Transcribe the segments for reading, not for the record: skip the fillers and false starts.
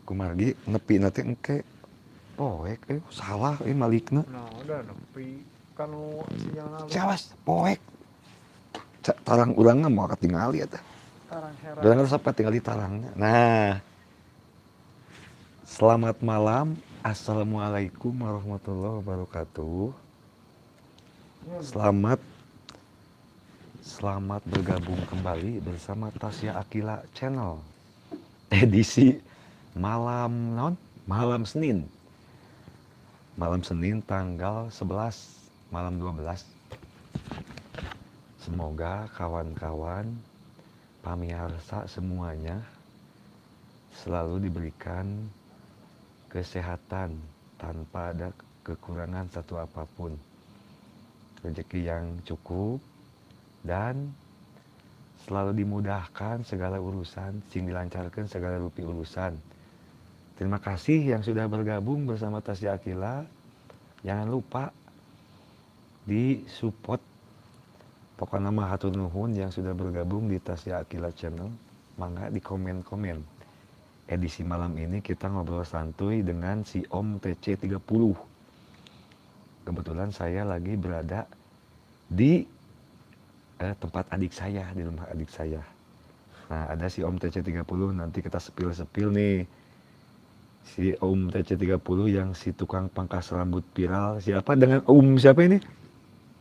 Kumargi nepi nanti engke poek salah malikna. Nah, udah nepi kanu sinyal. Cawas poek. Tarang urangna moal katingali eta. Tarang herang. Urang resep katingali tarangna. Nah. Selamat malam. Assalamualaikum warahmatullahi wabarakatuh. Selamat bergabung kembali bersama Tasya Aqilla Channel. Edisi malam non? Malam Senin. Malam Senin tanggal 11, malam 12. Semoga kawan-kawan pamirsa semuanya selalu diberikan kesehatan tanpa ada kekurangan satu apapun. Rezeki yang cukup dan selalu dimudahkan segala urusan, sing dilancarkan segala rupi urusan. Terima kasih yang sudah bergabung bersama Tasya Aqilla. Jangan lupa di support. Pokoknya mah hatur nuhun yang sudah bergabung di Tasya Aqilla Channel. Mangga di komen-komen. Edisi malam ini kita ngobrol santuy dengan si Om TC30. Kebetulan saya lagi berada di tempat adik saya, di rumah adik saya. Nah, ada si Om TC30, nanti kita sepil-sepil nih. Si Om TC30 yang si tukang pangkas rambut viral. Siapa dengan Om siapa ini?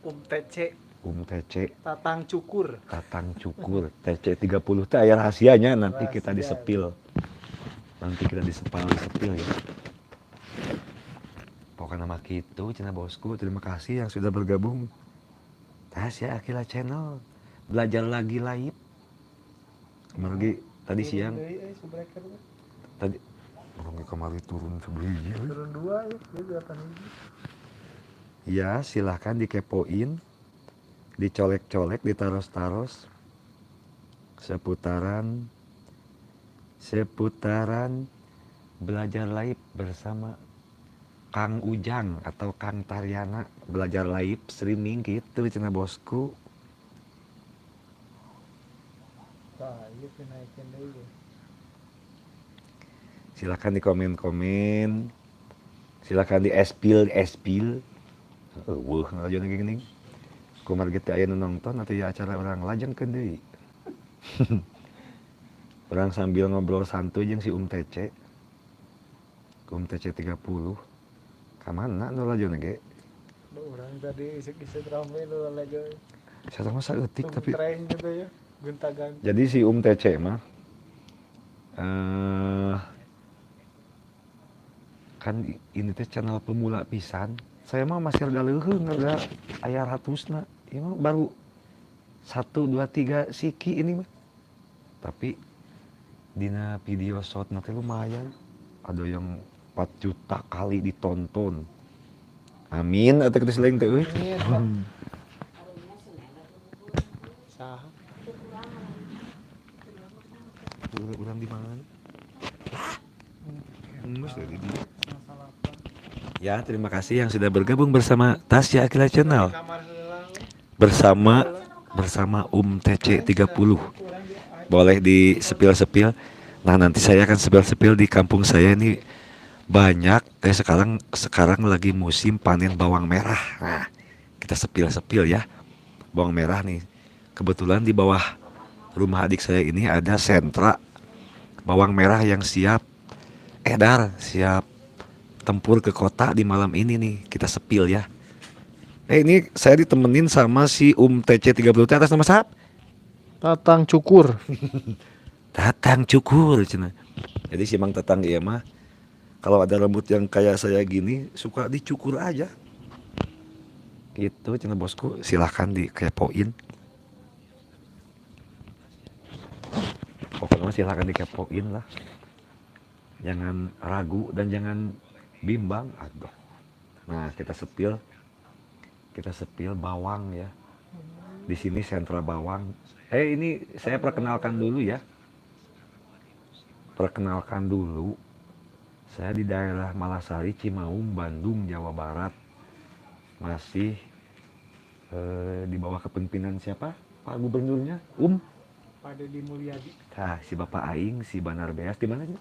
Om TC. Om TC. Tatang Cukur. Tatang Cukur. TC30 teh aya rahasianya, nanti Rahasia. Kita disepil. Nanti kita disepil ya. Pokoknya nama gitu, cenah bosku. Terima kasih yang sudah bergabung. Tasya Aqilla Channel. Belajar lagi live. Kemarin tadi siang. Tadi orang kemarin turun sebelumnya. Turun 2 ya, dia 8 hiji. Ya, silahkan dikepoin, dicolek-colek, ditaros-taros seputaran belajar live bersama Kang Ujang atau Kang Taryana, belajar live streaming gitu cenah bosku. Tah, ieu teh naikeun deui. Silakan di komen-komen. Silakan di espil espil. Eueuh ngalajoan lagi geuning. Kumargi teh aya nu nonton atau ya acara urang lajengkeun deui. Urang sambil ngobrol santuy jeung si Um TC. Um TC 30. Ka mana nu lalajoan ge? Urang tadi isuk-isuk rame nu lalajo. Saya mah saeutik tapi Tumtreng gitu ya, gonta-ganti. Jadi si Um TC mah kan ini teh channel pemula pisan. Saya mah masih rada leuheung, rada aya ratusna. Ieu mah baru 1 2 3 siki ini mah. Tapi dina video shot nanti lumayan. Ada yang 4 juta kali ditonton. Amin atuh geus lain teh euy. Amin. Saha? Urang di mana? Geus di dieu. Ya, terima kasih yang sudah bergabung bersama Tasya Aqilla Channel. Bersama Um TC 30. Boleh di sepil-sepil. Nah, nanti saya akan sepil-sepil di kampung saya ini banyak sekarang lagi musim panen bawang merah. Nah, kita sepil-sepil ya. Bawang merah nih. Kebetulan di bawah rumah adik saya ini ada sentra bawang merah yang siap edar, siap tempur ke kota di malam ini nih. Kita sepil ya. Ini saya ditemenin sama si Um TC 30 atas nama siapa? Tatang Cukur. Tatang Cukur cenah. Jadi si Mang Tatang ieu mah kalau ada rambut yang kayak saya gini suka dicukur aja. Gitu cenah bosku, silahkan dikepoin. Pokoknya silahkan dikepoin lah. Jangan ragu dan jangan bimbang. Aduh. Nah, kita sepil. Kita sepil bawang ya. Di sini sentra bawang. Ini saya perkenalkan dulu ya. Perkenalkan dulu. Saya di daerah Malasari, Cimaung, Bandung, Jawa Barat. Masih di bawah kepemimpinan siapa? Pak Gubernurnya? Pak Dedi Mulyadi. Tah, si Bapak Aing, si Banar Beas di mana sih?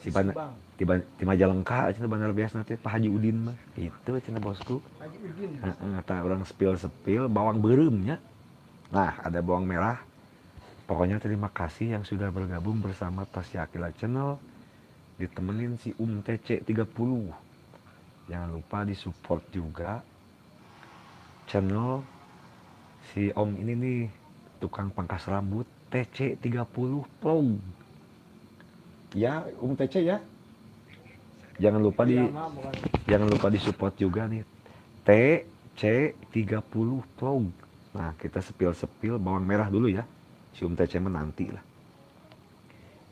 Si Bana, Subang. Ti Majalengka cenah Bandar Beas nanti Pak Haji Udin mah. Itu cenah bosku. Haji Udin. Heeh, tah urang spill-spill bawang beureum nya. Nah, ada bawang merah. Pokoknya terima kasih yang sudah bergabung bersama Tasya Aqilla Channel. Ditemenin si TC 30. Jangan lupa disupport juga channel si Om ini nih, tukang pangkas rambut TC 30 Vlog. Ya, TC ya. Jangan lupa di Iya, mah, bukan. Jangan lupa disupport juga nih TC 30 Vlog. Nah, kita spill-spill bawang merah dulu ya. Si TC mah nanti lah.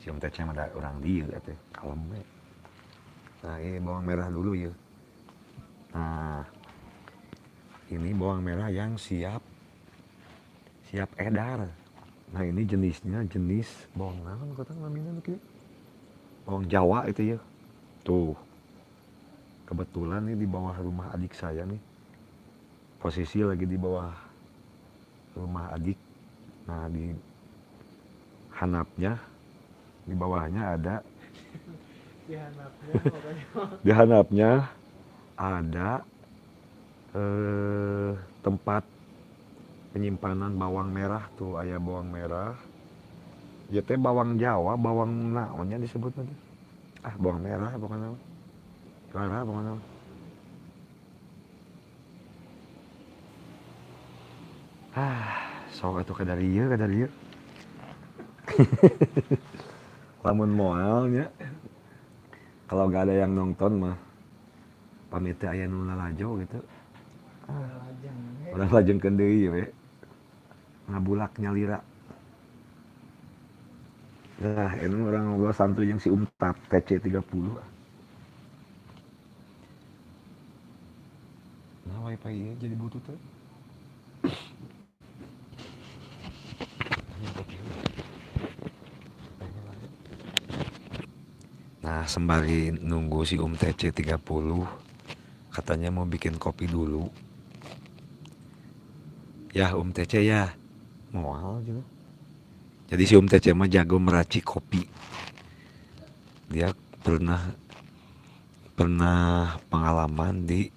Si TC mah ada orang dia teh, kalem we. Nah, ini bawang merah dulu ya. Nah, ini bawang merah yang siap edar. Nah, ini jenisnya jenis bawang naon kata namanya nu kieu? Bawang Jawa itu ya. Tuh. Kebetulan nih di bawah rumah adik saya nih. Posisi lagi di bawah rumah adik. Nah, di hanapnya, di bawahnya ada Di hanapnya pokoknya. Di hanapnya ada tempat penyimpanan bawang merah tuh, aya bawang merah. Ieu teh bawang Jawa, bawang naonnya disebut nanti? Ah, bawang merah pokoknya mah. Merah pokoknya mah. Ah, sok atuh kadar ieu, kadar ieu. Lamun moal nya. Kalau gak ada yang nonton mah pamit teh aya nu lalajo gitu. Lajeng. Urang lajengkeun deui we. Ngabulak nyalira. Nah, ini urang ngobrol santuy jeung si Umtap TC 30. Nah, wifi ieu jadi butuh teh. Nah, sembari nunggu si TC 30 katanya mau bikin kopi dulu. Ya, TC ya. Moal gitu. Jadi si TC mah jago meracik kopi. Dia pernah pernah pengalaman di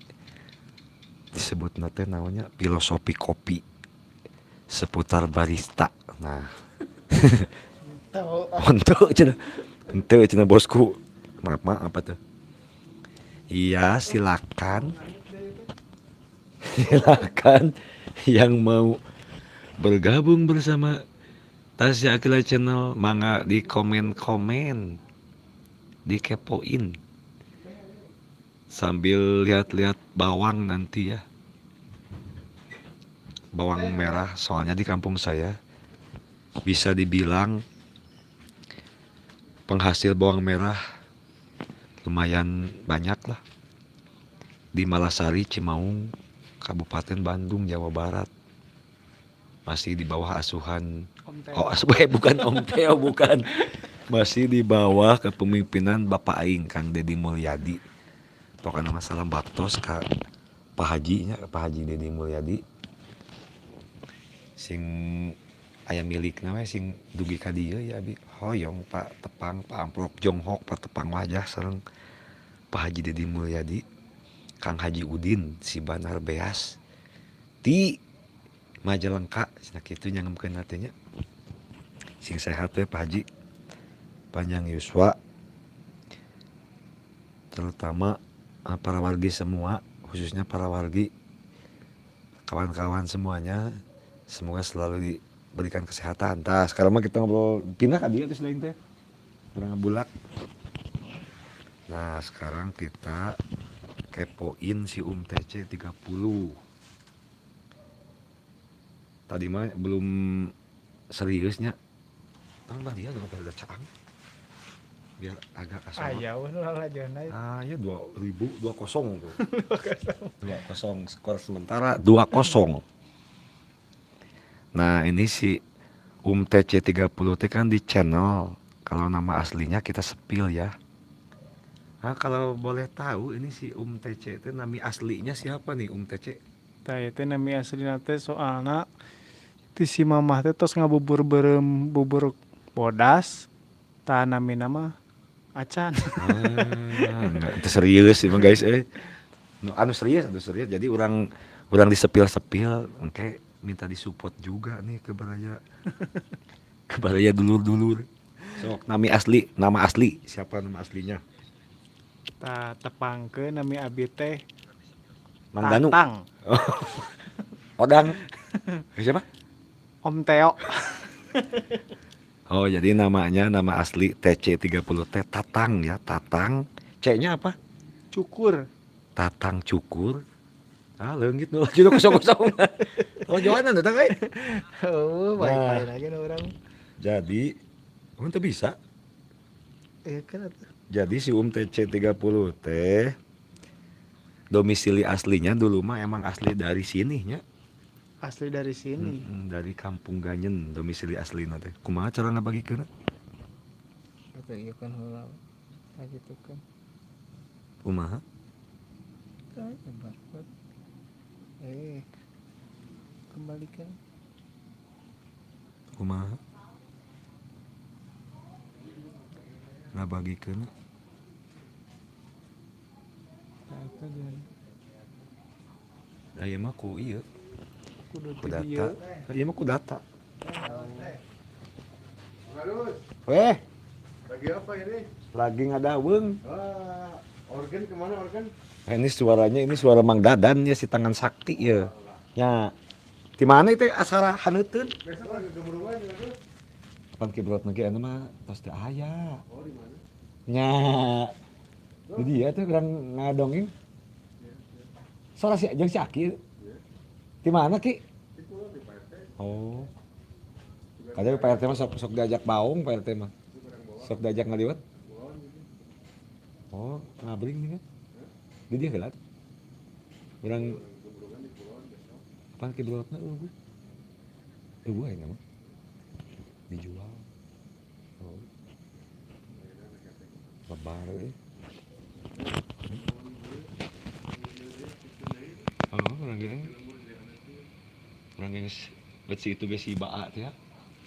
disebut teh namanya filosofi kopi seputar barista. Nah, Tahu. untuk cenah. Henteu cenah bosku. Maaf, maaf apa tuh? Iya, silakan. Silakan yang mau bergabung bersama Tasya Aqilla Channel, mangga di komen-komen, dikepoin sambil lihat-lihat bawang nanti ya. Bawang merah, soalnya di kampung saya bisa dibilang penghasil bawang merah lumayan banyak lah. Di Malasari, Cimaung, Kabupaten Bandung, Jawa Barat. Masih di bawah asuhan Om Teo. Oh, bukan Om Teo, bukan. Masih di bawah kepemimpinan Bapak Aing, Kang Deddy Mulyadi. Pokoknya masalah baktos ka Pak Haji nya, Pak Haji Deddy Mulyadi. Sing aya milikna we sing dugi ka dieu ya abi hoyong Pak Tepang, Pak Amplop Jonghok, Pak Tepang wajah sareng Pak Haji Deddy Mulyadi, Kang Haji Udin, si Banar Beas ti Majalengka cenah kitu nyangemkeun teh nya. Sing sehat we Pak Haji. Panjang yuswa. Terutama para wargi semua, khususnya para wargi, kawan-kawan semuanya, semoga selalu diberikan kesehatan. Tah, sekarang mah kita ngobrol pindah ka dieu geus lain teh. Urang ngabulak. Nah, sekarang kita kepoin si TC 30. Tadi mah belum seriusnya. Tang lah dia nggak pada caang. Biar agak asal. Ah, jauh nu lalajona. Ah, ya 2000 2-0 tuh. 2-0 skor sementara 2-0. Nah, ini si TC 30 T kan di channel. Kalau nama aslinya kita spill ya. Nah, kalau boleh tahu ini si TC itu nami aslinya siapa nih TC? Tah ieu teh nami aslina teh soalna ti si mamah teh tos ngabubur beureum bubur bodas. Tah namina mah Acan. Ah, enggak, itu serius emang guys eh. Nu anu serius, anu serius. Jadi orang orang disepil-sepil engke minta disupport juga nih ke baraya. Ke baraya dulur-dulur. Sok nami asli, nama asli. Siapa nama aslinya? Tah, tepangkeun nami abi teh. Mang Danu. Tatang. Odang. Siapa? Om Teo. Oh, jadi namanya nama asli TC30T Tatang ya, Tatang. C-nya apa? Cukur. Tatang Cukur. Ah, leungit nu laju kosong-kosong. Oh, jawanan datang euy. Oh, Nah. baik-baik lagi nu urang. Jadi, oh teu bisa. Iya kan atuh. Jadi si Um TC30 T domisili aslinya dulu mah emang asli dari sini nya. Asli dari sini. Dari Kampung Ganyen domisili asli teh. Kumaha cara ngabagikeunna? Atuh ieu kan heula. Kayak gitu kan. Kumaha? Tah, barcode. Eh. Kembalikan. Kumaha? Ngabagikeunna? Tah, eta jeung Da ieu mah ku ieu, kudu ku ti data. dieu. Ieu mah ku data. Weh, Lagi apa ini? lagi ngadaweung. Wah, organ kemana organ? Nah, ini suaranya ini suara Mang Dadan ya si tangan sakti ya. Ya. Di mana itu asara haneuteun? Besok lagi gemuruhan ya tuh. Pan kibrot lagi anu mah tos teu aya. Oh, di mana? Nya. Jadi ya tuh urang ngadongeng. Suara si jeung si Aki. Di mana Ki? Itu di Pak RT. Oh. Kadang Pak RT mah sok sok diajak baung Pak RT mah. Sok diajak ngaliwat. Oh, ngabring nih kan. Di dia heula. Urang apaan kibrotna eueuh. Eueuh aya mah. Dijual. Oh. Lebar euy. Oh, urang ge. Urang ge geus bet si itu ge si Baa teh ya.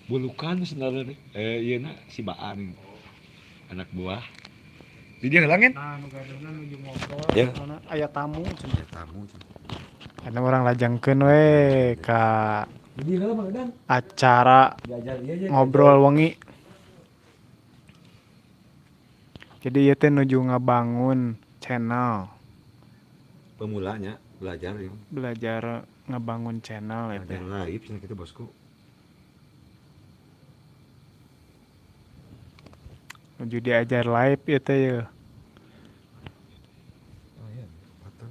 Bulukan sebenarnya teh. Eh ieu na si Baa nih. Anak buah. Di dia heula ngen? Nah, nu gaduhna nuju ngobrol, Ya. soalna aya tamu cenah. Aya tamu cenah. Karena urang lajengkeun we ka Di dia heula Mang Dadan. acara Diajar ieu aja. ngobrol wengi. Jadi ieu teh nuju ngabangun channel, Pemulanya belajar ya. belajar ngebangun channel ya teh. Belajar live cenah kitu bosku. Nuju diajar live ieu teh ye. Oh iya, patut.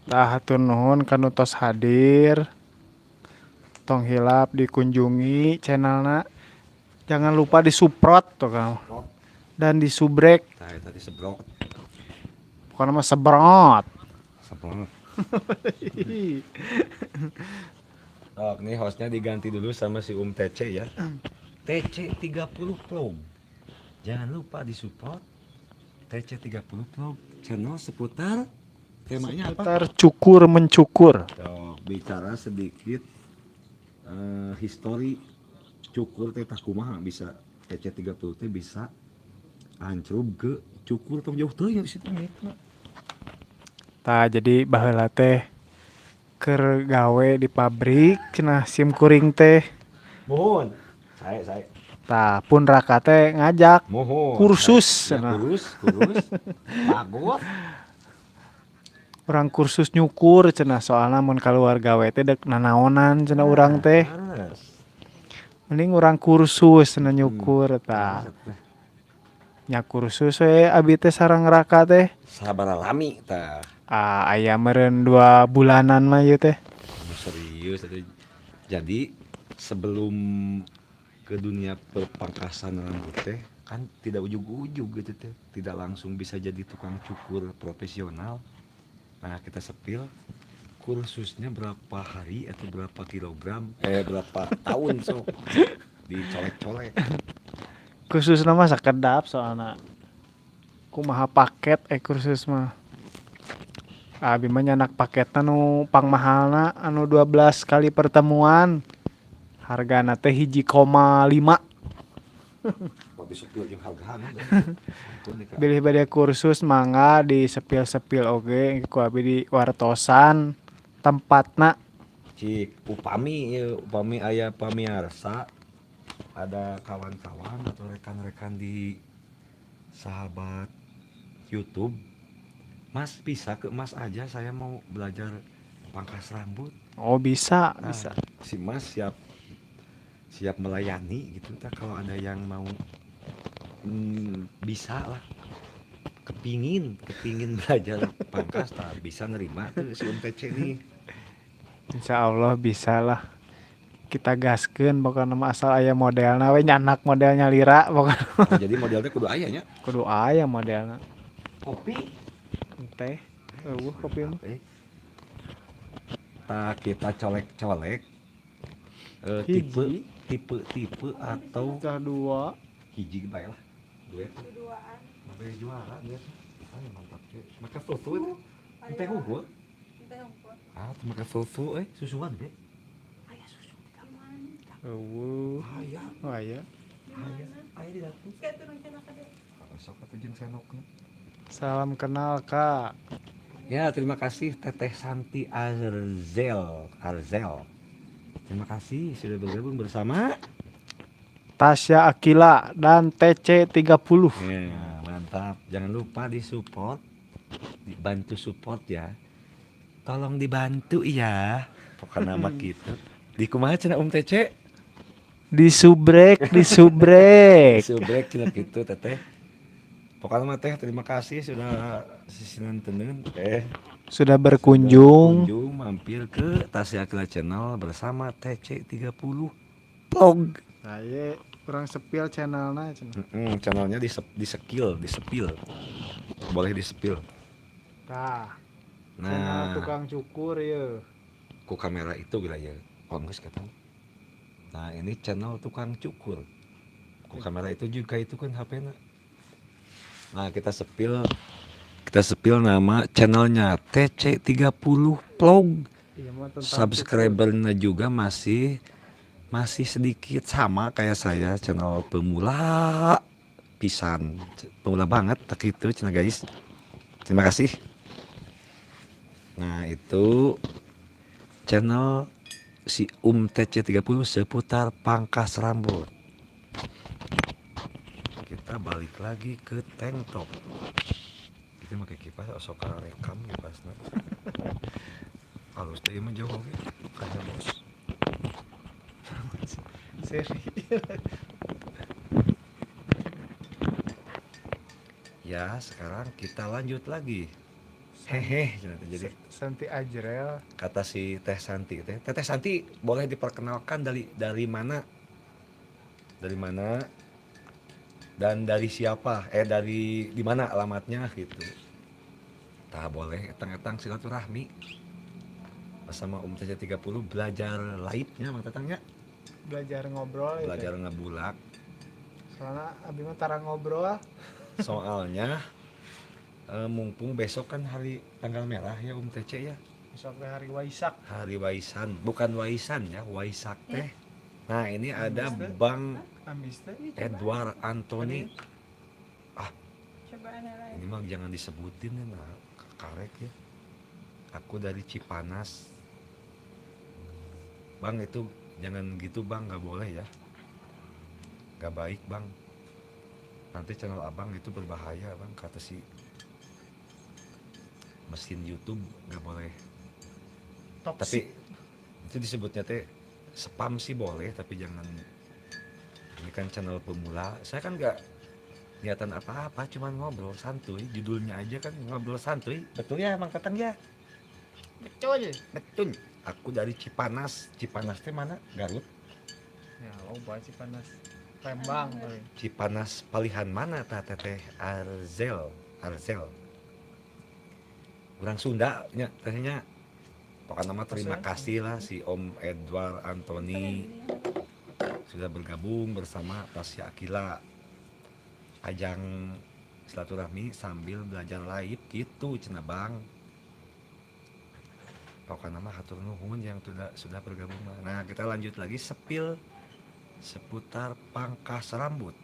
Tah hatur nuhun kanu tos hadir. Tong hilap dikunjungi channelna. Jangan lupa disupport tuh kan. Dan disubrek. Tah eta disebrot. Pokoknya mah sebrot. Sebrot. Oh, ini hostnya diganti dulu sama si Um TC ya. TC 30 Vlog. Jangan lupa disupport TC 30 Vlog channel seputar temanya apa? Seputar cukur mencukur. Tuh, bicara sedikit histori cukur teh tah kumaha bisa TC 30 teh bisa ancrub ke cukur tong jauh teuing di situ. Tah jadi baheula teh keur gawe di pabrik cenah sim kuring teh. Mohon. Saya Tah pun raka teh ngajak mohon. kursus Ya, cenah. kurus, kurus. Bagus. Urang kursus nyukur cenah soalna mun kaluar gawe teh dek nanaonan cenah urang teh. Leres. Mending urang kursus cenah nyukur tah. Nya kursus we abi teh sareng raka teh. Sabaraha lami tah. Ah aya meureun 2 bulanan mah ieu teh. Serius atuh. Jadi sebelum ke dunia perpangkasan rambut teh kan tidak ujug-ujug gitu teh, tidak langsung bisa jadi tukang cukur profesional. Nah, kita sepil kursusnya berapa hari atau berapa kilogram, berapa tahun sok dicolek-colek. Kursusna mah sakedap soalna kumaha paket kursus mah. Abi mah nyanak paketna nu pangmahalna anu 12 kali pertemuan. Hargana teh 1,5. Disepil jeung hargana. Bilih bade kursus mangga di sepil-sepil oge ku abi di wartosan tempatna. Cik, upami ieu, upami aya pamiarsa, ada kawan-kawan atau rekan-rekan di sahabat YouTube, Mas bisa ke Mas aja, saya mau belajar pangkas rambut. Oh bisa, Nah, bisa. Si Mas siap siap melayani gitu tah, kalau ada yang mau bisa lah, kepingin kepingin belajar pangkas tah, bisa nerima tuh si Om TC nih. Insya Allah bisa lah. Kita gaskeun pokokna mah, asal aya modelna we, nyanak modelnya lira pokokna. Oh, jadi modelnya kudu aya nya. Kudu aya modelna. Kopi. Teh euweuh kopi mah. Eh. Tah, kita colek-colek tipe Hiji. Tipe tipe atau Tah dua. Hiji bae lah, dua. Duaan. Sampai juara dia. Ah, mantap ge. Make susu itu. Teh unggul. Teh unggul. Ah, teu make susu eh, susuan ge. Aya susu di mana? Euweuh. Aya, Oh aya. Di aya, mana? Aya di dapur. Kayak turun cenah ka dieu. Sok atuh jeung senokna. Salam kenal, Kak. Ya, terima kasih Teteh Santi Arzel. Arzel. Terima kasih sudah bergabung bersama Tasya Akila dan TC30. Ya, mantap. Jangan lupa disupport, dibantu support ya. Tolong dibantu ya. Pokoknya nama gitu. Di kumaha cenah Om TC? Disubrek, disubrek. Subrek cenah gitu Teteh. Pokoknya mah Teh, terima kasih sudah sisinanteun eh Sudah berkunjung. Berkunjung mampir ke Tasya Akila Channel bersama TC30 Vlog. Nah, ieu kurang sepil channelna cenah. Channelnya di disepil. Boleh disepil. Tah, channel Nah, tukang cukur ye. Ku kamera itu gila ya. Oh, geus kata. Nah, ini channel tukang cukur. Ku kamera itu juga, itu kan HP-na. Nah, kita sepil nama channelnya TC30 Vlog. Iya mah tentang Subscribernya juga masih masih sedikit, sama kayak saya, channel pemula pisan, pemula banget tah gitu cenah, guys. Terima kasih. Nah, itu channel si Um TC30 seputar pangkas rambut. Kita balik lagi ke tank top. Kita pakai kipas, sok rekam kipasna. Halus teh mah, jauh oge kaca bos. Seri. Ya, sekarang kita lanjut lagi. Hehe, jadi Santi Ajrel. Kata si Teh Santi, Teh Teteh Santi boleh diperkenalkan dari mana? Dari mana? Dan dari siapa? Eh, dari di mana alamatnya gitu. Tah, boleh etang-etang silaturahmi bersama Om TC 30 belajar live-nya Mang Tatangnya. Belajar ngobrol gitu. Belajar ngebulak. Soalnya abi mah tara ngobrol. Soalnya mumpung besok kan hari tanggal merah ya, Om TC ya. Besok teh hari Waisak. Hari Waisan, bukan Waisan ya, Waisak teh. Nah, ini ada Bang Amis teh. Edward Anthony. Cobaan lain. Ini mah jangan disebutin ya, nah, karek ya. Aku dari Cipanas. Bang, itu jangan gitu Bang, nggak boleh ya. Nggak baik Bang. Nanti channel Abang itu berbahaya Bang, kata si mesin YouTube nggak boleh. Toxic. Tapi itu disebutnya teh spam sih boleh, tapi jangan, ini kan channel pemula. Saya kan nggak niatan apa-apa, cuman ngobrol santuy. Judulnya aja kan ngobrol santuy. Betul ya, Mang Tatang ya? Betul. Betul. Aku dari Cipanas. Cipanas teh mana? Garut. Ya, loba Cipanas. Lembang paling. Cipanas palihan mana tah, Teteh Arzel? Arzel. Orang Sunda nya tehnya. Pokoknya mah terima kasih lah si Om Edward Anthony sudah bergabung bersama Tasya Akila. Ajang silaturahmi sambil belajar live gitu cenah Bang. Pokoknya mah hatur nuhun yang sudah bergabung. Nah, kita lanjut lagi sepil seputar pangkas rambut.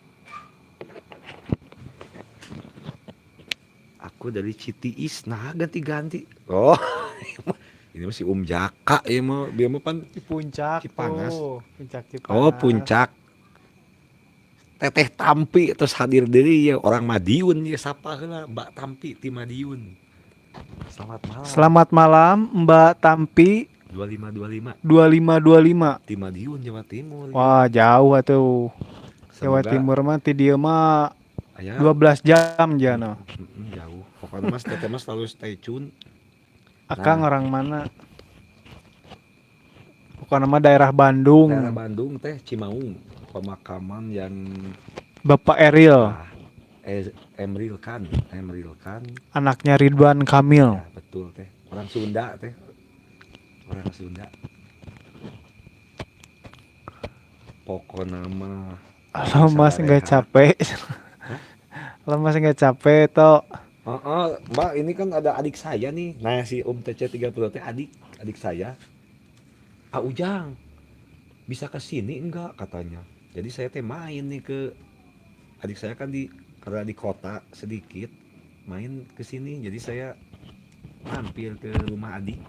Aku dari Citiis, nah ganti-ganti. Oh, ini masih Jaka ya mau dia mau pan Di puncak Cipanas. Tuh, puncak Cipanas. Oh, puncak. Teteh Tampi terus hadir deui ya orang Madiun ya, sapa heula Mbak Tampi ti Madiun. Selamat malam. Selamat malam Mbak Tampi. 2525. 2525. Ti Madiun, Jawa Timur. Wah, jauh atuh. Jawa Semoga Timur mah ti dieu mah aya 12 jam jana. Jauh. Pokoknya Mas, Teteh Mas selalu stay tune. Akang Nah. orang mana? Pokoknya mah daerah Bandung. Daerah Bandung teh, Cimaung. Pemakaman yang Bapak Eril, ah, Emril Khan, Emril Khan. Anaknya Ridwan Kamil. Ya, betul teh. Orang Sunda teh. Orang Sunda. Pokoknya mah Halo Mas, nggak sabareha. Capek. Halo Mas, nggak capek toh. Oh, Mbak, ini kan ada adik saya nih. Nah, si Om TC 30 teh adik, adik saya. Ah, Ujang, bisa ke sini enggak katanya. Jadi saya teh main nih ke adik saya kan di karena di kota sedikit main ke sini. Jadi saya mampir ke rumah adik.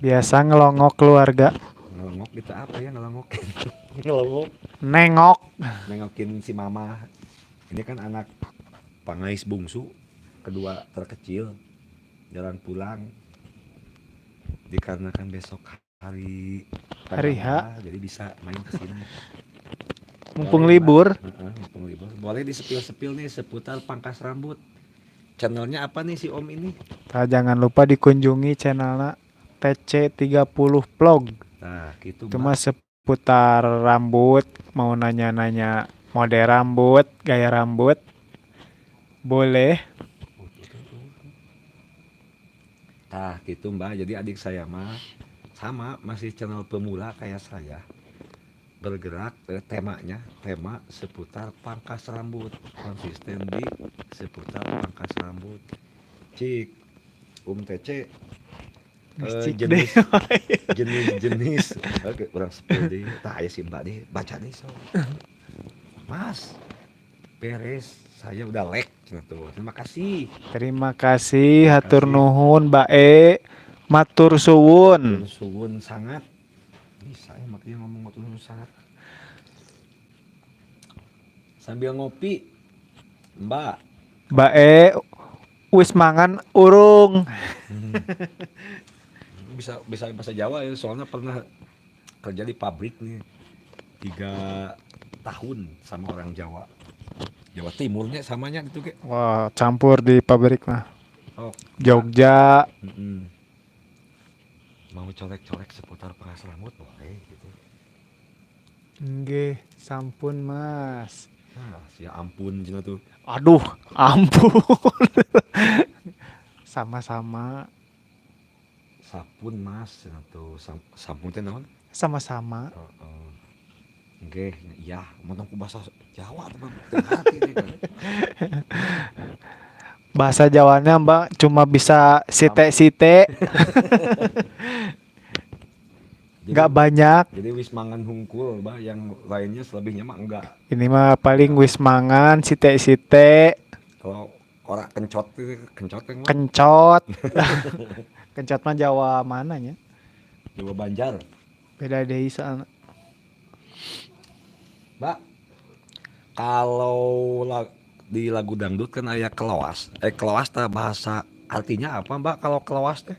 Biasa ngelongok keluarga. Ngelongok gitu apa ya ngelongok? Ngelongok. Nengok. Nengokin si mama. Ini kan anak pangais bungsu kedua terkecil, jalan pulang dikarenakan besok hari Hari H. tanggal, jadi bisa main ke sini. Mumpung Boleh, Mbak. Libur. Heeh, mumpung libur. Boleh disepil-sepil nih seputar pangkas rambut. Channelnya apa nih si Om ini? Nah, jangan lupa dikunjungi channelnya TC30 Vlog. Nah, gitu, Itu Mbak. mah seputar rambut, mau nanya-nanya mode rambut, gaya rambut. Boleh. Nah, gitu, Mbak. Jadi adik saya mah sama masih channel pemula kayak saya. Bergerak temanya tema seputar pangkas rambut, konsisten di seputar pangkas rambut. Cik, Om TC Cik jenis deh. Jenis-jenis. Oke, kurang sepuluh deh. Tah aya si Mbak deh, baca deh so. Mas, beres, saya udah like cenah tuh. Terima kasih. Terima kasih, hatur Kasih. Nuhun, Mbak E. Matur suwun. Matur suwun sangat. Bisa ya makanya ngomong matur suwun sangat. Sambil ngopi, Mbak. Mbak E wis mangan urung? Bisa bisa bahasa Jawa ya, soalnya pernah kerja di pabrik nih 3 tahun sama orang Jawa. Jawa Timurnya samanya gitu kayak. Wah, campur di pabrik mah. Oh, Jogja. Mau colek-colek seputar pangkas rambut boleh gitu. Nggih, sampun, Mas. Nah, ya ampun cenah tuh. Aduh, ampun. Sama-sama. Sapun Mas cenah tuh. Sampun teh naon? Sama-sama. Heeh. Oke, iya, ngomong ku bahasa Jawa tuh mah teu ngarti deh kan. Bahasa Jawanya Mbak cuma bisa sithik-sithik, Jadi, nggak banyak. Jadi wis mangan hungkul, Bah, yang lainnya selebihnya mah enggak. Ini mah paling wis mangan sithik-sithik, Kalau ora kencot itu kencot yang mah kencot. Kencot mah Jawa mananya? Jawa Banjar. Beda deui soalna. Mbak, kalau di lagu dangdut kan aya keloas. Eh, keloas teh bahasa artinya apa, Mbak? Kalau keloas teh?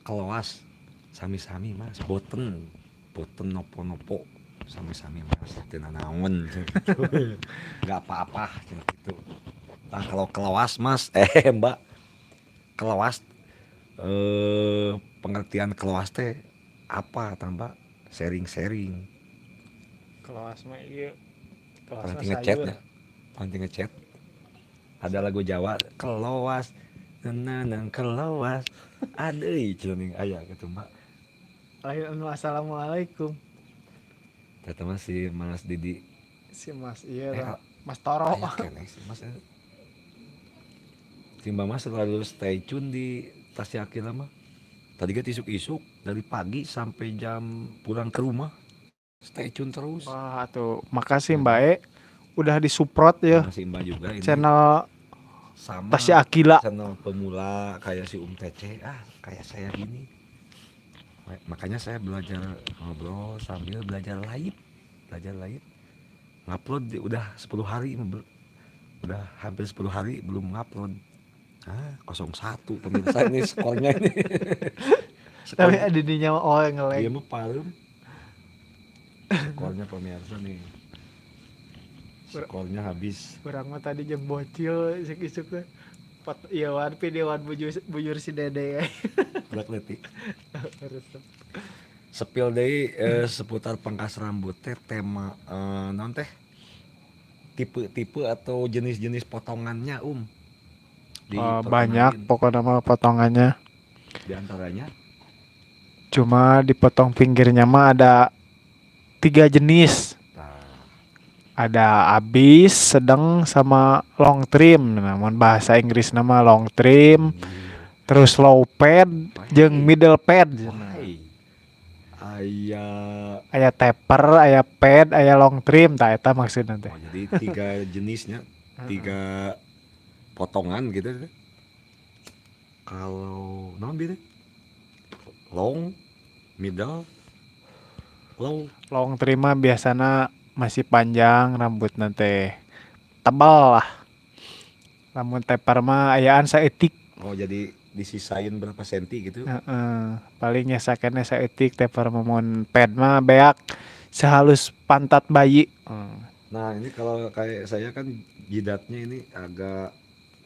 Keloas sami-sami Mas, boten. Boten nopo-nopo sami-sami Mas, teu nanaon gitu. Enggak apa-apa gitu. Nah, kalau keloas Mas, eh Mbak, keloas pengertian keloas teh apa tambah sharing-sharing. Keloas mah ieu. Keloas Nanti mah ngechat sayur. Ya. Nanti ngechat. Ada lagu Jawa, keloas, nenanang keloas. Aduh, cenah aya gitu, Mbak. Lain anu assalamualaikum. Kata Mas si Mas Didi. Si Mas iya Eh, lah. Mas Toro. aya keneh si Mas. Si Mbak Mas selalu stay tune di Tasya Aqilla mah. Tadi kan isuk-isuk dari pagi sampai jam pulang ke rumah. Stay tune terus. Wah, tuh makasih Mbak E. Udah disupport ya Masih Mbak juga ini. Channel sama Tasya Aqilla. Channel pemula kayak si TC, kayak saya gini. Makanya saya belajar ngobrol sambil belajar live, belajar live. Ngupload udah 10 hari, udah hampir 10 hari belum ngupload. 01 pemirsa ini skornya ini. Skor, Tapi adinya oh nge-lag. Dia mah palem. Skornya pemirsa nih. Skornya habis. Urang mah tadi jeung bocil isuk-isuk teh. Pot ieu wan videoan bujur bujur si Dede. Budak leutik. Resep. Spill deui seputar pangkas rambut teh, tema naon teh? Tipe-tipe atau jenis-jenis potongannya, Um. Oh, banyak Diperkenalin. Pokoknya mah potongannya. Di antaranya Cuma dipotong pinggirnya mah ada tiga jenis. Nah, Ada abis, sedang, sama long trim. Namun bahasa Inggris nama long trim, terus low fade, jeung middle fade. Why? Aya Aya taper, aya fade, aya long trim, tah eta maksudna teh. Oh, jadi tiga jenisnya, tiga potongan gitu. Kalau naon bieu teh? Long, middle, low. Long trim mah biasana masih panjang rambut teh. Tebal lah. Lamun taper mah ayaan saeutik. Oh, jadi disisain berapa senti gitu? Heeh, paling nyesakeunna saeutik taper mah, mun fade mah beak sehalus pantat bayi. Nah, ini kalau kayak saya kan jidatnya ini agak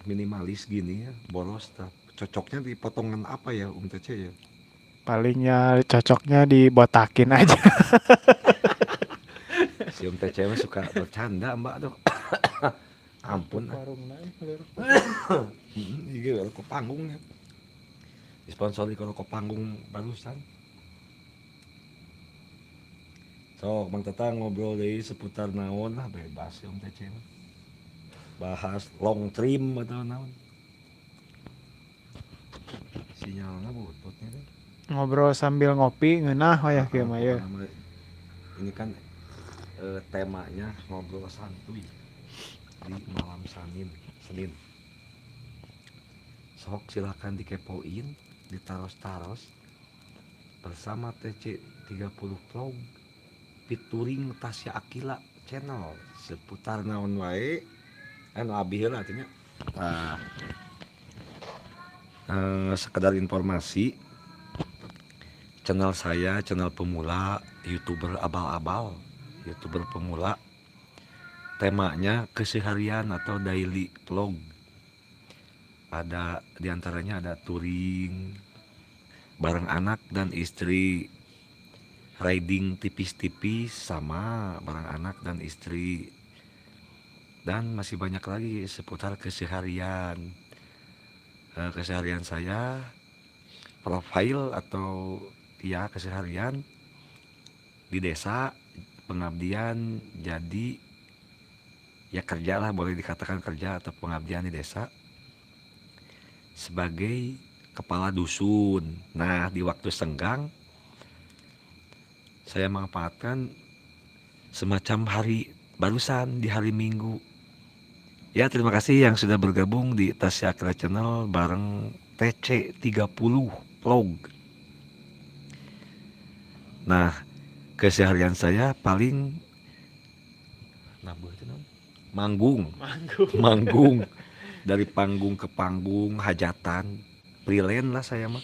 minimalis gini ya, boros. Cocoknya di potongan apa ya, TC ya? Palingnya cocoknya dibotakin aja. Si TC mah suka bercanda, Mbak tuh. Ampun. Iya, rokok panggung ya. Disponsori rokok panggung barusan. Sok, Bang Tatang ngobrol deui seputar naon lah, bebas ya TC mah. Bahas long trim atau naon. Sinyalnya bututnya deh. Ngobrol sambil ngopi ngeunah we ya kieu mah ya. Ini kan temanya ngobrol santuy di malam Senin. Senin. Sok silakan dikepoin, ditaros-taros bersama TC 30 Vlog featuring Tasya Aqilla Channel seputar naon wae, anu abi heula artinya. Nah, sekedar informasi, channel saya channel pemula, youtuber abal-abal, youtuber pemula, temanya keseharian atau daily vlog. Ada diantaranya ada touring bareng anak dan istri, riding tipis-tipis sama bareng anak dan istri, dan masih banyak lagi seputar keseharian. Keseharian saya, profil atau ya keseharian di desa, pengabdian, jadi ya kerja lah, boleh dikatakan kerja atau pengabdian di desa sebagai kepala dusun. Nah, di waktu senggang saya manfaatkan semacam hari barusan di hari Minggu. Ya, terima kasih yang sudah bergabung di Tasya Aqilla Channel bareng TC 30 Vlog. Nah, keseharian saya paling nabuh itu naon? Manggung. Manggung. Manggung. Dari panggung ke panggung, hajatan. Freelance lah saya mah.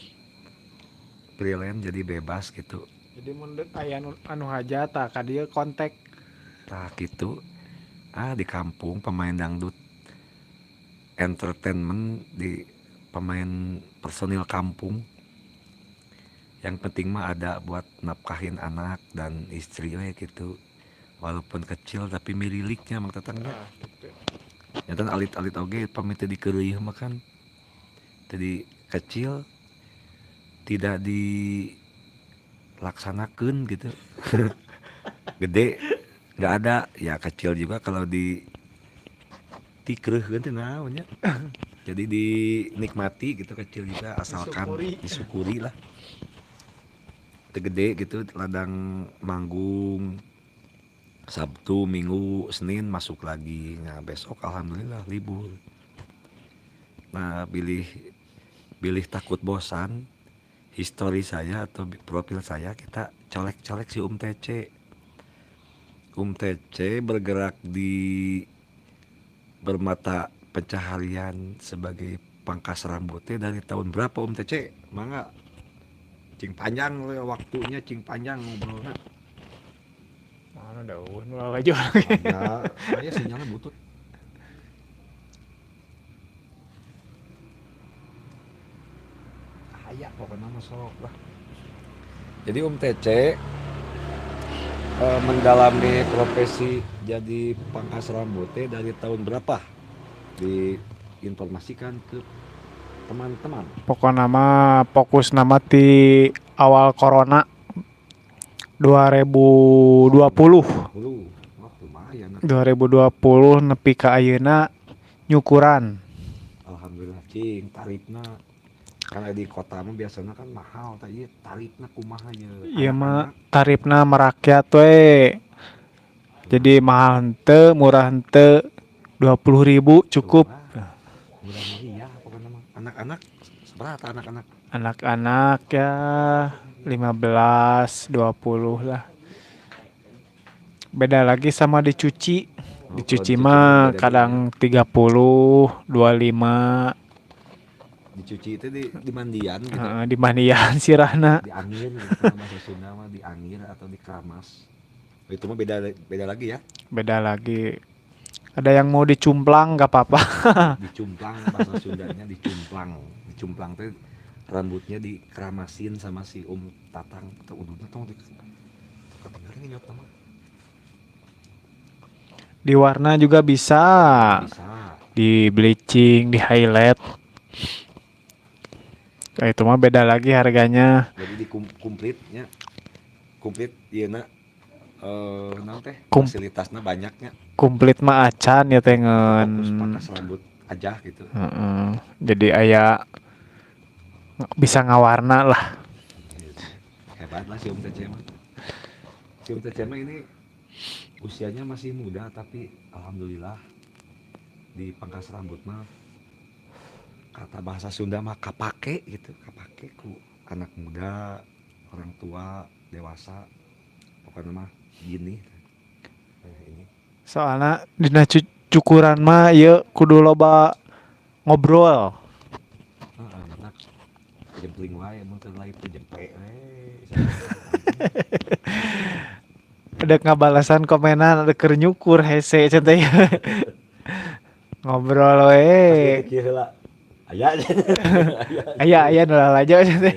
Freelance jadi bebas gitu. Jadi mun aya anu hajat tah ka dieu kontak. Tah gitu. Ah, di kampung pemain dangdut entertainment, di pemain personil kampung. Yang penting mah ada buat nafkahin anak dan istri we gitu. Walaupun kecil tapi miriliknya Mang Tatangnya. Ah, gitu. Nyata alit-alit oge pamit teu dikeureuy mah kan. Tadi kecil tidak dilaksanakan gitu. Gede nggak ada, ya kecil juga kalau di tikreuh teh naon nya. Jadi dinikmati gitu kecil juga asalkan Disyukuri. Disyukuri lah. Teu gede gitu ladang manggung. Sabtu, Minggu, Senin masuk lagi. Nah, besok alhamdulillah libur. Nah, bilih bilih takut bosan histori saya atau profil saya, kita colek-colek si Om TC. Om TC bergerak di bermata pencaharian sebagai pangkas rambutnya dari tahun berapa, Om TC? Mangga. Cing panjang we waktunya, cing panjang ngobrolnya. Mana daun nu lalajo lagi. Ya, saya sinyalnya butut. Aya pokoknya mah sok lah. Jadi Om TC mendalami profesi jadi pangkas rambutnya dari tahun berapa? Diinformasikan ke teman-teman. Pokoknya mah fokus nama ti awal corona 2020. Hulu, wah lumayan. 2020 nepi ka ayeuna nyukuran. Alhamdulillah cing tarifna, karena di kota mah biasanya kan mahal, tah ieu tarifna kumaha ye? Ieu mah tarifna merakyat we. Jadi mahal henteu, murah henteu, 20.000 cukup. Murah meriah pokoknya mah. Anak-anak seberapa anak-anak? Anak-anak ya 15, 20 lah. Beda lagi sama dicuci. Oh, Dicuci kalau dicuci mah beda kadang 30, 25. Dicuci itu di mandian gitu. Heeh, di mandian sirahna. Diangir gitu, kalau bahasa Sunda mah diangir atau dikeramas. Itu mah beda beda lagi ya. Beda lagi. Ada yang mau dicumplang nggak apa-apa. Dicumplang, bahasa Sundanya dicumplang. Dicumplang teh rambutnya dikeramasin sama si Om Tatang atau ududna tong di ketinggalan ngenyot mah. Di warna juga bisa. Bisa. Di bleaching, di highlight. Nah, itu mah beda lagi harganya. Jadi di komplitnya. Komplit ieu na naon teh? Fasilitasna banyaknya. Komplit mah acan ya teh ngeun. Fokus pangkas rambut aja gitu. Heeh. Jadi aya bisa ngawarna lah. Gitu. Hebat lah si Om TC mah. Si Om TC mah ini usianya masih muda tapi alhamdulillah di pangkas rambut mah kata bahasa Sunda mah kapake gitu, kapake ku anak muda, orang tua, dewasa, pokoknya mah gini. Nah, ini. Soalnya dina cukuran mah ieu kudu loba ngobrol. Heeh, matak jempling wae mun teu live teh jempe we. Ada ngabalasan komenan, ada keur nyukur hese cenah teh. Ngobrol we. Pasti kieu heula. Aya. Aya aya nu lalajo cenah teh.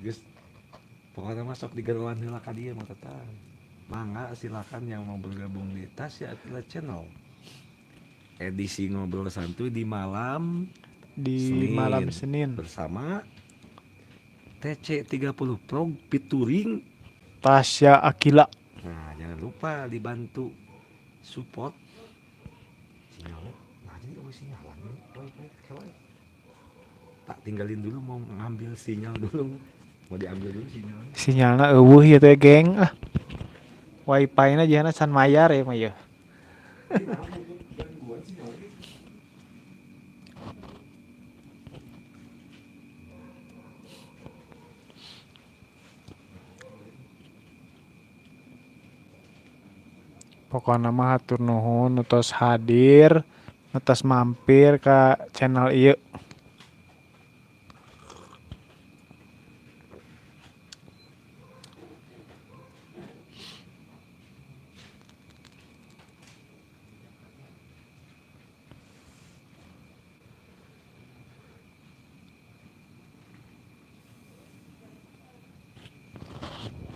Geus pokoknya masuk di geroan heula ka dieu mah tetang. Mangga silakan yang mau bergabung di Tasya Aqilla Channel. Edisi ngobrol santuy di malam Di Senin. malam Senin bersama TC 30 Pro featuring Tasya Aqilla. Nah, jangan lupa dibantu support sinyalnya. Nah, jadi oh sinyalan nih. Tak tinggalin dulu, mau ngambil sinyal dulu. Mau diambil dulu sinyalnya. Sinyalna eueuh ieu teh geng ah. Wifi-na jihana can mayar ya mah ieu. Pokokna mah hatur nuhun nu tos hadir, nu tos mampir ka channel ieu.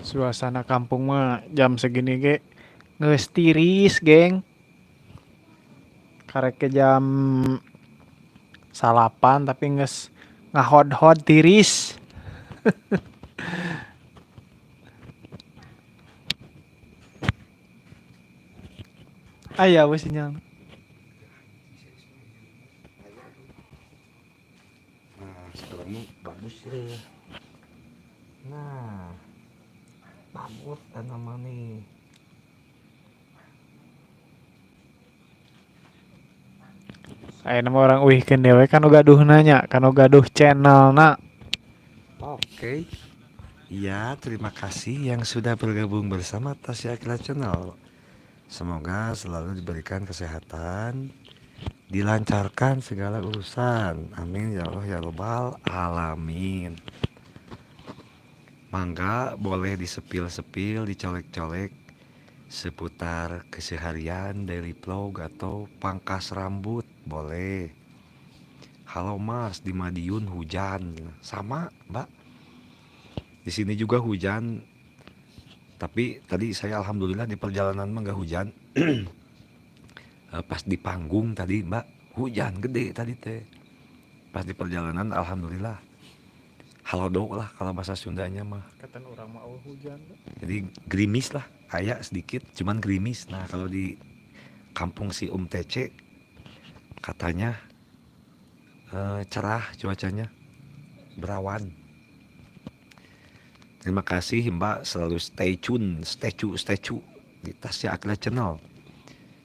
Suasana kampung mah jam segini ge geus tiris, geng. Karek ke jam 9 tapi geus ngahod-hod tiris. Aya we sinyal. Nah, sekarang mah bagus ya. Nah, bagus tanaman nih. Ayeuna mah urang uihkeun deui we kanu gaduhna nya, kanu gaduh channelna. Oke. Iya, terima kasih yang sudah bergabung bersama Tasya Aqilla Channel. Semoga selalu diberikan kesehatan, dilancarkan segala urusan. Amin ya Allah ya Rabbal alamin. Mangga boleh disepil-sepil, dicolek-colek seputar keseharian, daily vlog atau pangkas rambut boleh. Halo Mas, di Madiun hujan. Sama, Mbak. Di sini juga hujan. Tapi tadi saya alhamdulillah di perjalanan mah nggak hujan. Pas di panggung tadi, Mbak, hujan gede tadi teh. Pas di perjalanan alhamdulillah. Halodo lah kalau bahasa Sundanya mah. Kata urang mah euweuh hujan. Jadi gerimis lah, kayak sedikit, cuman gerimis. Nah kalau di kampung si Om TC katanya cerah cuacanya, berawan. Terima kasih Mbak, selalu stay tune, stay tune, stay tune di Tasya Aqilla Channel.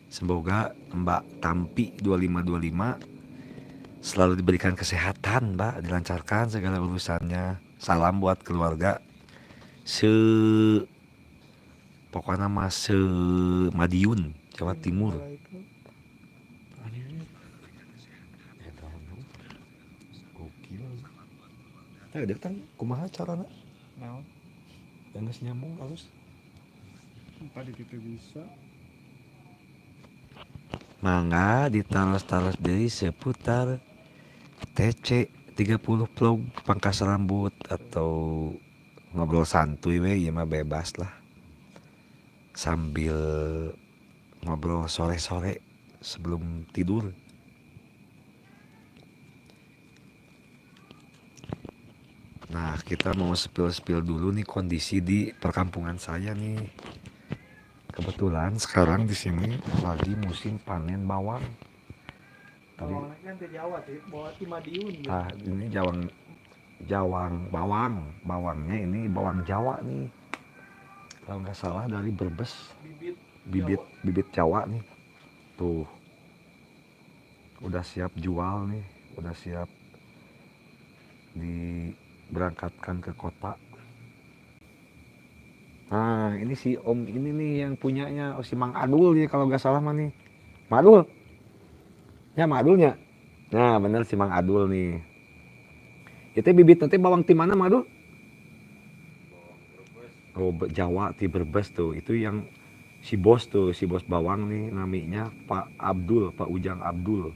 Semoga Mbak Tampi 2525 selalu diberikan kesehatan Mbak, dilancarkan segala urusannya. Salam buat keluarga se pokoknya mah se Madiun, Jawa Timur. Gokil. Tah deuk tang kumaha carana? Naon? Geus nyambung halus. Tadi kita bisa. Mangga ditaros-taros deui seputar TC 30 vlog pangkas rambut atau ngobrol santuy we ieu mah bebas lah. Sambil ngobrol sore-sore sebelum tidur. Nah, kita mau spill-spill dulu nih kondisi di perkampungan saya nih. Kebetulan sekarang di sini lagi musim panen bawang. Tadi, Bawang kan ke Jawa sih, bawa ti Madiun gitu. Ah, ini jawang bawang, bawangnya ini bawang Jawa nih. Kalau nggak salah dari Brebes. Bibit Bibit bibit Jawa nih. Tuh. Udah siap jual nih, udah siap diberangkatkan ke kota. Nah, ini si Om ini nih yang punyanya, oh, si Mang Adul nih kalau nggak salah mah nih. Mang Adul. Ya, Mang Adulnya. Nah, bener si Mang Adul nih. Itu bibit nanti bawang ti mana, Mang Adul? Oh, Jawa ti Brebes tuh. Itu yang si bos tuh, si bos bawang nih namanya Pak Abdul, Pak Ujang Abdul.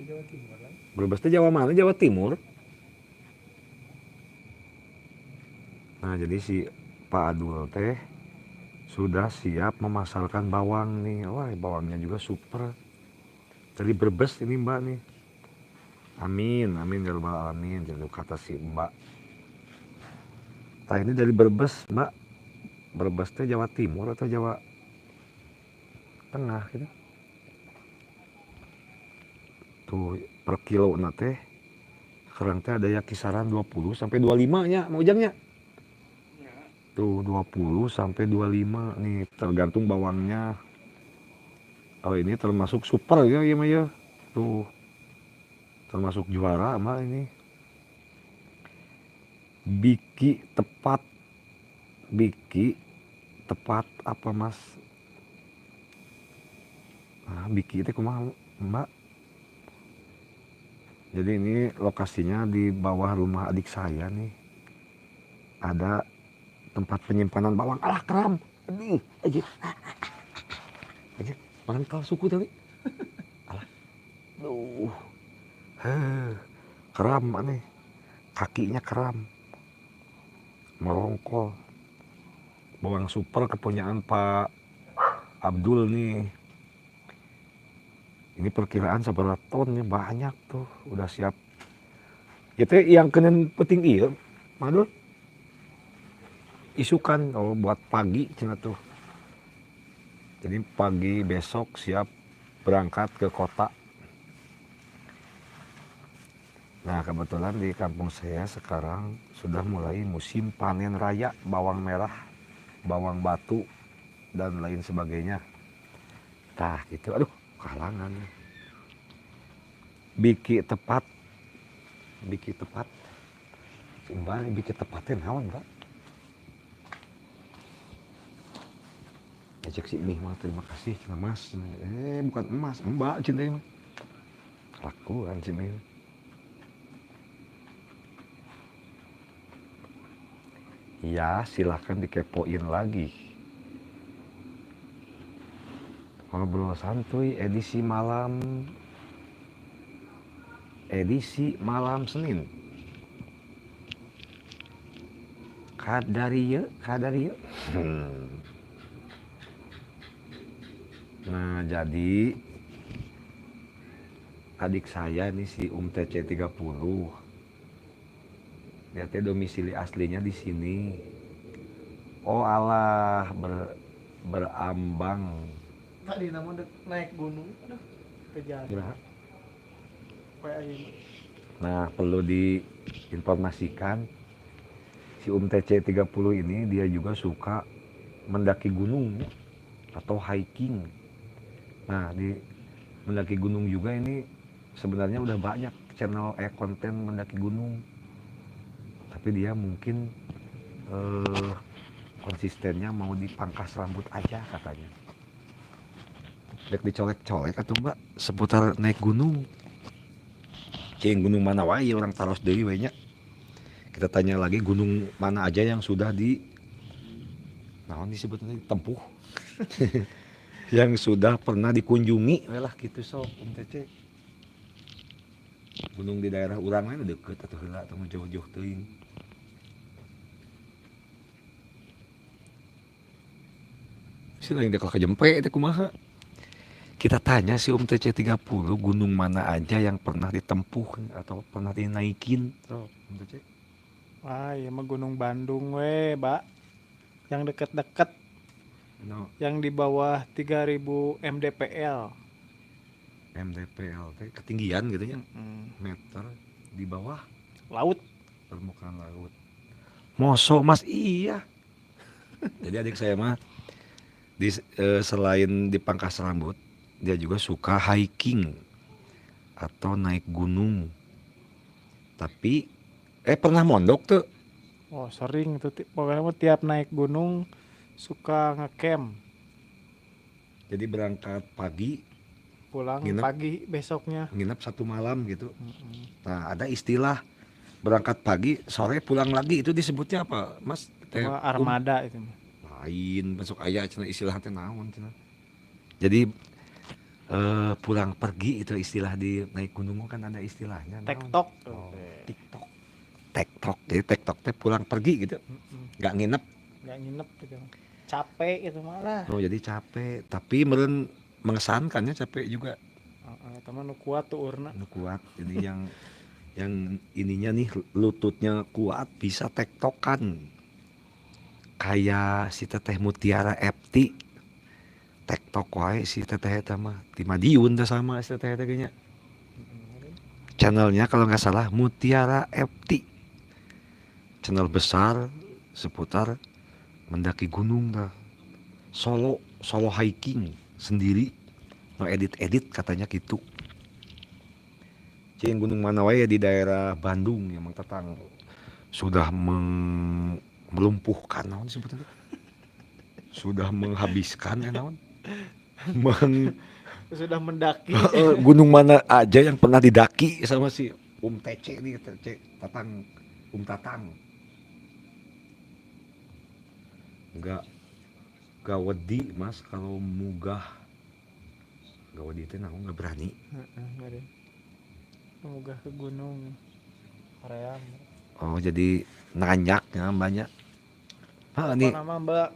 Jawa Timur kan? Brebes teh Jawa mana? Jawa Timur. Nah, jadi si Pak Adul teh sudah siap memasarkan bawang nih. Wah, bawangnya juga super. Dari Brebes ini Mbak nih. Amin, amin ya rabbal alamin. Jadi kata si Mbak. Nah, ini dari Brebes, Mbak. Brebes teh Jawa Timur atau Jawa Tengah gitu. Tuh per kilo na teh sekarang teh ada ya kisaran 20 sampai 25 nya, mau ujangnya. Tuh 20 sampai 25 nih, tergantung bawangnya. Kalau ini termasuk super ya, iya mah ya. Tuh. Termasuk juara mah ini. Biki tepat. Biki tepat apa Mas? Nah, Biki itu kumaha Mbak? Jadi ini lokasinya di bawah rumah adik saya nih. Ada tempat penyimpanan bawang. Alah kram. Aduh, aja. Aja, mangkal suku tadi. Alah. Duh. Heh, kram aneh. Kakinya kram. Merongkol. Bawang super kepunyaan Pak Abdul nih. Ini perkiraan seberapa ton ya, banyak tuh, udah siap. Itu yang kenen penting iya, Madul. Isukan, oh buat pagi cina tuh. Jadi pagi besok siap berangkat ke kota. Nah, kebetulan di kampung saya sekarang sudah mulai musim panen raya bawang merah, bawang batu, dan lain sebagainya. Tah gitu, aduh kalangan. Biki tepat. Biki tepat. Si Mbak biki tepatnya naon, Mbak? Ejek si Mih mah terima kasih cenah Mas. Bukan emas, Mbak cenah mah. Kelakuan si Mih. Ya, silahkan dikepoin lagi. Ngobrol santuy edisi malam Senin. Kadarieu, kadarieu. Nah, jadi adik saya nih si Um TC 30. Dia teh domisili aslinya di sini. Oh alah, berambang. Tadi namun naik gunung, aduh, kejar. Nah, perlu diinformasikan si Um TC 30 ini dia juga suka mendaki gunung atau hiking. Nah, di mendaki gunung juga ini sebenarnya udah banyak channel konten mendaki gunung. Tapi dia mungkin konsistennya mau dipangkas rambut aja katanya. Dek dicolek-colek atau mbak seputar naik gunung. Cing gunung mana wae orang taros deui we nya. Kita tanya lagi gunung mana aja yang sudah di naon disebutnya tempuh. Yang sudah pernah dikunjungi we lah gitu sok Om TC. Gunung di daerah urang lain deket atau heula atau jauh-jauh teuing. Si lain dek kajempe teh kumaha. Kita tanya si Om TC 30 gunung mana aja yang pernah ditempuh atau pernah dinaikin. So, Om TC. Wah, iya mah Gunung Bandung we, Mbak. Yang deket-deket. No. Yang di bawah 3000 MDPL. MDPL teh ketinggian gitu ya. Meter di bawah laut, permukaan laut. Mosok Mas, iya. Jadi adik saya mah di, selain dipangkas rambut, dia juga suka hiking atau naik gunung. Tapi pernah mondok tuh. Oh, sering tuh. Pokoknya mah tiap naik gunung suka ngecamp. Jadi berangkat pagi, pulang nginep, pagi besoknya. Nginep satu malam gitu. Nah, ada istilah berangkat pagi, sore pulang lagi, itu disebutnya apa, Mas? Armada itu. Lain, masuk aya cenah istilah teh naon cenah. Jadi pulang pergi itu istilah di naik gunung kan ada istilahnya. Tektok. Oh, TikTok. Tektok. Jadi tektok teh pulang pergi gitu. Nggak nginep. Nggak nginep gitu. Capek itu malah. Oh, jadi capek, tapi meren mengesankannya capek juga. Teman nu kuat tuh urna. Nu kuat. Jadi yang ininya nih lututnya kuat bisa tektokan. Kayak si Teteh Mutiara Epti. Tektok wae si Teteh eta mah. Di Madiun teh sama si Teteh eta nya. Channelnya kalau nggak salah Mutiara Epti. Channel besar seputar mendaki gunung dah. Solo hiking sendiri. No edit-edit katanya gitu. Cing gunung mana wae di daerah Bandung yang Mang Tatang sudah melumpuhkan naon sebetulnya. Sudah menghabiskan ya naon. Sudah mendaki. Gunung mana aja yang pernah didaki sama si Um TC nih, TC Tatang, Um Tatang. Enggak wedi Mas kalau mugah. Enggak wedi teh naon, enggak berani. Heeh, mugah ke gunung. Hoream. Oh, jadi nanyaknya banyak. Hah, nih. Nama Mbak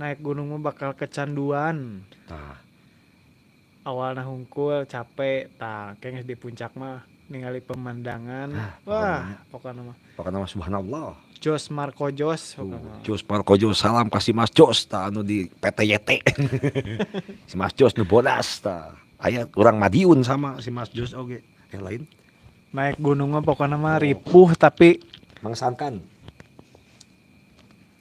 naik gunung mah bakal kecanduan. Tah. Awalna hungkul capek, tah kenges di puncak mah ningali pemandangan. Wah, pokoknya mah. Pokoknya mah subhanallah. Jos Marco Jos pokoknya. Jos Marco Jos, salam kasih Mas Jos tah anu di PTYT. Si Mas Jos nu bodas tah. Aya urang Madiun sama si Mas Jos oge. Lain. Naik gunung mah pokoknya mah ripuh tapi mengesankan.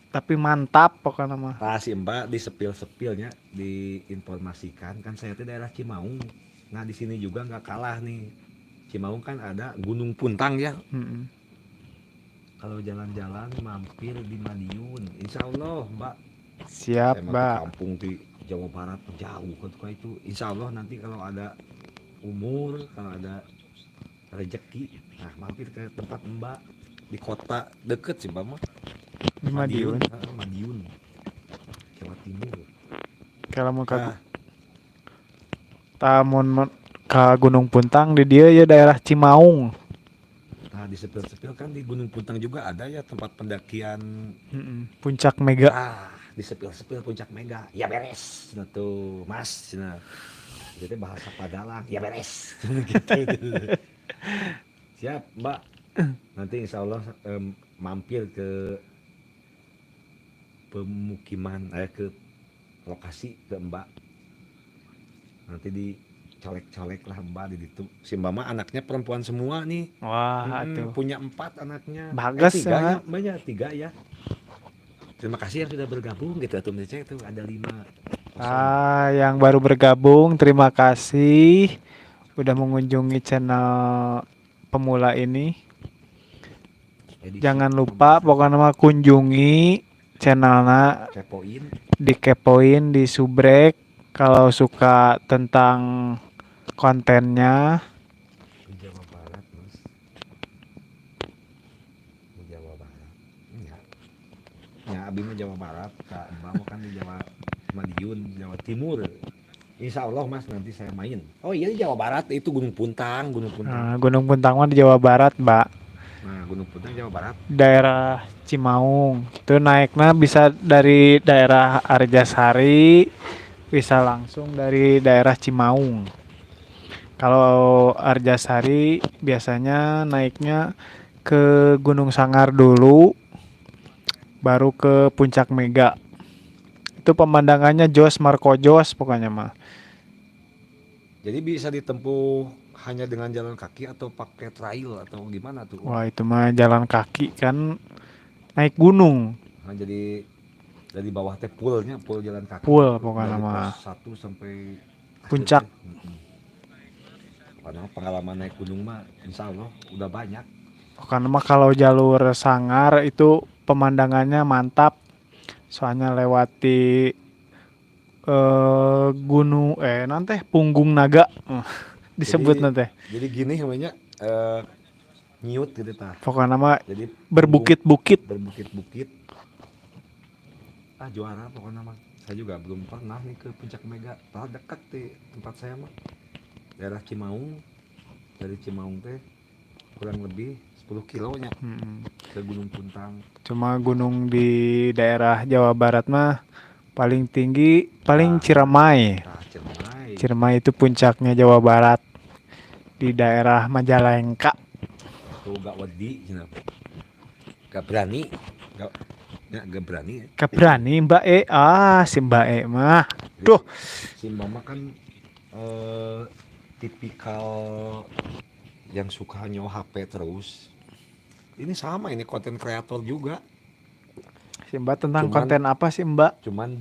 Tapi mantap pokoknya mah. Nah, si Mbak di sepil-sepilnya diinformasikan kan saya itu daerah Cimaung. Nah, di sini juga nggak kalah nih. Cimaung kan ada Gunung Puntang ya. Mm-mm. Kalau jalan-jalan mampir di Madiun, insya Allah Mbak. Siap, Saya mah ke Mbak. kampung di Jawa Barat jauh kan kayak itu. Insya Allah nanti kalau ada umur, kalau ada rezeki, nah mampir ke tempat Mbak di kota deket sih Mbak mah. Di Madiun. Heeh, Madiun, Jawa Timur. Kalau mau ke Nah, tamun ke Gunung Puntang di dia ya daerah Cimaung. Nah, di sepil-sepil kan di Gunung Puntang juga ada ya tempat pendakian. Mm-mm. Puncak Mega. Ah, di sepil-sepil Puncak Mega. Ya beres. Nah tuh, Mas. Nah, jadi bahasa Padalang. Ya beres. Gitu. Siap, Mbak. Nanti insya Allah mampir ke pemukiman, ke lokasi ke Mbak. Nanti dicolek-colek lah Mbak di situ. Si Mbak mah anaknya perempuan semua nih. Wah, tuh. Punya 4 anaknya. Bagus 3 ya. Ya, banyak 3 ya. Terima kasih yang sudah bergabung gitu atau misalnya itu ada 5. Ah, yang baru bergabung, terima kasih udah mengunjungi channel pemula ini. Edisi Jangan lupa pokoknya mah kunjungi channelnya, kepoin, dikepoin, di subrek kalau suka tentang kontennya. Di Jawa Barat, Mas. Di Jawa Barat. Ya. Ya, abi mah Jawa Barat, Kak Mbak mah kan di Jawa Madiun, Jawa Timur. Insya Allah Mas nanti saya main. Oh iya di Jawa Barat itu Gunung Puntang, Gunung Puntang. Nah, Gunung Puntang mah di Jawa Barat, Mbak. Nah, Gunung Puntang Jawa Barat. Daerah Cimaung. Itu naiknya bisa dari daerah Arjasari, bisa langsung dari daerah Cimaung. Kalau Arjasari biasanya naiknya ke Gunung Sangar dulu, baru ke Puncak Mega. Itu pemandangannya jos Marco jos pokoknya mah. Jadi bisa ditempuh hanya dengan jalan kaki atau pakai trail atau gimana tuh? Wah, itu mah jalan kaki kan naik gunung. Nah, jadi dari bawah teh poolnya, pool jalan kaki. Pool pokoknya Dari mah. pos 1 sampai akhir Puncak. teh. Karena pengalaman naik gunung mah insya Allah udah banyak. Pokoknya mah kalau jalur Sangar itu pemandangannya mantap. Soalnya lewati gunung nanti Punggung Naga disebut nanti. Jadi gini namanya nyiut gitu tah. Pokoknya mah Jadi berbukit-bukit. Berbukit-bukit. Ah juara pokoknya mah. Saya juga belum pernah nih ke Puncak Mega. Padahal dekat di tempat saya mah. Daerah Cimaung. Dari Cimaung teh kurang lebih 10 kilonya ke Gunung Puntang. Cuma gunung di daerah Jawa Barat mah paling tinggi paling Ciremai. Nah, Ciremai. Ciremai itu puncaknya Jawa Barat di daerah Majalengka. Tuh gak wedi cenah. Gak berani. Gak, ya, gak berani ya. Gak berani Mbak E. Ah, si Mbak E mah. Duh. Si Mbak mah kan tipikal yang suka nyawa HP terus. Ini sama ini konten kreator juga. Si Mbak tentang konten apa sih Mbak? Cuman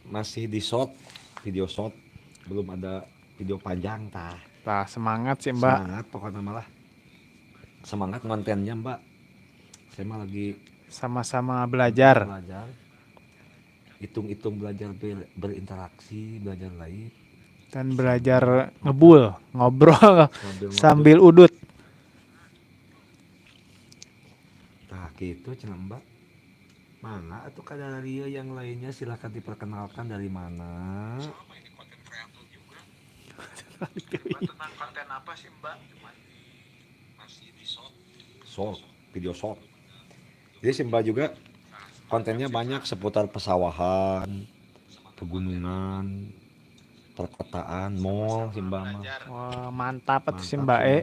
masih di short, video short, belum ada video panjang tah. Tah, semangat sih Mbak. Semangat pokoknya malah. Semangat kontennya Mbak. Saya mah lagi sama-sama belajar. Belajar. Hitung-hitung belajar berinteraksi, belajar lain. Dan belajar ngebul, ngobrol sambil udut. Nah gitu cenah Mbak. Mana atau Kadaria yang lainnya silahkan diperkenalkan dari mana? Sama ini konten kreator juga. Tentang konten apa sih Mbak? Cuman masih di short, video short. Jadi si Mbak juga kontennya banyak seputar pesawahan, pegunungan, perkotaan, mall si Mbak mah. Wah, mantap atuh si Mbak E.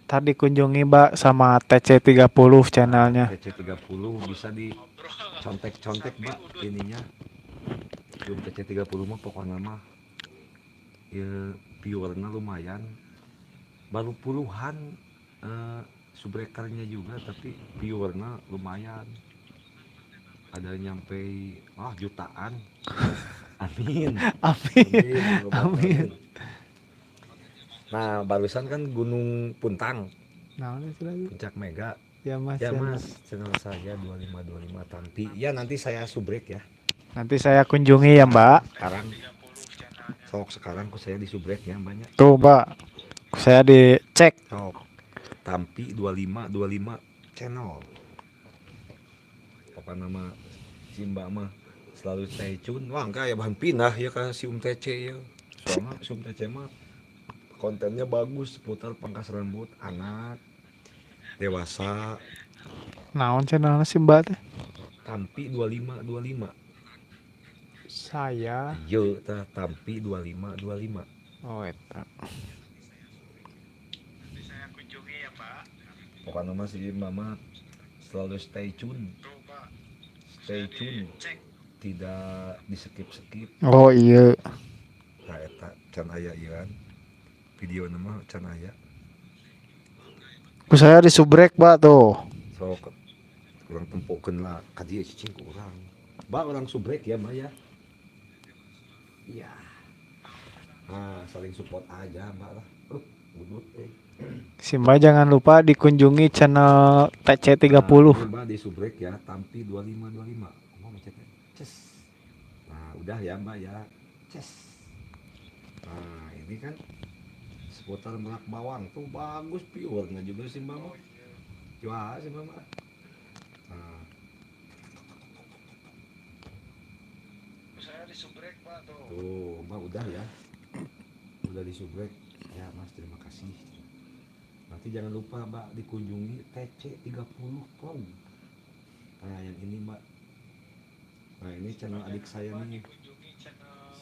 Tadi kunjungi Mbak sama TC30 channelnya. TC30 bisa dicontek-contek Mbak ininya. Belum TC30 mah pokoknya mah ya viewernya lumayan. Baru puluhan subbreakernya juga tapi viewernya lumayan. Ada nyampe jutaan. Amin. Amin. Amin. Nah, barusan kan Gunung Puntang, Naon itu lagi? Puncak Mega. Ya Mas. Ya Ya, Mas, channel saya 2525 Tampi. Ya nanti saya subrek ya. Nanti saya kunjungi ya Mbak. Sekarang sok sekarang ku saya disubreknya banyak. Tuh Mbak. Saya dicek. Sok Tampi 2525 channel. Pokoknya nama si Mbak mah selalu stay tune. Wah, enggak ya bahan pindah ya ke si TC ya. Soalnya si TC mah kontennya bagus seputar pangkas rambut anak dewasa. Naon channelnya si Mbak teh? Tampi 2525. Saya. Yo tah Tampi 2525. Oh eta. Pokoknya mah si Mama selalu stay tune. Stay tune. Tidak di skip-skip. Oh iya. Nah eta can aya ieu kan. Video nama can aya. Ku saya disubrek Mbak tuh. Sok urang tempokeun lah ka dieu cicing ku urang. Mbak urang subrek ya Mbak ya. Iya. Nah, saling support aja Mbak lah. Udut eh. Si Mbak jangan lupa dikunjungi channel TC30. Nah, ini Mbak di subrek ya, Tampi 2525. Mau mencetnya. Ces. Nah, udah ya Mbak ya. Ces. Nah, ini kan seputar Merak Bawang tuh bagus viewernya juga sih Mbak mah. Jual sih Mbak mah. Nah. Saya disubrek Pak tuh. Tuh, Mbak udah ya. Udah disubrek. Ya, Mas, terima kasih. Nanti jangan lupa Mbak dikunjungi TC30 Vlog. Nah, yang ini Mbak. Nah, ini channel adik saya nih.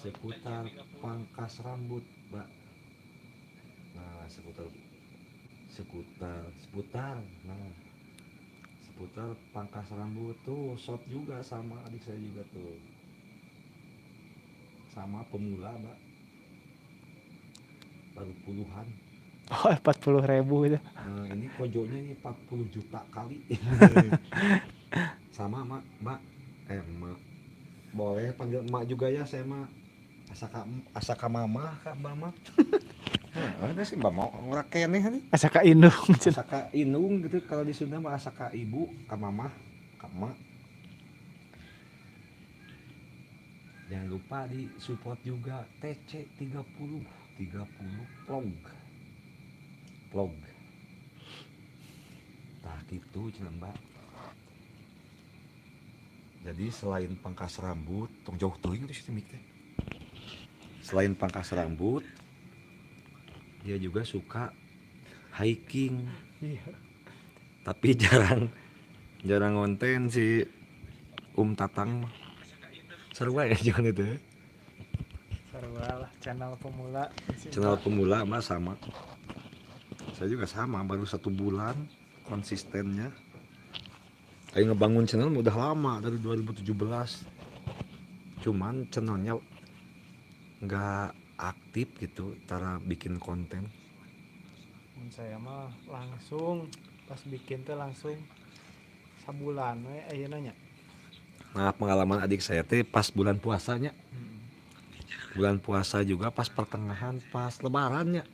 Seputar pangkas rambut, Mbak. Nah, seputar seputar seputar. Nah, seputar pangkas rambut tuh shot juga sama adik saya juga tuh. Sama pemula, Mbak. Baru puluhan. Oh, 40.000 itu. Nah, ini kojonya ini 40 juta kali. Sama Mak, Mbak. Mak. Boleh panggil emak juga ya saya mah. Asa ka mama, ka Mbak mah. Nah, ada sih Mbak mau ngora keneh nih. Asa ka indung. Asa ka indung gitu kalau di Sunda mah asa ka ibu, ka mama, ka emak. Jangan lupa di support juga TC 30 30 vlog. Vlog. Tah gitu cenah Mbak. Jadi selain pangkas rambut, tong jauh teuing tuh si mik teh. Selain pangkas rambut, dia juga suka hiking. Iya. Tapi jarang konten si Um Tatang mah. Seru ya jangan itu. Seru lah channel pemula. Channel pemula mah sama. Saya juga sama, baru 1 bulan konsistennya. Kayak ngebangun channel udah lama dari 2017. Cuman channelnya nggak aktif gitu cara bikin konten. Saya mah langsung pas bikin teh langsung sabulan we ayeuna nya. Nah, pengalaman adik saya teh pas bulan puasanya. Bulan puasa juga pas pertengahan pas lebarannya.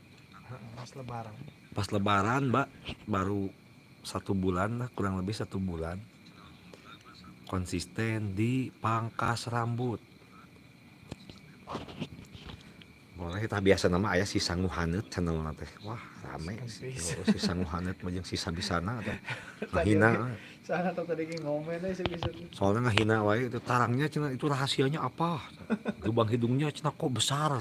Pas lebaran. Pas lebaran, Mbak, baru 1 bulan lah, kurang lebih 1 bulan. Konsisten di pangkas rambut. Boleh kita biasa nama ayah si sangu haneut channel teh. Wah, rame sih. Oh, si sangu haneut mah jeung si sabisana teh. Ngahina. Sana tuh tadi ngomen aja bisa. Soalnya ngahina wae itu tarangnya cenah itu rahasianya apa? Lubang hidungnya cenah kok besar.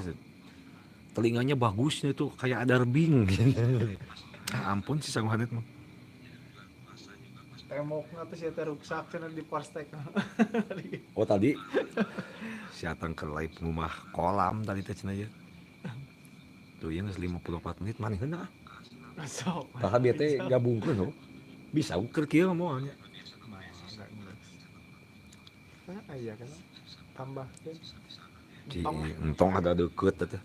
Telinganya bagus itu kayak ada rebing. Ah, ampun si sangu haneut mah. Tembokna teh sia teh ruksak cenah di parstek. Oh tadi si Atang ke live rumah kolam tadi teh cenah ieu. Tuh ieu geus 54 menit manehna ah. Sok. Tah bieu teh gabungkeun heuh. Bisa keur kieu moal nya. Nah, iya kan. Tambahkeun. Entong ada deket teh.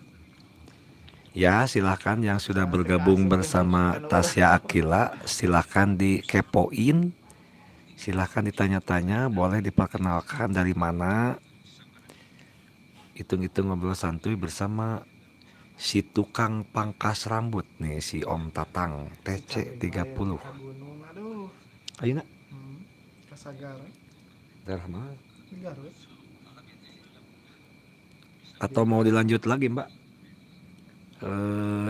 Ya, silahkan yang sudah bergabung bersama Tasya Aqilla, silahkan dikepoin, silahkan ditanya-tanya, boleh diperkenalkan dari mana. Hitung-hitung ngobrol santuy bersama Si tukang pangkas rambut nih, si Om Tatang TC 30. Ka gunung, aduh. Ayeuna Ka Sagara. Daerah mana? Di Garut. Atau mau dilanjut lagi, Mbak?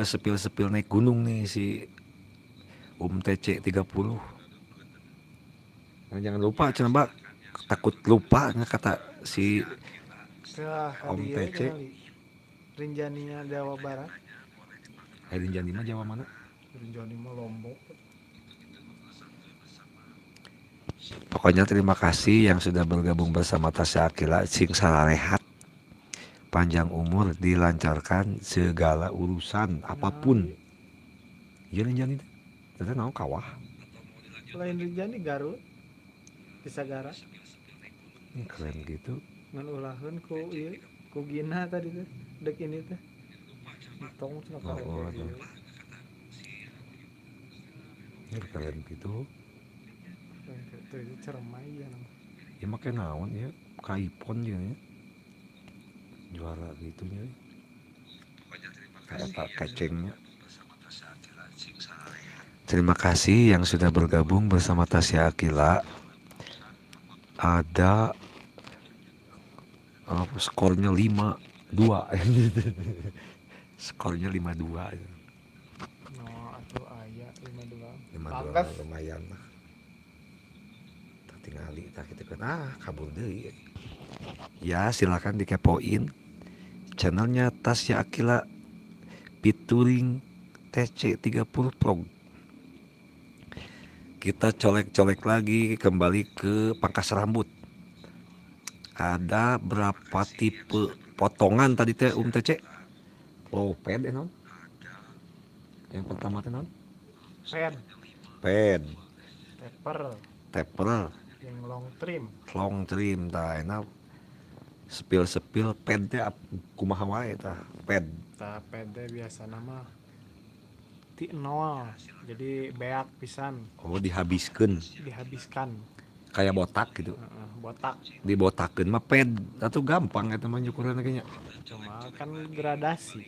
Sepil-sepil naik gunung nih si Om TC 30. Nah, jangan lupa cenah, Mbak. Takut lupa kata si Tah, Om ka dieu TC. kali. Rinjaninya Jawa Barat. Rinjani mah Jawa mana? Rinjani mah Lombok. Pokoknya terima kasih yang sudah bergabung bersama Tasya Aqilla. Sing sararehat, panjang umur, dilancarkan segala urusan apapun. Iya Rinjani teh. Teh naon kawah? Lain Rinjani, Garut. Di Sagara. Ini keren gitu. Ngan ulaheun ku ieu, ku Gina tadi teh. Dek ini teh. Tong cenah Oh, ka tuh. Ini keren gitu. Tuh, itu cermai ya nama. Ya make naon ya? Kaipon jeung ya. Juara gitu nya. Kayak kecengnya. Terima kasih yang sudah bergabung bersama Tasya Aqilla. Ada skornya 5-2. Skornya 5-2. No, atuh aya 5-2. 5-2 Bagus. Lumayan lah. Tak tingali tak kitu kan, kabur deui. Ya, silakan dikepoin channelnya Tasya Aqilla featuring TC 30 Vlog. Kita colek-colek lagi kembali ke pangkas rambut. Ada berapa tipe potongan tadi teh Om TC? Oh, ped naon? Yang pertama teh naon? Ped. Ped. Taper. Taper. Yang long trim. Long trim tah enak. Sepil-sepil ped teh kumaha wae tah ped. Tah ped teh biasa nama ti nol. Jadi beak pisan. Oh, dihabiskeun. Dihabiskan. Kayak botak gitu. Heeh, botak. Dibotakeun mah ped atuh gampang eta mah nyukuran kayaknya. Cuma kan gradasi.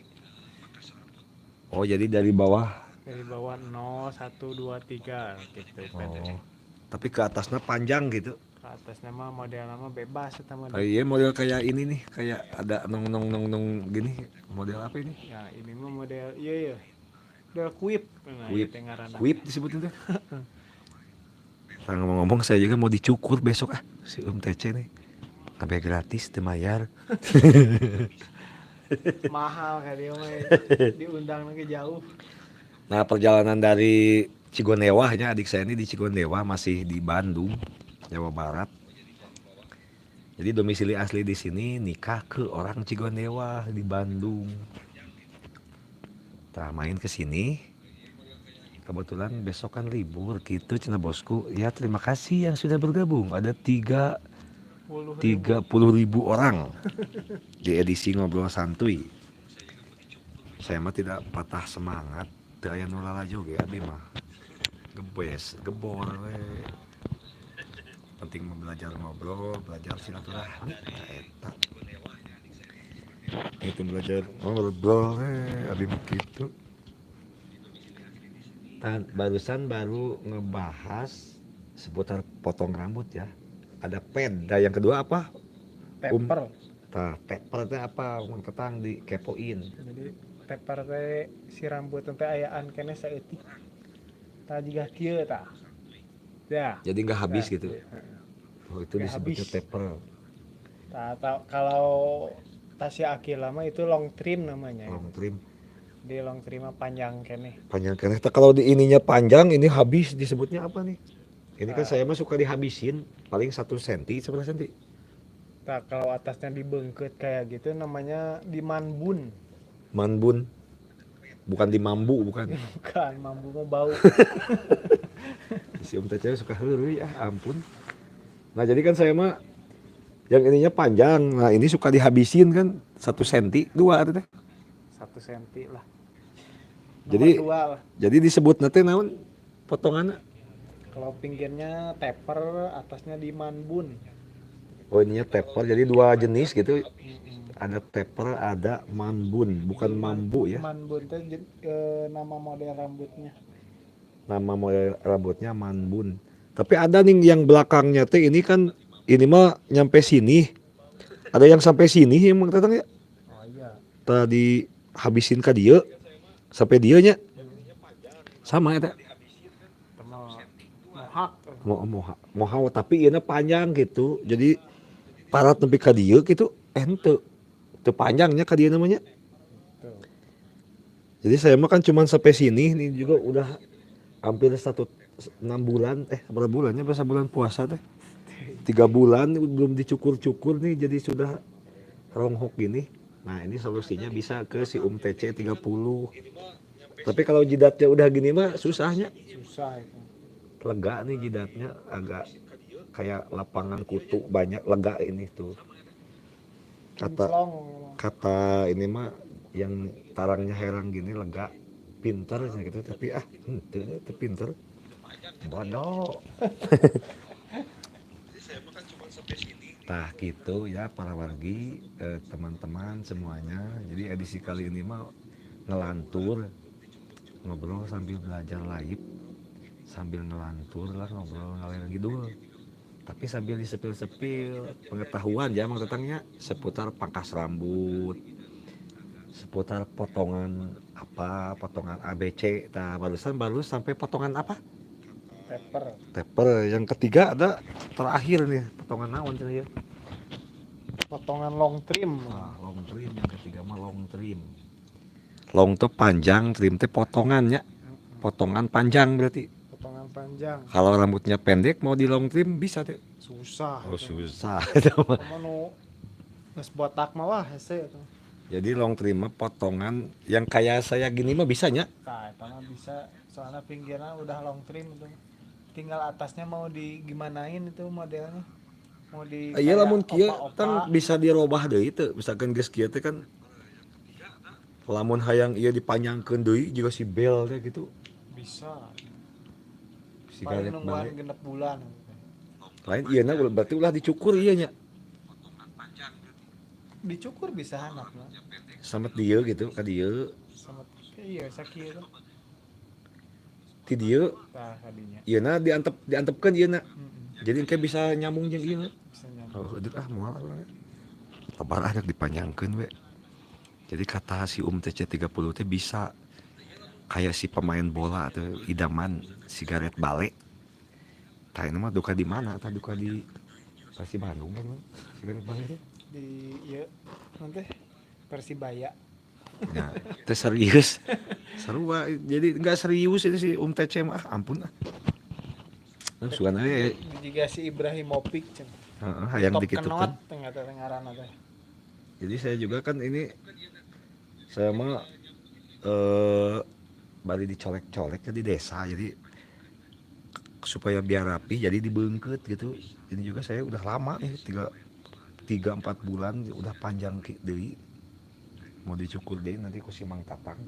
Oh, jadi dari bawah. Dari bawah 0, 1, 2, 3 gitu. Oh. Tapi ke atasnya panjang gitu. Ke atasnya mah model nama bebas eta mah. Oh, iya model kayak ini nih, kayak ada nong nong nong nong gini. Model apa ini? Ya, ini mah model iya iya. Model kuip. Nah, Kuip. ieu teh ngaranna. Kuip disebutnya tuh. Nah, ngomong-ngomong saya juga mau dicukur besok ah si Om TC nih. Sampai gratis teu mayar. Mahal kali mah diundang lagi jauh. Nah, perjalanan dari Cigondewah-nya, adik saya ini di Cigondewah masih di Bandung, Jawa Barat. Jadi domisili asli di sini, nikah ke orang Cigondewah di Bandung. Tah main ke sini. Kebetulan besok kan libur gitu cenah bosku. Ya terima kasih yang sudah bergabung. Ada 30.000 orang di edisi Ngobrol Santuy. Saya mah tidak patah semangat. Teu aya nu lalajo ge abi mah. Gebes, gebor we. Penting mah belajar ngobrol, belajar silaturahmi. Nah, eta. Itu belajar ngobrol we, abi mah kitu. Tan, barusan baru ngebahas seputar potong rambut ya. Ada ped. Nah, yang kedua apa? Taper. Tah, taper teh apa? Mun ketang dikepoin. Jadi taper teh si rambut teh ayaan keneh saeutik. Tah jiga kieu tah. Ya. Jadi nggak habis Tah. gitu. Oh, itu Nggak disebutnya habis. taper. Tah, tah, kalau Tasya Aqilla mah itu long trim namanya. Long trim. Di long trim mah panjang keneh. Panjang keneh. Tah, kalau di ininya panjang, ini habis disebutnya apa nih? Ini kan Ah. saya mah suka dihabisin, paling 1 senti, seberapa senti? Tah, kalau atasnya dibengket kayak gitu namanya di manbun. Manbun. Bukan di mambu, bukan. Bukan, mambu mah bau. Si Om Tece suka heureuy, ah ampun. Nah, jadi kan saya mah yang ininya panjang. Nah, ini suka dihabisin kan 1 senti, 2 atuh teh. 1 senti lah. Nomor Jadi 2 lah. Jadi disebut nanti naon potonganna? Kalau pinggirnya taper, atasnya di manbun. Oh, ininya taper, jadi dua jenis gitu. Ada taper, ada man bun, bukan mambu ya. Man bun teh nama model rambutnya. Nama model rambutnya man bun. Tapi ada nih yang belakangnya teh, ini kan ini mah nyampe sini. Ada yang sampai sini yang Mang Tatang ya. Oh iya. Tadi habisin ka dieu sampai dieu nya. Sama eta. Mohak. Mau mau mau, tapi ieu panjang gitu. Jadi parat nepi ka dieu gitu, henteu. Teu panjangnya ka dieu namanya. Tuh. Jadi saya mah kan cuman sampai sini nih, juga udah hampir 1 6 bulan, berapa bulannya, berapa bulan puasa teh, 3 bulan belum dicukur-cukur nih, jadi sudah ronghok gini. Nah, ini solusinya bisa ke si Um TC 30, tapi kalau jidatnya udah gini mah susahnya. Susah itu. Lega nih jidatnya, agak kayak lapangan kutu banyak, lega ini tuh kata Kinclong. Kata ini mah yang tarangnya herang gini lega, pinter gitu, tapi ah henteu teu pinter, bodoh. Tah gitu ya, para wargi, teman-teman semuanya. Jadi edisi kali ini mah ngelantur, ngobrol sambil belajar live, sambil ngelantur lah, ngobrol ngalir ngidul. Tapi sambil disepil-sepil pengetahuan ya, Mang Tatangnya, seputar pangkas rambut, seputar potongan apa, potongan ABC. Nah, barusan baru sampai potongan apa? Taper. Taper. Yang ketiga ada terakhir nih, potongan naon cenah ya? Potongan long trim. Ah, long trim, yang ketiga mah long trim. Long tuh panjang, trim teh potongannya. Potongan panjang berarti. Potongan panjang. Kalau rambutnya pendek mau di long trim bisa tuh? Susah. Oh, itu. Susah itu mah. Komo nu geus botak mah, wah, hese itu. Jadi long trim mah potongan yang kayak saya gini mah bisa nya. Nah, eta mah bisa, soalnya pinggirnya udah long trim itu. Tinggal atasnya mau digimanain itu modelnya. Mau di Iya, kayak lamun kieu opa-opa. kan bisa dirobah deui teu? Misalkan geus kieu teh kan lamun hayang ieu dipanjangkeun deui juga si bel teh gitu. Bisa. Si Paling garek nungguan balik. 6 bulan. Lain ieu na berarti ulah dicukur ieu nya. Dicukur bisa handap lah. Sama dieu gitu ka dieu. Sama iya sakieu. Ti dieu. Tah kadinya. Ieu na diantep, diantepkeun ieu na. Heeh. Jadi engke bisa nyambung jeung ieu. Bisa nyambung. Oh, aduh, ah, moal urang. Lebar anak dipanjangkeun we. Jadi kata si Um TC 30 teh bisa kayak si pemain bola atau idaman si Gareth Bale. Tah, ini mah duka di mana? Tah, duka di pasti Bandung kan, Bang? Si Gareth Bale teh. Di ieu nanti Persibaya. Nah, itu serius. Seru, Pak. Jadi nggak serius ini si Um TC mah. Ah, ampun ah. Nah, sugan aja ya. Juga si Ibrahimovic cenah. Heeh, hayang Top dikitukeun. kenot teh ngaranna teh. Jadi saya juga kan ini saya mah bari dicolek-colek di desa, jadi supaya biar rapi jadi dibeungkeut gitu. Ini juga saya udah lama nih, 3 3 4 bulan udah panjang deui. Mau dicukur deh nanti ku si Mang Tatang.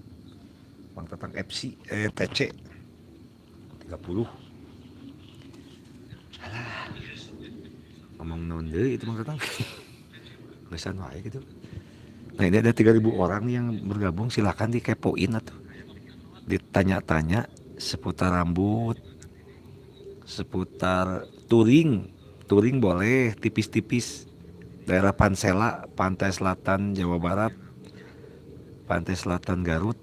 Mang Tatang FC, TC 30. Alah. Ngomong naon deui itu, Mang Tatang? Geusan wae gitu. Nah, ini ada 3000 orang nih yang bergabung, silakan dikepoin atuh. Ditanya-tanya seputar rambut, seputar touring. Touring boleh tipis-tipis. Daerah Pansela, Pantai Selatan Jawa Barat, Pantai Selatan Garut.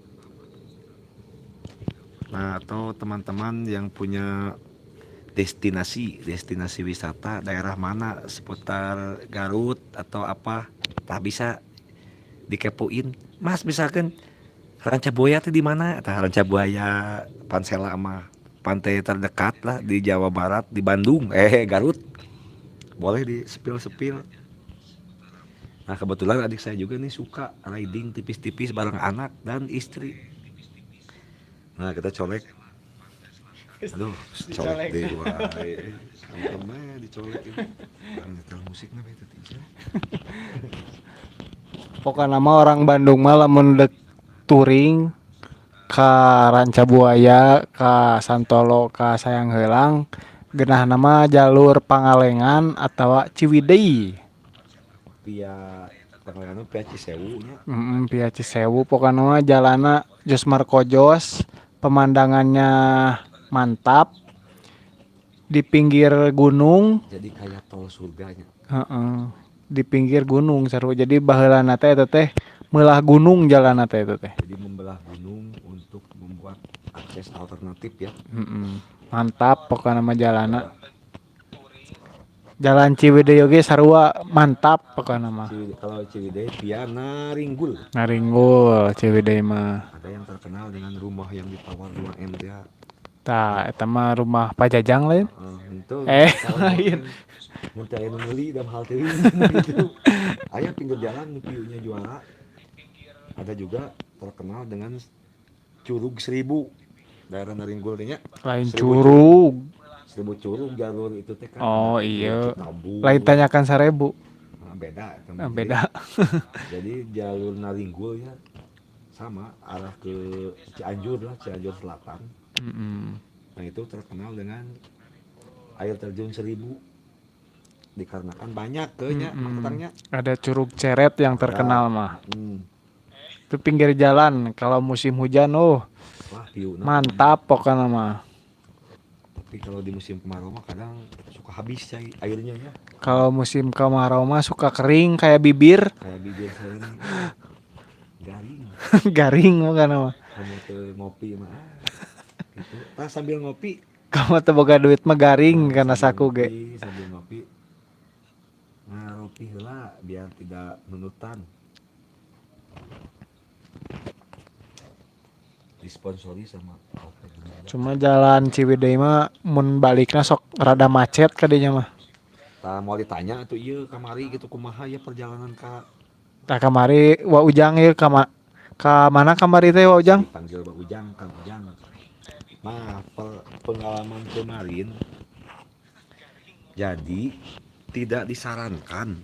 Nah, atau teman-teman yang punya destinasi, destinasi wisata daerah mana seputar Garut atau apa, tak bisa dikepoin. Mas, misalkan Ranca Buaya itu di mana? Tah, Ranca Buaya Pansela mah pantai terdekat lah di Jawa Barat, di Bandung, Garut. Boleh di sepil-sepil. Nah, kebetulan adik saya juga nih suka riding tipis-tipis bareng anak dan istri. Nah, kita colek. Aduh, colek Dicolek. deh wae. Ampun dicolek ini. Urang nyetel musik na itu teh. Pokoknya mah orang Bandung mah lamun dek touring ka Ranca Buaya, ka Santolo, ka Sayang Heulang, Geunahna mah jalur Pangalengan atawa Ciwidey. Via Pangalengan, via Cisewu nya. Heeh, via Cisewu pokokna mah jalanna jos markojos, pemandangannya mantap. Di pinggir gunung. Jadi kayak tol surganya. Heeh. Di pinggir gunung seru. Jadi baheulana teh eta teh meulah gunung jalanna teh eta teh. Jadi membelah gunung untuk membuat akses alternatif ya. Heeh. Mantap pokokna mah jalanna. Jalan Ciwidey oge sarua mantap pokokna mah. Ciwidey, kalau Ciwidey via Naringgul. Naringgul Ciwidey mah. Ada yang terkenal dengan rumah yang ditawar 2 M ya. Tah, eta mah rumah Pak Jajang lain. Itu Lain. Mun teh aya nu meuli dalam hal teuing gitu. Aya pinggir jalan view-nya juara. Ada juga terkenal dengan Curug Seribu. Daerah Naringgul teh nya. Lain Seribu curug. Seribu curug jalur itu teh kan. Oh, iya. Citabung. Lain tanyakan 1000. Nah, beda eta mah. Ah, beda. Jadi jalur Naringgul ya sama arah ke Cianjur lah, Cianjur Selatan. Nah itu terkenal dengan air terjun 1000 dikarenakan banyak kayaknya petangnya. Ada Curug Ceret yang terkenal mah. Itu pinggir jalan kalau musim hujan, oh. Wah, view-na. Mantap pokoknya mah. Tapi kalau di musim kemarau mah kadang suka habis cai airnya ya. Kalau musim kemarau mah suka kering kayak bibir. Kayak bibir saya ini. Garing. Garing pokoknya mah. Kamu tuh ngopi mah. Gitu. Tah sambil ngopi. Kamu tuh boga duit mah garing Nah, karena sambil saku ge. ngopi, sambil ngopi. Ngaropi heula biar tidak menutan. Disponsori sama Oke Gerinda. Cuma jalan Ciwidey mah mun balikna sok rada macet kadinya mah. Tah mau ditanya atuh ieu kamari gitu kumaha ya perjalanan ka Tah kamari Wa Ujang ieu ka mana kamari teh Wa Ujang? Dipanggil Wa Ujang, Kang Ujang. Nah, pengalaman kemarin jadi tidak disarankan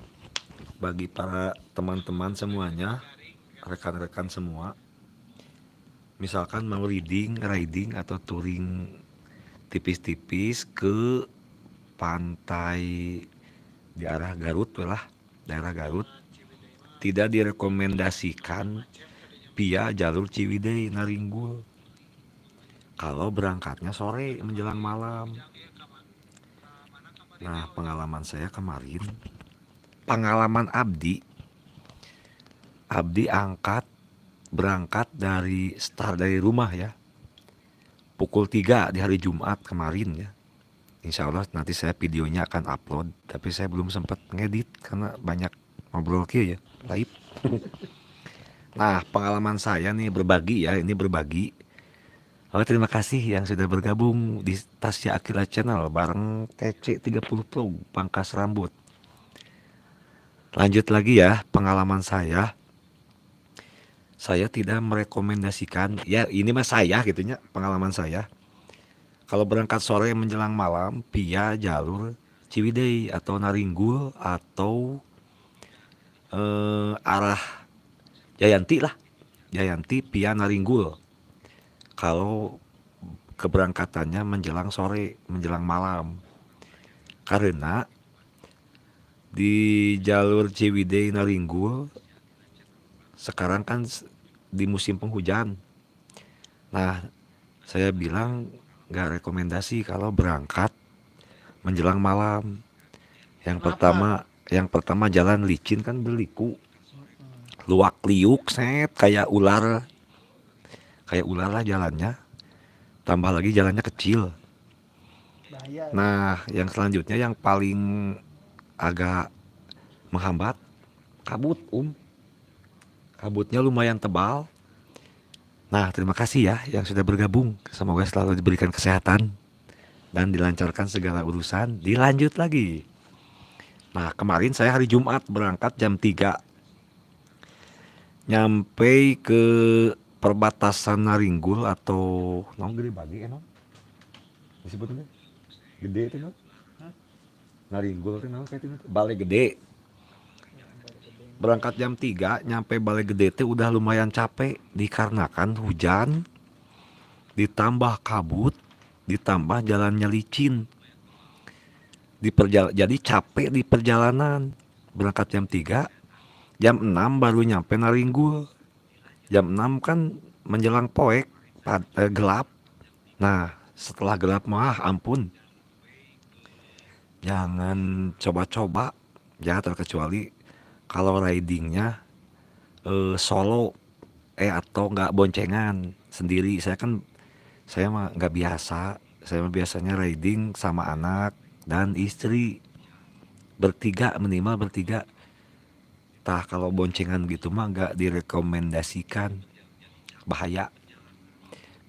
bagi para teman-teman semuanya, rekan-rekan semua, misalkan mau riding atau touring tipis-tipis ke pantai di arah Garut lah, daerah Garut, tidak direkomendasikan via jalur Ciwidey Naringgul. Kalau berangkatnya sore menjelang malam. Nah, pengalaman saya kemarin, pengalaman Abdi, Abdi berangkat dari start dari rumah ya, pukul 3 di hari Jumat kemarin ya. Insya Allah nanti saya videonya akan upload, tapi saya belum sempat ngedit karena banyak ngobrol kia ya, live. Nah, pengalaman saya nih berbagi ya, ini berbagi. Oke, terima kasih yang sudah bergabung di Tasya Aqilla Channel bareng TC 30 Pro Pangkas Rambut. Lanjut lagi ya, pengalaman saya. Saya tidak merekomendasikan, ya ini mah saya gitunya, pengalaman saya. Kalau berangkat sore menjelang malam via jalur Ciwidey atau Naringgul atau arah Jayanti lah, Jayanti via Naringgul. Kalau keberangkatannya menjelang sore, menjelang malam. Karena di jalur Ciwidey Naringgul sekarang kan di musim penghujan. Nah, saya bilang nggak rekomendasi kalau berangkat menjelang malam. Yang Kenapa? pertama jalan licin kan berliku. Luak liuk set kayak ular. Kayak ular lah jalannya. Tambah lagi jalannya kecil. Bahaya. Nah, yang selanjutnya yang paling agak menghambat, kabut, Um. Kabutnya lumayan tebal. Nah, terima kasih ya yang sudah bergabung. Semoga selalu diberikan kesehatan dan dilancarkan segala urusan. Dilanjut lagi. Nah, kemarin saya hari Jumat berangkat jam 3. Nyampe ke perbatasan Naringgul atau naon gede bagi emang? Disebutnya gede itu naon? Hah? Naringgul itu naon kayak itu? Balai Gede. Berangkat jam 3, nyampe Balai Gede teh udah lumayan capek dikarenakan hujan, ditambah kabut, ditambah jalannya licin. Jadi capek di perjalanan. Berangkat jam 3, jam 6 baru nyampe Naringgul. Jam 6 kan menjelang poek, gelap. Nah, setelah gelap mah ampun. Jangan coba-coba ya, terkecuali kalau ridingnya solo atau nggak boncengan sendiri. Saya mah nggak biasa. Saya mah biasanya riding sama anak dan istri, bertiga, minimal bertiga. Tah, kalau boncengan gitu mah nggak direkomendasikan, bahaya.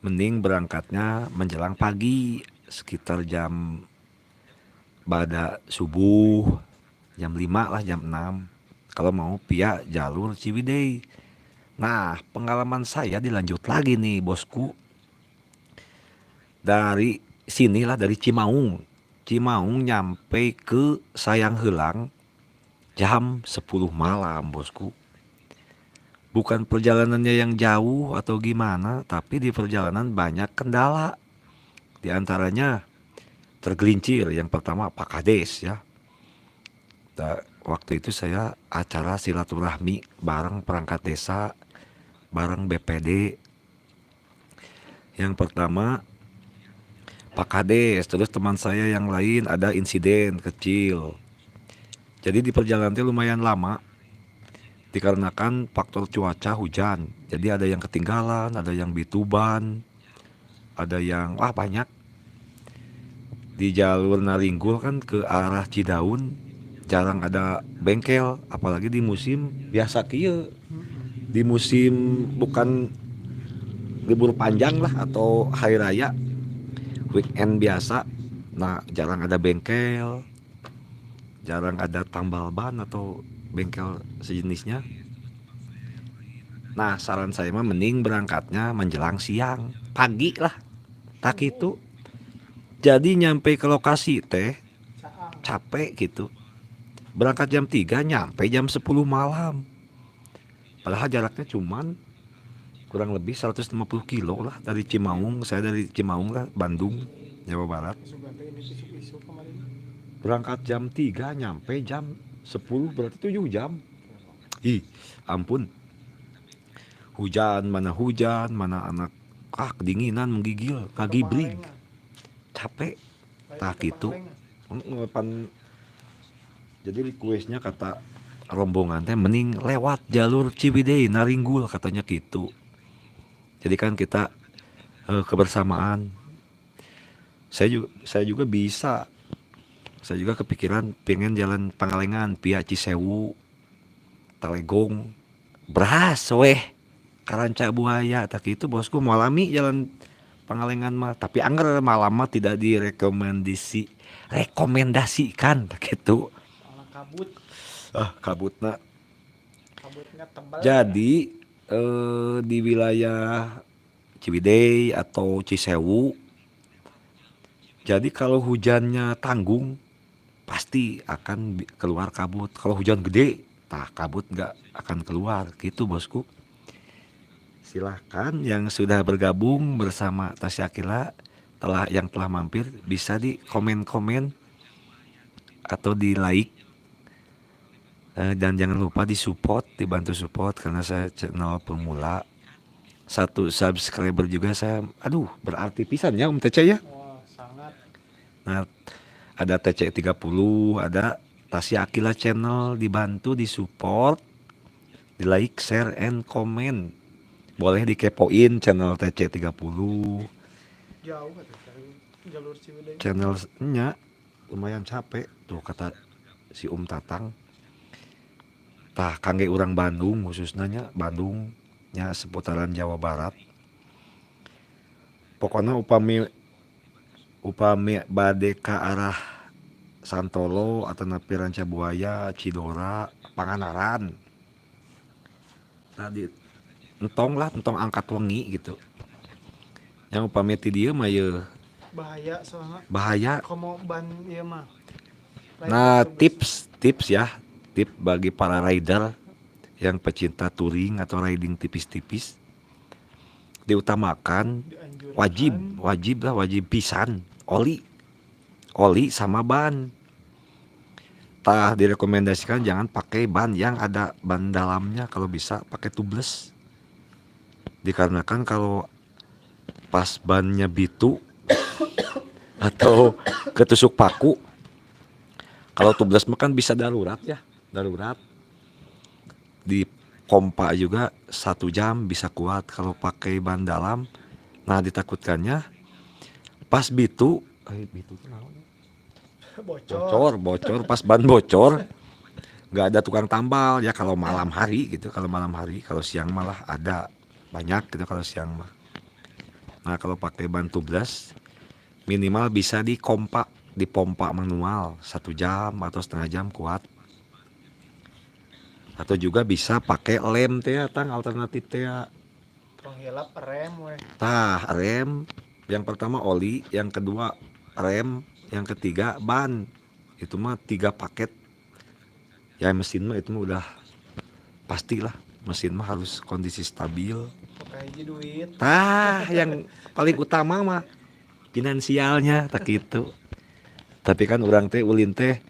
Mending berangkatnya menjelang pagi, sekitar jam pada subuh, jam 5 lah, jam 6, kalau mau via jalur Ciwidey. Nah, pengalaman saya dilanjut lagi nih, bosku. Dari sinilah, dari Cimaung. Cimaung nyampe ke Sayang Heulang jam 10 malam, bosku. Bukan perjalanannya yang jauh atau gimana, tapi di perjalanan banyak kendala. Di antaranya tergelincir. Yang pertama Pak Kades ya. Waktu itu saya acara silaturahmi bareng perangkat desa, bareng BPD. Yang pertama Pak Kades, terus teman saya yang lain ada insiden kecil. Jadi di perjalanan itu lumayan lama dikarenakan faktor cuaca hujan. Jadi ada yang ketinggalan, ada yang bituban, ada yang, wah, banyak. Di jalur Naringgul kan ke arah Cidaun jarang ada bengkel, apalagi di musim biasa kieu. Di musim bukan libur panjang lah atau hari raya, weekend biasa. Nah, jarang ada bengkel, jarang ada tambal ban atau bengkel sejenisnya. Nah, saran saya mah mending berangkatnya menjelang siang, pagi lah. Tah gitu. Jadi nyampe ke lokasi teh capek gitu. Berangkat jam 3, nyampe jam 10 malam. Padahal jaraknya cuman kurang lebih 150 kilo lah dari Cimaung. Saya dari Cimaung lah, Bandung, Jawa Barat. Berangkat jam 3, nyampe jam 10, berarti 7 jam. Ih, ampun. Hujan, mana anak ah kedinginan, menggigil, kagibrig. Capek. Tah gitu. Pan jadi requestnya, kata rombongan teh mending lewat jalur Ciwidey Naringgul, katanya gitu. Jadi kan kita kebersamaan. Saya juga bisa. Saya juga kepikiran pengen jalan Pangalengan via Cisewu, Talegong, Bras weh, ka Ranca Buaya. Tah gitu, bosku, mau lami jalan Pangalengan mah, tapi angger malam mah tidak direkomendasi rekomendasikan gitu. Kabut. Ah, kabutna. Kabutnya tebal. Jadi di wilayah Ciwidey atau Cisewu, jadi kalau hujannya tanggung pasti akan keluar kabut. Kalau hujan gede, tah kabut nggak akan keluar gitu, bosku. Silahkan yang sudah bergabung bersama Tasya Aqilla, telah yang telah mampir, bisa di komen-komen atau di like, dan jangan lupa di support, dibantu support karena saya channel pemula. Satu subscriber juga saya, aduh, berarti pisan ya, Om TC ya. Wah, sangat. Nah, ada TC 30, ada Tasya Aqilla Channel, dibantu di support, di like, share, and comment. Boleh dikepoin channel TC 30. Jauh atuh dari jalur Ciwidey. Channelnya lumayan capek tuh, kata si Om Tatang. Tah, kangge urang Bandung, khususnya nya Bandung nya, seputaran Jawa Barat. Pokoknya upami upami bade ka arah Santolo atau napi Ranca Buaya, Cidora, Pangandaran. Tadi entong lah, entong angkat wengi gitu. Yang upami ti dieu mah yeuh. Bahaya soalnya. Bahaya. Komo ban ieu mah. Lain Nah, otobus. Tips tips ya, tip bagi para rider yang pecinta touring atau riding tipis-tipis, diutamakan Dianjurkan. Wajib, wajib lah, wajib pisan oli, oli sama ban. Tah direkomendasikan jangan pakai ban yang ada ban dalamnya, kalau bisa pakai tubeless. Dikarenakan kalau pas bannya bitu atau ketusuk paku, kalau tubeless mah kan bisa darurat ya, darurat. Di pompa juga 1 jam bisa kuat. Kalau pakai ban dalam, nah ditakutkannya pas bitu, bitu tuh naon ya? Bocor. Bocor, bocor, pas ban bocor nggak ada tukang tambal ya kalau malam hari gitu, kalau malam hari, kalau siang malah ada banyak gitu kalau siang mah. Nah kalau pakai ban tubeless minimal bisa dikompa, dipompa manual 1 jam atau setengah jam kuat. Atau juga bisa pakai lem teh tang, alternatif teh. Tong hilap rem we. Tah rem, yang pertama oli, yang kedua rem, yang ketiga ban. Itu mah 3 paket. Ya mesin mah itu mah udah pastilah, mesin mah harus kondisi stabil. Pakai hiji duit. Tah yang paling utama mah finansialnya tak gitu. Tapi kan urang teh ulin teh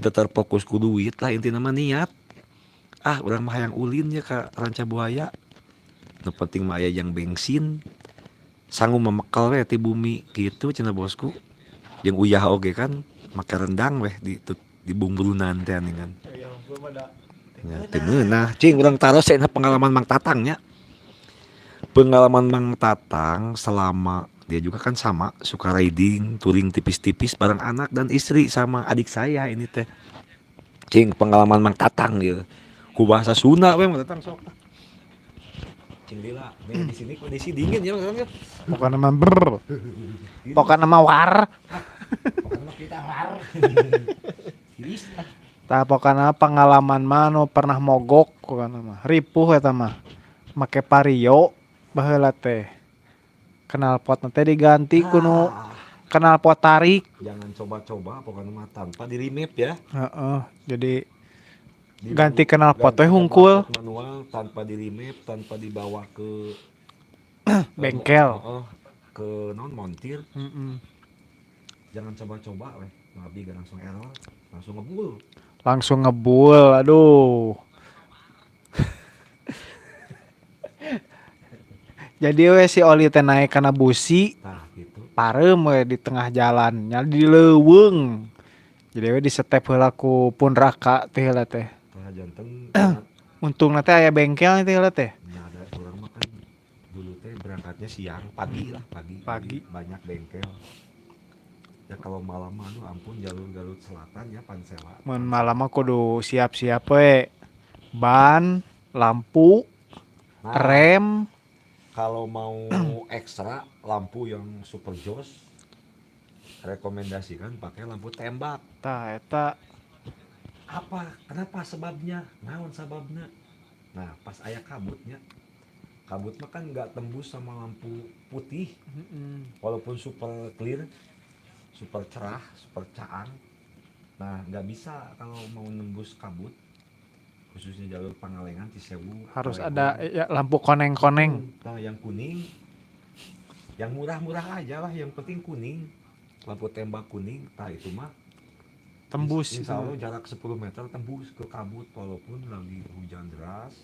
tetep fokus ku duit lah, intina mah niat. Ah urang mah hayang ulin ya ka Ranca Buaya. Nu penting mah aya yang bensin. Sanggup memekal we ti bumi gitu cenah bosku. Jeung uyah oge kan make rendang weh di bumbulunan teh aningan. Uyah unggul mah da. Ya, teu ngeunah. Cing urang taros cenah pengalaman Mang Tatang nya. Pengalaman Mang Tatang selama dia juga kan sama suka riding, touring tipis-tipis bareng anak dan istri sama adik saya ini teh. Cing pengalaman Mang Tatang ieu. Ku bahasa Sunda we Mang Tatang sok. Cing lila, nih di sini kondisi dingin ya Mang Tatang ya. Pokokna mah brr. Pokokna mah war. Pokokna mah kita war. Tiris. Tah pokokna pengalaman mah nu pernah mogok pokokna mah. Ripuh eta mah. Make Vario baheula teh. Knalpot teh diganti ku nu knalpot tarik. Jangan coba-coba pokokna mah tanpa di remap ya. Heeh, jadi Di ganti knalpot ganti teh hungkul. knalpot manual tanpa di remap, tanpa dibawa ke bengkel. Heeh, ke non montir. Heeh. Jangan coba-coba weh. Nabi gak langsung error, langsung ngebul. Langsung ngebul, aduh. Jadi we si oli teh naik kana busi. Tah gitu. Pareum we di tengah jalan, nya di leuweung. Jadi we di step heula ku pun raka teh heula teh. Tah janten. Untungna teh aya bengkel teh heula teh. Nya ada urang mah kan dulu teh berangkatnya siang, pagi lah, pagi. Pagi. Jadi banyak bengkel. Ya kalau malam mah aduh ampun jalur Garut Selatan ya Pansela. Mun malam mah kudu siap-siap we. Ban, lampu, nah, rem. Kalau mau ekstra lampu yang super jos, rekomendasikan pakai lampu tembak. Tah eta. Apa? Kenapa sebabnya? Naon sebabnya? Nah, pas aya kabutnya. Kabut mah kan nggak tembus sama lampu putih. Walaupun super clear, super cerah, super caang. Nah, nggak bisa kalau mau nembus kabut, khususnya jalur Pangalengan, Cisewu. Harus Pangalengan. ada ya, lampu koneng-koneng. Nah, yang kuning, yang murah-murah aja lah, yang penting kuning. Lampu tembak kuning, nah itu mah tembus. Insya Allah jarak 10 meter tembus ke kabut, walaupun lagi hujan deras,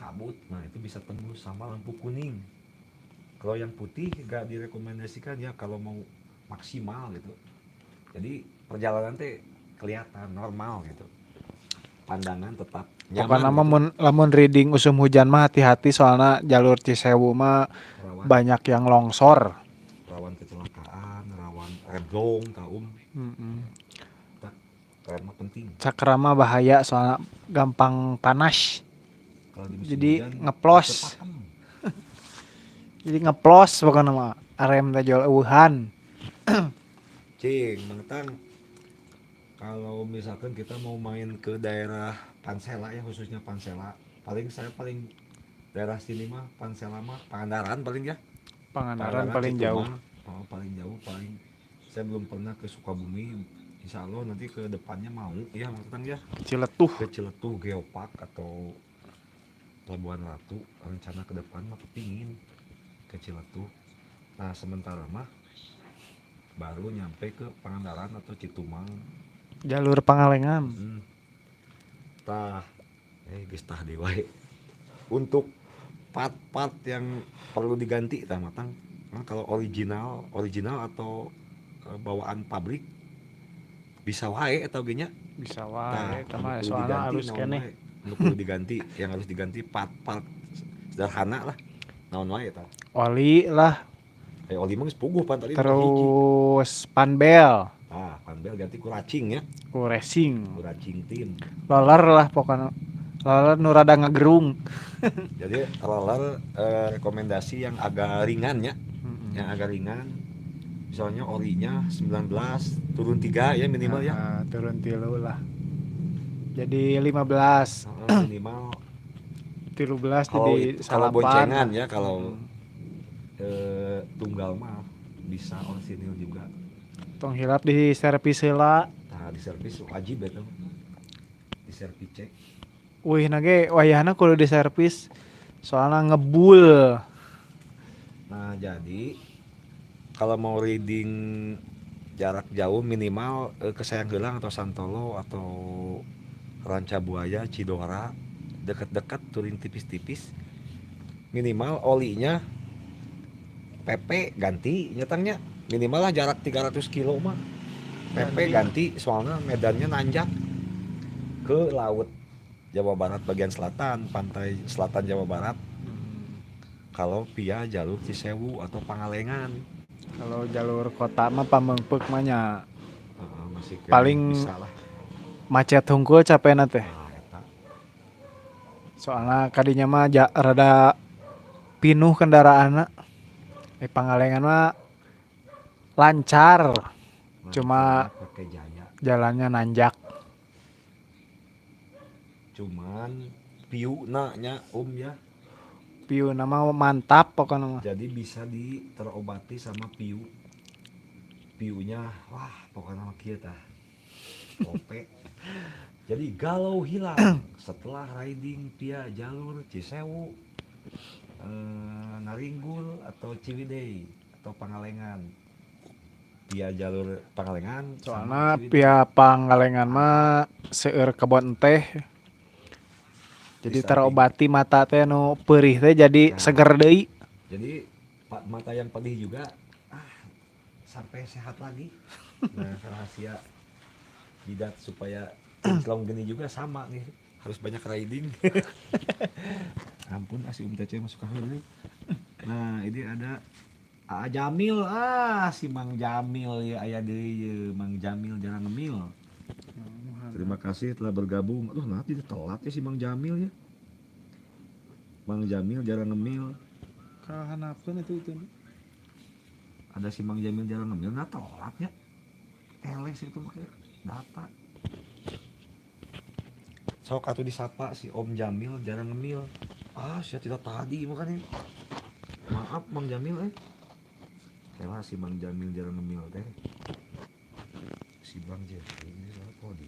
kabut, nah itu bisa tembus sama lampu kuning. Kalau yang putih nggak direkomendasikan ya kalau mau maksimal gitu. Jadi perjalanan teh kelihatan normal gitu. Pandangan tetap nyaman. Pokoknya mah gitu. Lamun riding usum hujan mah hati-hati soalnya jalur Cisewu mah rawan, banyak yang longsor. Rawan kecelakaan, rawan remblong, taum. Rem mah penting. Cakra mah bahaya soalnya gampang panas. Kalau di musim Jadi hujan, ngeplos. pakem. Jadi ngeplos pokoknya mah rem teh jual eueuhan. Cing, Mang Tang. Kalau misalkan kita mau main ke daerah Pansela ya, khususnya Pansela, paling saya paling daerah sini mah Pansela mah Pangandaran paling ya. Pangandaran paling Citumang. jauh. Oh, paling jauh paling. Saya belum pernah ke Sukabumi. Insya Allah nanti ke depannya mau ya Mang Tang ya. Ciletuh. Ke Ciletuh Geopark atau Pelabuhan Ratu, rencana ke depan mah kepingin ke Ciletuh. Nah, sementara mah baru nyampe ke Pangandaran atau Citumang. Jalur Pangalengan. Tah, geus tah deui wae. Untuk part-part yang perlu diganti tah matang. Nah, kalau original, original atau bawaan pabrik bisa wae eta oge nya. Bisa Tah, wae eta anu mah perlu soalna diganti alus naon keneh. wae. Anu perlu diganti, yang harus diganti part-part sederhana lah. Naon wae eta? Oli lah. Oli mah geus puguh pan tadi mah hiji. Terus panbel. Ah, panbel ganti ku racing ya. Ku racing. Ku racing tim. Roller lah pokoknya. Roller nu rada ngegerung. Jadi roller rekomendasi yang agak ringan ya. Yang agak ringan. Misalnya olinya 19 turun 3 ya minimal ya. Nah, turun 3 lah. Jadi 15. Heeh, minimal 13 kalau jadi kalau salapan. boncengan ya, kalau tunggal mah bisa orsinil juga. Tong hilap di servis heula. Nah, di servis wajib ya tuh. Di servis cek. Wih, nage wayahna kudu di servis soalnya ngebul. Nah, jadi kalau mau riding jarak jauh minimal ke Sayang Heulang atau Santolo atau Ranca Buaya, Cidora, dekat-dekat touring tipis-tipis, minimal olinya PP ganti nyetangnya, minimal lah jarak 300 kilo mah PP ganti, soalnya medannya nanjak ke laut Jawa Barat bagian selatan, pantai selatan Jawa Barat. Kalau via jalur Cisewu atau Pangalengan. Kalau jalur kota mah Pameungpeuk mah nya. Heeh, masih kena Paling bisa lah. Macet hungkul capekna teh. Nah, eta. Soalnya kadinya mah rada pinuh kendaraanna. Pangalengan mah lancar. Nah, cuma pakai jaya. Jalannya nanjak. Cuman piuna nya Om ya. Piuna mah mantap pokoknya mah. Jadi bisa terobati sama piu. Piunya wah pokoknya mah kieu tah. Ope. Jadi galau hilang setelah riding via jalur Cisewu, Naringgul atau Ciwidey atau Pangalengan. Via jalur Pangalengan sama Soalnya Ciwidey. via Pangalengan mah seueur kebon teh. Jadi Di samping. terobati mata teh nu perih teh jadi Nah. seger deui. Jadi pak mata yang pedih juga sampai sehat lagi. Nah, rahasia jidat supaya kinclong gini juga sama nih, harus banyak riding. Ampun, si Om Cece masuk ke heureuy. Nah, ini ada A Jamil, si Mang Jamil ya aya deui ye, Mang Jamil jarang ngemil. Terima kasih telah bergabung. Aduh, nah tidak telat ya si Mang Jamil ya. Mang Jamil jarang ngemil. Kahanapkeun itu. Ada si Mang Jamil jarang ngemil, nah telat ya. Eleh sih itu pakai data. Sok atuh disapa si Om Jamil jarang ngemil. Ah, saya tidak tadi makanya. Maaf Mang Jamil. Kela si Mang Jamil jarang ngemil teh. Si Bang Jeffrey ini apa di?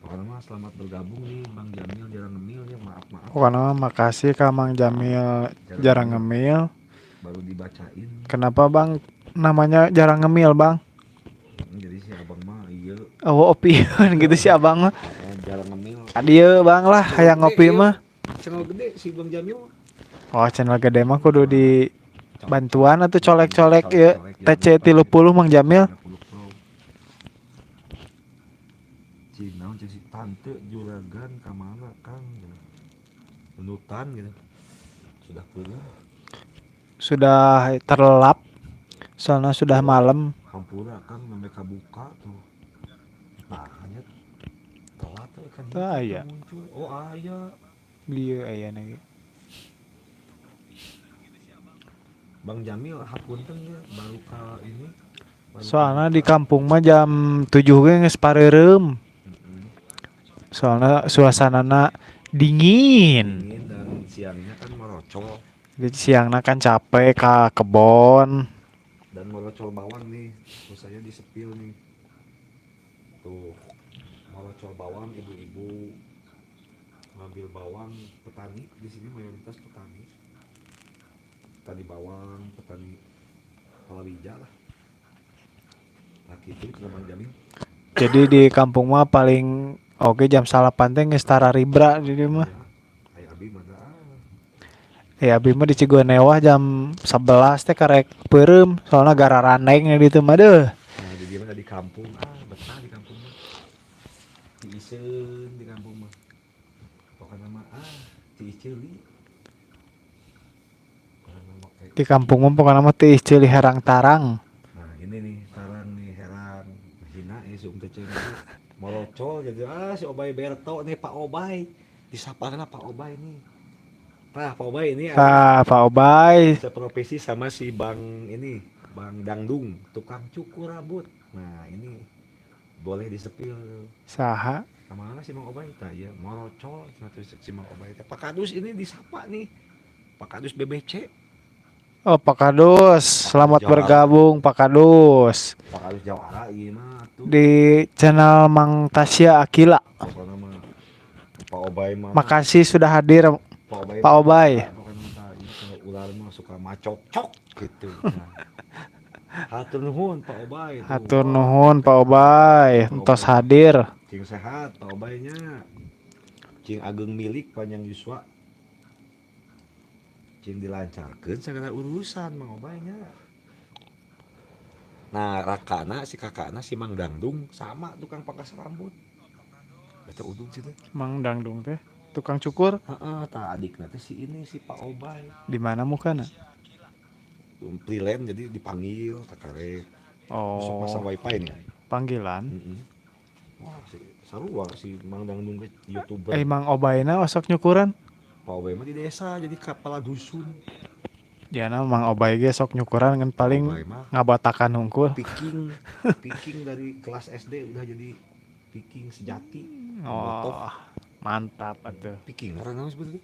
Pokoknya mah selamat bergabung nih Bang Jamil jarang ngemil ya, maaf maaf. Pokoknya mah makasih ka Mang Jamil jarang ngemil. Baru dibacain. Kenapa Bang namanya jarang ngemil Bang? Jadi si abang mah iya. Oh, opieun gitu si abang mah. Jarang ngemil. Adieu Bang lah, hayang ngopi mah. Channel gede si Bang Jamil. Oh, channel gede mah kudu di bantuan atau colek-colek ya. Colek-colek, TC 30 Mang Jamil. 30 Pro. Cing, naon cing si tante juragan ka mana Kang? Nunutan gitu. Sudah pulang. Sudah terlelap. Soalnya sudah malam. Hampura Kang mereka buka tuh. Nah, hanya telat tuh kan. Tah, aya. Muncul. Oh, aya. Iya, aya lagi. Bang Jamil hapunten ya baru ka ini. Baru Soalnya ka di kampung mah jam 7 ge geus pareureum. Soalnya suasanana dingin. Dingin dan siangnya kan merocol. Jadi siangna kan capek ka kebon. Dan merocol bawang nih, terus saya disepil nih. Tuh, merocol bawang ibu-ibu ngambil bawang, petani di sini mayoritas petani. Petani bawang, petani palawija lah. Nah kitu cenah Mang Jamil. Jadi di kampung mah paling oge jam 9 teh geus tararibra di dieu mah. Aya abi mah da. Ya abi mah di Cigonewah jam 11 teh karek peureum soalna gararandeng di ditu mah deuh. Nah, di dieu mah di kampung, ah betah di kampung mah. Tiiseun di kampung mah. Pokokna mah ah tiis ceuli. Pokokna mah kayak Di kampung mah pokokna mah tiis ceuli herang tarang. Nah, ini nih tarang nih herang hina ya si Um Tece morocol jadi ah si Obay Berto nih Pak Obay disapana Pak Obay nih. Nah, Pak Obay ini ada Tah, Pak Obay. Seprofesi sama si Bang ini, Bang Dangdung, tukang cukur rambut. Nah, ini boleh disepil. Saha? Kemana si Mang Obay? Tah, iya, morocol cenah tuh si Mang Obay. Pak Kadus ini disapa nih. Pak Kadus BBC. Oh, Pak Kadus, selamat Jawara. Bergabung Pak Kadus Pak Kadus Jawara ieu mah tuh. Di channel Mang Tasya Akila. Pokoknya mah Pak Obay mah. Makasih sudah hadir Pak Obay. Pak Obay. Pokoknya mah tah, ieu kalau ular mah suka macok cok gitu. Nah. Hatur nuhun Pak Obay. Tuh. Hatur nuhun Pak Obay, entos hadir. Cing sehat Pak Obaynya. Cing ageng milik panjang yuswa. Cing dilancarkeun segala urusan Mang Obaynya. Nah, rakana si kakakna si Mang Dangdung sama tukang pangkas rambut. Eta udung sih teh. Mang Dangdung teh tukang cukur. Heeh, tah adikna teh si ini si Pak Obay. Di mana mukana? Freelance jadi dipanggil kakarek. Masuk Oh, pasang wifi nih. Panggilan. Heeh. Wah, si sarua si Mang Dangdung ge YouTuber. Eh, Mang Obayna osok nyukuran. Pak Obay mah di desa jadi kepala dusun. Jana Mang Obay ge sok nyukuran kan paling Obay mah ngabatakan hungkul. Viking, Viking dari kelas SD udah jadi Viking sejati. Oh, mantap atuh. Viking orang nama sebetulnya.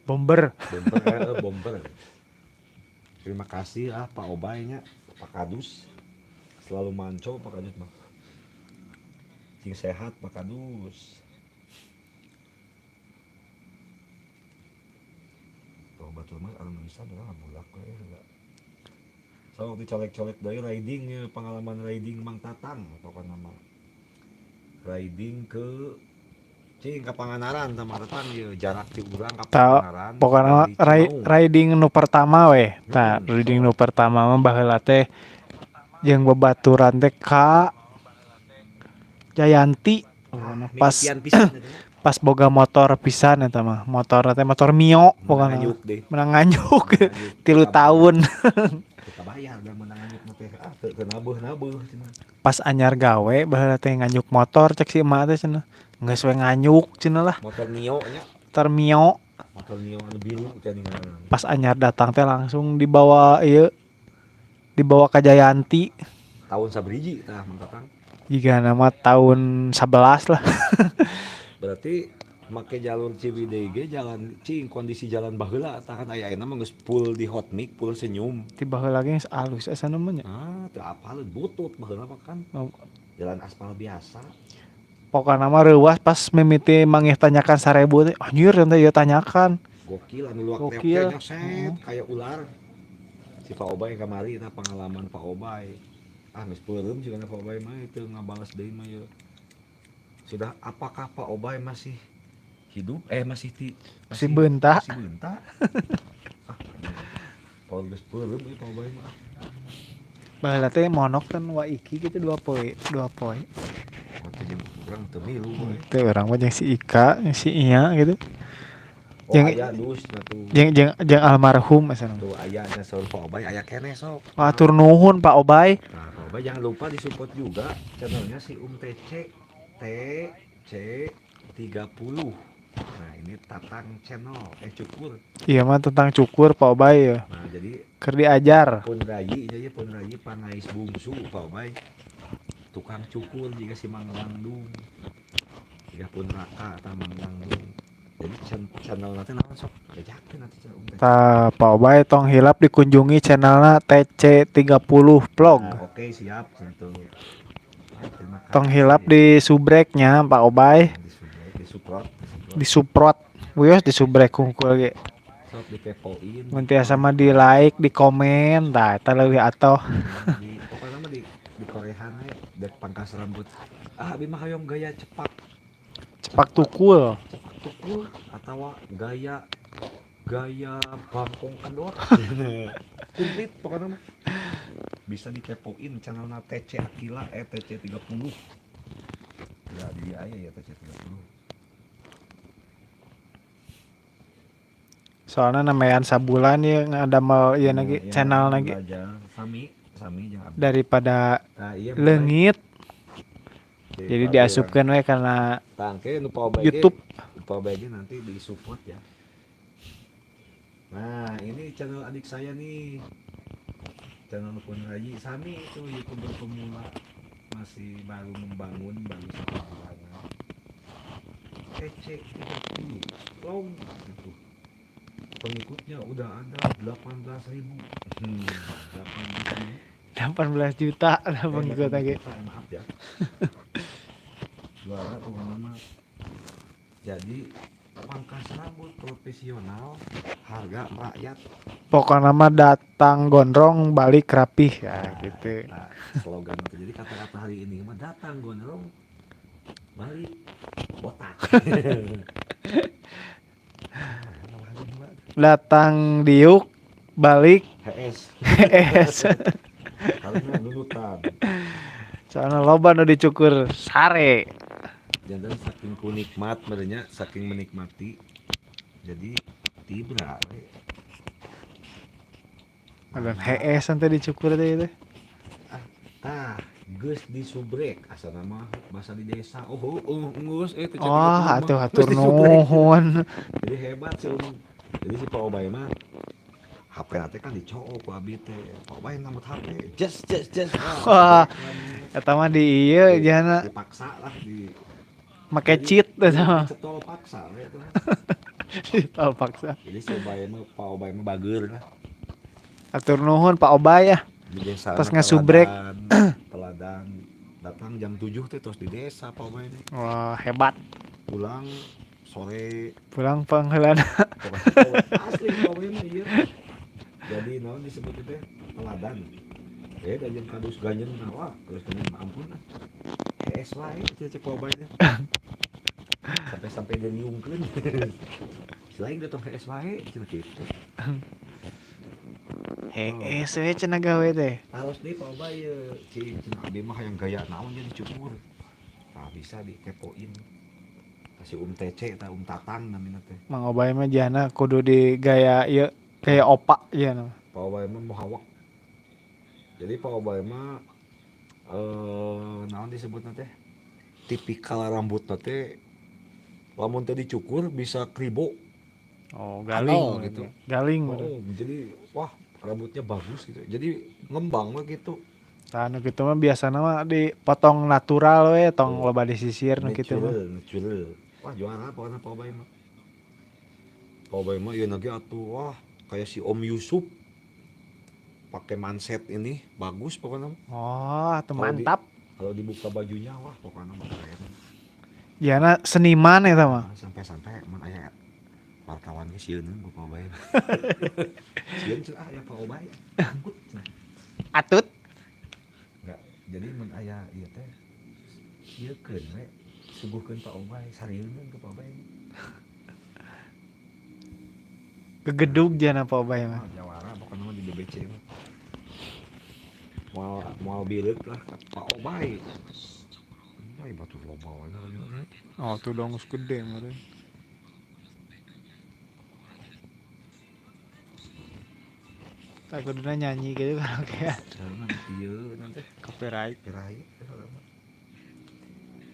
Bomber. Bomber, bomber. Terima kasih ah Pak Obaynya, Pak Kadus. Selalu manco Pak Kadus mah. Cing sehat Pak Kadus. Tuh batur mah anu bisa urang ngabulak we heula. So waktu colek-colek dari riding ya, pengalaman riding Mang Tatang pokoknya mah. Riding ke cing ke Pangandaran sama Tatang ya, jarak ti urang ka Pangandaran. Pokoknya Dari Cimaung. Riding nu pertama weh. Tah, riding nu pertama mah baheula teh jeung babaturan teh ka Jayanti. Ah, Pas mimpian pisan eta nya. Pas boga motor pisan eta mah. Motor teh motor Mio pokoknya. Menang deh. Menang nganjuk. Menang nganjuk. 3 tahun. Teu kabayar da menang nganjuk mah teh. Ah teu teu nabeuh-nabeuh cenah. Pas anyar gawe baheula teh nganjuk motor cek si emak teh cenah. Geus we nganjuk cenah lah. Motor Mio nya. Motor Mio. Motor Mio anu biru teh ningalan. Pas anyar datang teh langsung dibawa ieu dibawa ke Jayanti. Tahun sabriji tah Mang Tatang? Jika nama tahun 11 lah. Berarti make jalur Ciwidey ge jalan cing kondisi jalan baheula tah kan aya ayeuna mah geus full di hot mix, full senyum. Ti baheula ge geus alus asa mah nya. Ah, teu apal butut baheula mah kan. Oh. Jalan aspal biasa. Pokokna mah reuwas pas mimiti manggih tanyakan 1000 teh anjir teh ieu tanyakan. Gokil anu luak Gokil. nya set kayak ular. Si Pak Obay kamari eta pengalaman Pak Obay. Ah geus peureum sigana Pak Obay mah teu ngabales deui mah ieu. Sudah apakah Pak Obay masih hidup? Masih ti Masih beunta. Masih beunta. Ah, Pak geus peureum ieu Pak Obay mah. Baheula teh monok kan wa iki gitu 2 poe, 2 poe. Oh, teu jeung urang teu milu we. Teu urang mah jeung si Ika, jeung si Iya gitu. Oh, Jeung aya dus nya tuh. jeung jeung jeung almarhum asa. Tuh aya nya saur Pak Obay aya keneh sok. Hatur nuhun Pak Obay. Nah, Pak Obay jangan lupa disupport juga channelnya si Um TC TC 30. Nah, ini Tatang channel cukur. Iya mah tentang cukur Pak Obay ya. Nah, jadi Keur diajar. Pun rayi jadi pun rayi pangais bungsu Pak Obay. Tukang cukur jika si Mang Dangdung. Jika pun raka atau Mang Dangdung. Jadi channel nanti naon sok bejakeun nanti channel Um TC. Tah Pak Obay tong hilap dikunjungi channelna TC30 Vlog. Nah, oke siap tentu. Nah, terima kasih. Tong hilap di subreknya Pak Obay. Di subrek, di suprot, di suprot. Di suprot. Wios di subrek hungkul ge. Sok dikepoin. Mun tiasa mah di like, di komen, tah eta leuwih atoh. Di pokoknya mah di korehan we. Dek pangkas rambut. Ah, abi mah hoyong gaya cepak. Cepak tukul. Cepak tukul atau gaya gaya bangkong kendor. Komplit pokoknya mah. Bisa dikepoin channelna TC Akila TC 30. Ya di aya ya TC 30. Soalnya namanya sabulan ya ngadamel ieu lagi Nah, channel lagi belajar sami sami jeung abdi. Daripada Nah, iya, leungit makanya. jadi diasupkeun we karena Tangke nu Pak Obay ge- YouTube. Pak Obay ge nanti di support ya. Nah, ini channel adik saya nih. Channel Pun Rayi sami itu YouTuber pemula, masih baru membangun, baru satu bulanan. TC 30 vlog gitu. Pengikutnya udah ada 18.000. 18.000. 18 juta ada pengikut 18 lagi. juta, maaf ya. Juara pokoknya mah. Jadi pangkas rambut profesional harga merakyat. Pokoknya mah datang gondrong balik rapih ya gitu. Nah, slogan itu. Jadi kata-kata hari ini mah datang gondrong balik botak. Datang diuk balik HS es. karena nunutan. Soalnya loba nu dicukur sare. Jangan saking ku nikmat merenya, saking menikmati. Jadi tibra we. Ada HS nanti dicukur teh itu. Tah, geus disubrek asa nama bahasa di desa. Oh, oh, geus teu Oh, jadi atuh mah. hatur Geus disubrek. nuhun. Jadi hebat sih Om. Jadi si Pak Obay mah HP nanti kan dicowok ku abi teh. Pak Obay nambut HP. Jes jes jes. Wah, eta mah di ieu jana Dipaksa lah di make cheat eta mah. Cetol paksa we eta mah. Ditol paksa. Jadi si Obay mah Pak Obay mah bager lah. Hatur nuhun Pak Obay ya. Di desa Tos mah ngasubrek. teladan, teladan datang jam 7 teh tos di desa Pak Obay nih. Wah, hebat. Pulang sore Pulang pangheulana. pokoknya asli Pak Obay mah ieu. Jadi naon disebut teh teladan. Dan jeung kadus ganjen mah wah, terus dengan ampun lah. HS wae cenah cek Pak Obay teh. Sampai-sampai dia niungkeun. Selain datang HS wae cenah kitu. HS we cenah gawe teh. Harus nih Pak Obay ye. Cing cenah abi mah hayang gaya naon jadi cukur. Tah bisa dikepoin. Kasih Um TC tah Um Tatang namina teh. Mang Obay mah jana kudu di gaya ieu gaya opak jana. Pak Obay mah muhawak. Jadi Pak Obay mah naon disebutna teh? Tipikal rambutna teh lamun teh dicukur bisa kribo. Oh, galing Atau gitu. Galing. Oh, jadi wah rambutnya bagus gitu. Jadi ngembang we gitu. Tah nu kitu mah biasana mah dipotong natural we, tong Oh. loba disisir nu kitu mah. Natural, natural. Wah, juara pokoknya Pak Obay mah. Pak Obay mah ieu lagi atuh wah kayak si Om Yusuf pakai manset ini bagus pokoknya mah. Oh, atuh Kalau mantap. Kalau dibuka bajunya wah pokoknya mah keren. Jana seniman eta mah. Nah, sampai-sampai mun aya wartawan ge sieun ku Pak Obay. Sieun cenah aya Pak Obay. Takut cenah. Atut. Enggak, jadi mun aya ieu teh siekeun we suguhkeun Pak Obay, sarieun ke Pak Obay. Gegedug jana Pak Obay mah. Wah, jawara pokoknya mah di BBC mah. Moal moal bileuk lah Pak Obay. Ay, batu loba wae lah. Oh, tuh dong geus gede meureun. Tak kuduna nyanyi gitu kan kayak Karena ieu nanti copyright. copyright.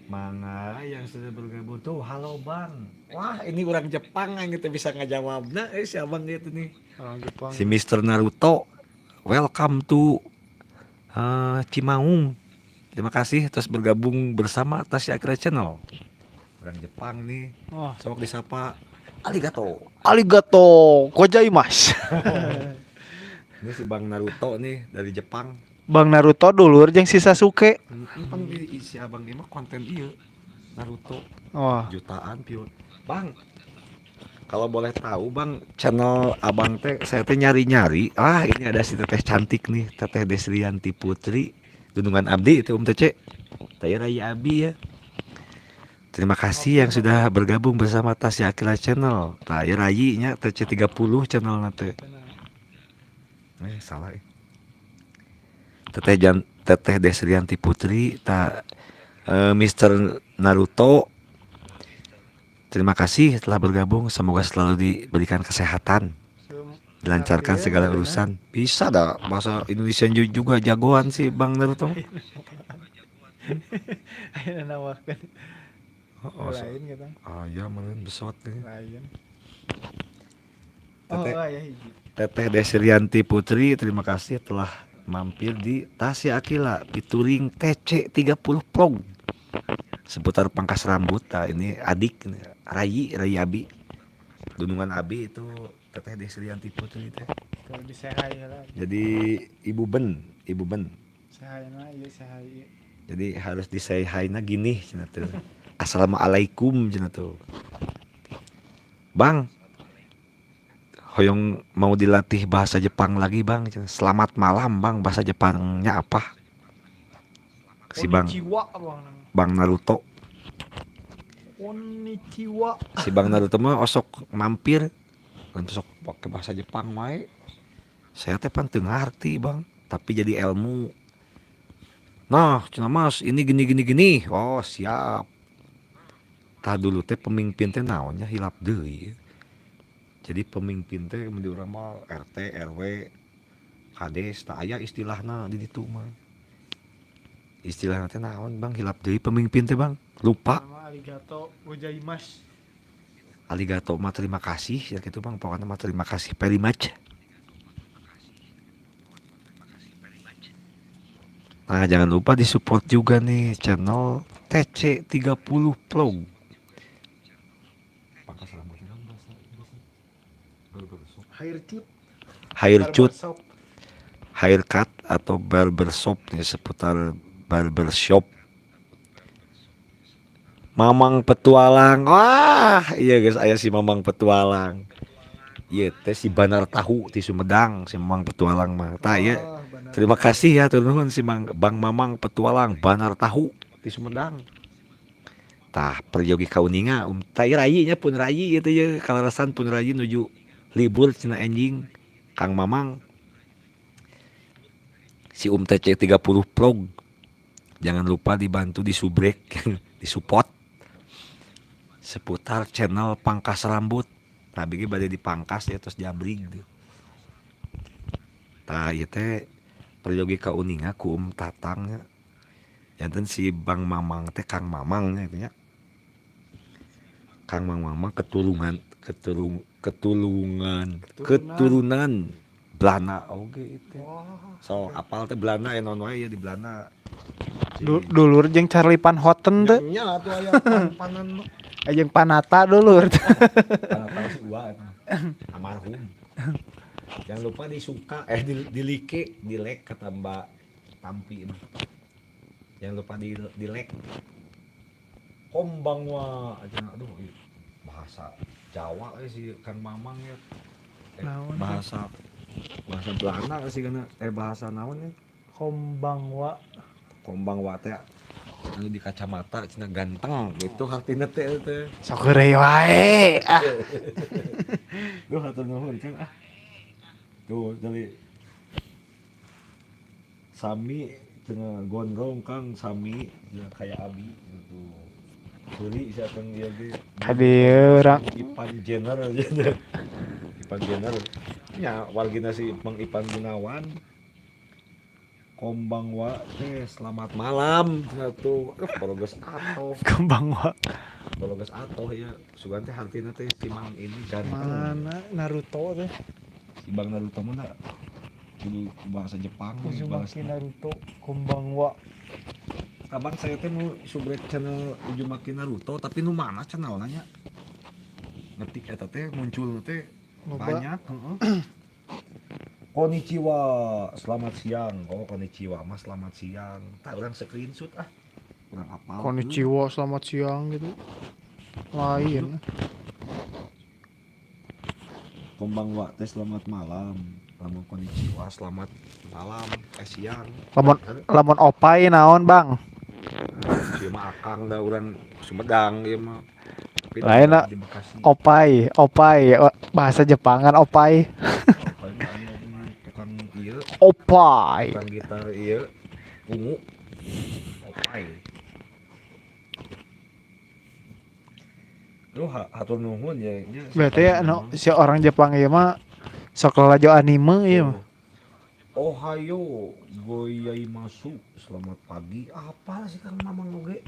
Mangga yang sudah bergabung tuh, halo Bang. Wah, ini orang Jepang yang kita bisa ngajawabna si abang gitu nih. Orang Jepang. Si Mr. Naruto, welcome to Cimaung. Terima kasih terus bergabung bersama Tasya Akira Channel. Orang Jepang nih. Oh. Sok disapa arigato. Arigato gozaimasu. Ini si Bang Naruto nih dari Jepang. Bang Naruto dulur jeung si Sasuke. Pan di si abang ini mah konten ieu Naruto Oh, jutaan view. Bang, kalau boleh tahu Bang, channel Abang teh saya teh nyari-nyari. Ah, ini ada si teteh cantik nih, Teteh Desrianti Putri. Dunungan abdi itu Om TC. Taya Raya Abi ya. Terima kasih yang sudah bergabung bersama Tasya Aqilla Channel. Taya Rayi nya TC 30 channel nate. Salah. Teteh Jan, Teteh Desrianti Putri, ta Mr. Naruto. Terima kasih telah bergabung. Semoga selalu diberikan kesehatan, dilancarkan segala urusan. Bisa dah bahasa Indonesia juga jagoan sih Bang Naruto. Ayeuna nawarkeun Oh, lain gitu. Ah ya meureun besot nih. Lain. Oh, Teteh, aya hiji. Teteh Desrianti Putri, terima kasih telah mampir di Tasya Aqilla featuring TC 30 Vlog. Seputar pangkas rambut, nah ini adik ini, Rayi, Rayi Abi. Dunungan Abi itu Teteh Desrianti Putri teh. Kalau disehai lah. Jadi Ibu Ben, Ibu Ben. Sehai na ieu sehai ieu. Jadi harus di say hi-na gini cenah tuh. Assalamualaikum cenah tuh. Bang, hoyong mau dilatih bahasa Jepang lagi bang. Selamat malam bang, bahasa Jepangnya apa? Si bang, Konnichiwa bang. Bang Naruto. Konnichiwa. Si Bang Naruto mah osok mampir kan sok pakai bahasa Jepang wae. Saya teh pan teu ngarti bang, tapi jadi ilmu. Nah, cenah mas, ini gini gini gini. Oh, siap. Tah dulu teh pemimpin teh naonnya hilap deui. Jadi pemimpin teh mun di urang mah RT, RW, Kades, tah aya istilahna di ditu mah. Istilahna teh naon bang, hilap deui pemimpin teh bang. Lupa. Nama arigato gozaimasu. Arigato mah terima kasih ya gitu bang, pokoknya mah terima kasih very much. Nah, jangan lupa disupport juga nih channel TC 30 Vlog. Pangkas rambutnya kan bahasa Inggrisnya. Barbershop. Haircut. Haircut, Barbershop. haircut atau barbershop nih, seputar barbershop. Mamang Petualang. Wah, iya guys, aya si Mamang Petualang. Iya teh si Banar Tahu di Sumedang, si Mamang Petualang mah. Tah ieu. Oh, benar. Terima kasih ya nuhun si Bang Mamang Petualang Banar Tahu di Sumedang. Tah peryogi kauninga tah ieu rayi nya pun rayi gitu ya, kalarasan pun rayi nuju libur cenah enjing Kang Mamang. Si TC 30 Vlog. Jangan lupa dibantu disubrek, disupport seputar channel pangkas rambut. Nah, bagi bade dipangkas ya terus jabrig gitu. Tah ieu teh peryogi kauninga ku Tatang nya. Janten si Bang Mamang teh Kang Mamang nya gitu nya. Kang Mamang mah ketulungan, ketulungan, keturunan Belanda oge itu. So apal teh Belanda ya non wae ya di Belanda. Dulur jeung Charlie Van Houten teh. Nya atuh aya pan-panan mah. Jeung Panata dulur. Panata si Uwa eta. Almarhum. Jangan lupa disuka di like, di like kata Mbak Tampi mah. Jangan lupa di like. Konbanwa aja aduh bahasa Jawa si Kang Mamang ya. Naon, Bahasa bahasa Belanda sih kana bahasa naon ya? Konbanwa. Konbanwa teh anu di kacamata cenah ganteng gitu hartina teh teh. Sok heureuy wae. Ah. Duh hatur nuhun Kang ah. Tuh dari Sami cenah gondrong Kang Sami cenah kayak Abi gitu. Suri siapa yang dia ge? Ka dieu urang. Ipan Jenner aja. Ipan Jenner. Ya wargina si Bang Ipan Gunawan. Konbanwa teh selamat malam cenah tuh. Aduh baru geus atoh. Konbanwa. Baru geus atoh ya. Sugan teh hartina teh si Mang ini ganteng. Mana Naruto teh? Si Bang Naruto mah kudu bahasa Jepang Uzumaki bahasa. Naruto Konbanwa. Abang saya teh mau subrek channel Uzumaki Naruto tapi nu mana channelnya nya? Ngetik eta teh muncul teh Loba. banyak, heeh. Konnichiwa, selamat siang. Oh, konnichiwa mas, selamat siang. Tak orang screenshot ah. Kurang apal. Konnichiwa selamat siang gitu. Lain. Konbanwa teh selamat malam. Lamun konnichiwa selamat malam, siang. Lamun lamun opai naon, Bang? Ieu mah akang da urang Sumedang ieu mah. Tapi Lain di Bekasi. Opai, opai, bahasa Jepangan opai. Opai mah anu mah tukang ieu, Opai. tukang gitar ieu ungu. Opai. Lu hatur nuhun ya nya. Berarti ya no, si orang Jepang ieu mah sok lalajo anime ieu mah. Ohayo gozaimasu, selamat pagi. Apa sih Kang Mamang oge?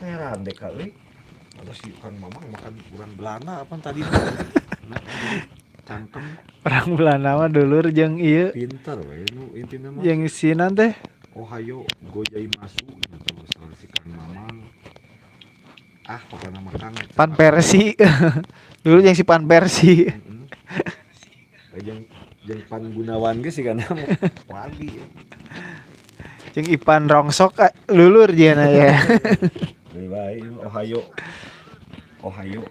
Heran deh kali. Atau si Kang Mamang makan urang Belanda apa tadi? Nah, jadi cangkem Orang Belanda mah dulur jeung ieu pinter we nu intina mah. jeung sinan teh. Ohayo gozaimasu gitu si Kang Mamang. Ah, pokoknya mah Kang Pan Persi. Dulu jeung si Pan Persi. Heeh. Jeung jeung Pan Gunawan ge sih kana pagi. Jeung Ipan Rongsok lulur jeung ya. Lebih baik Ohayo. Ohayo.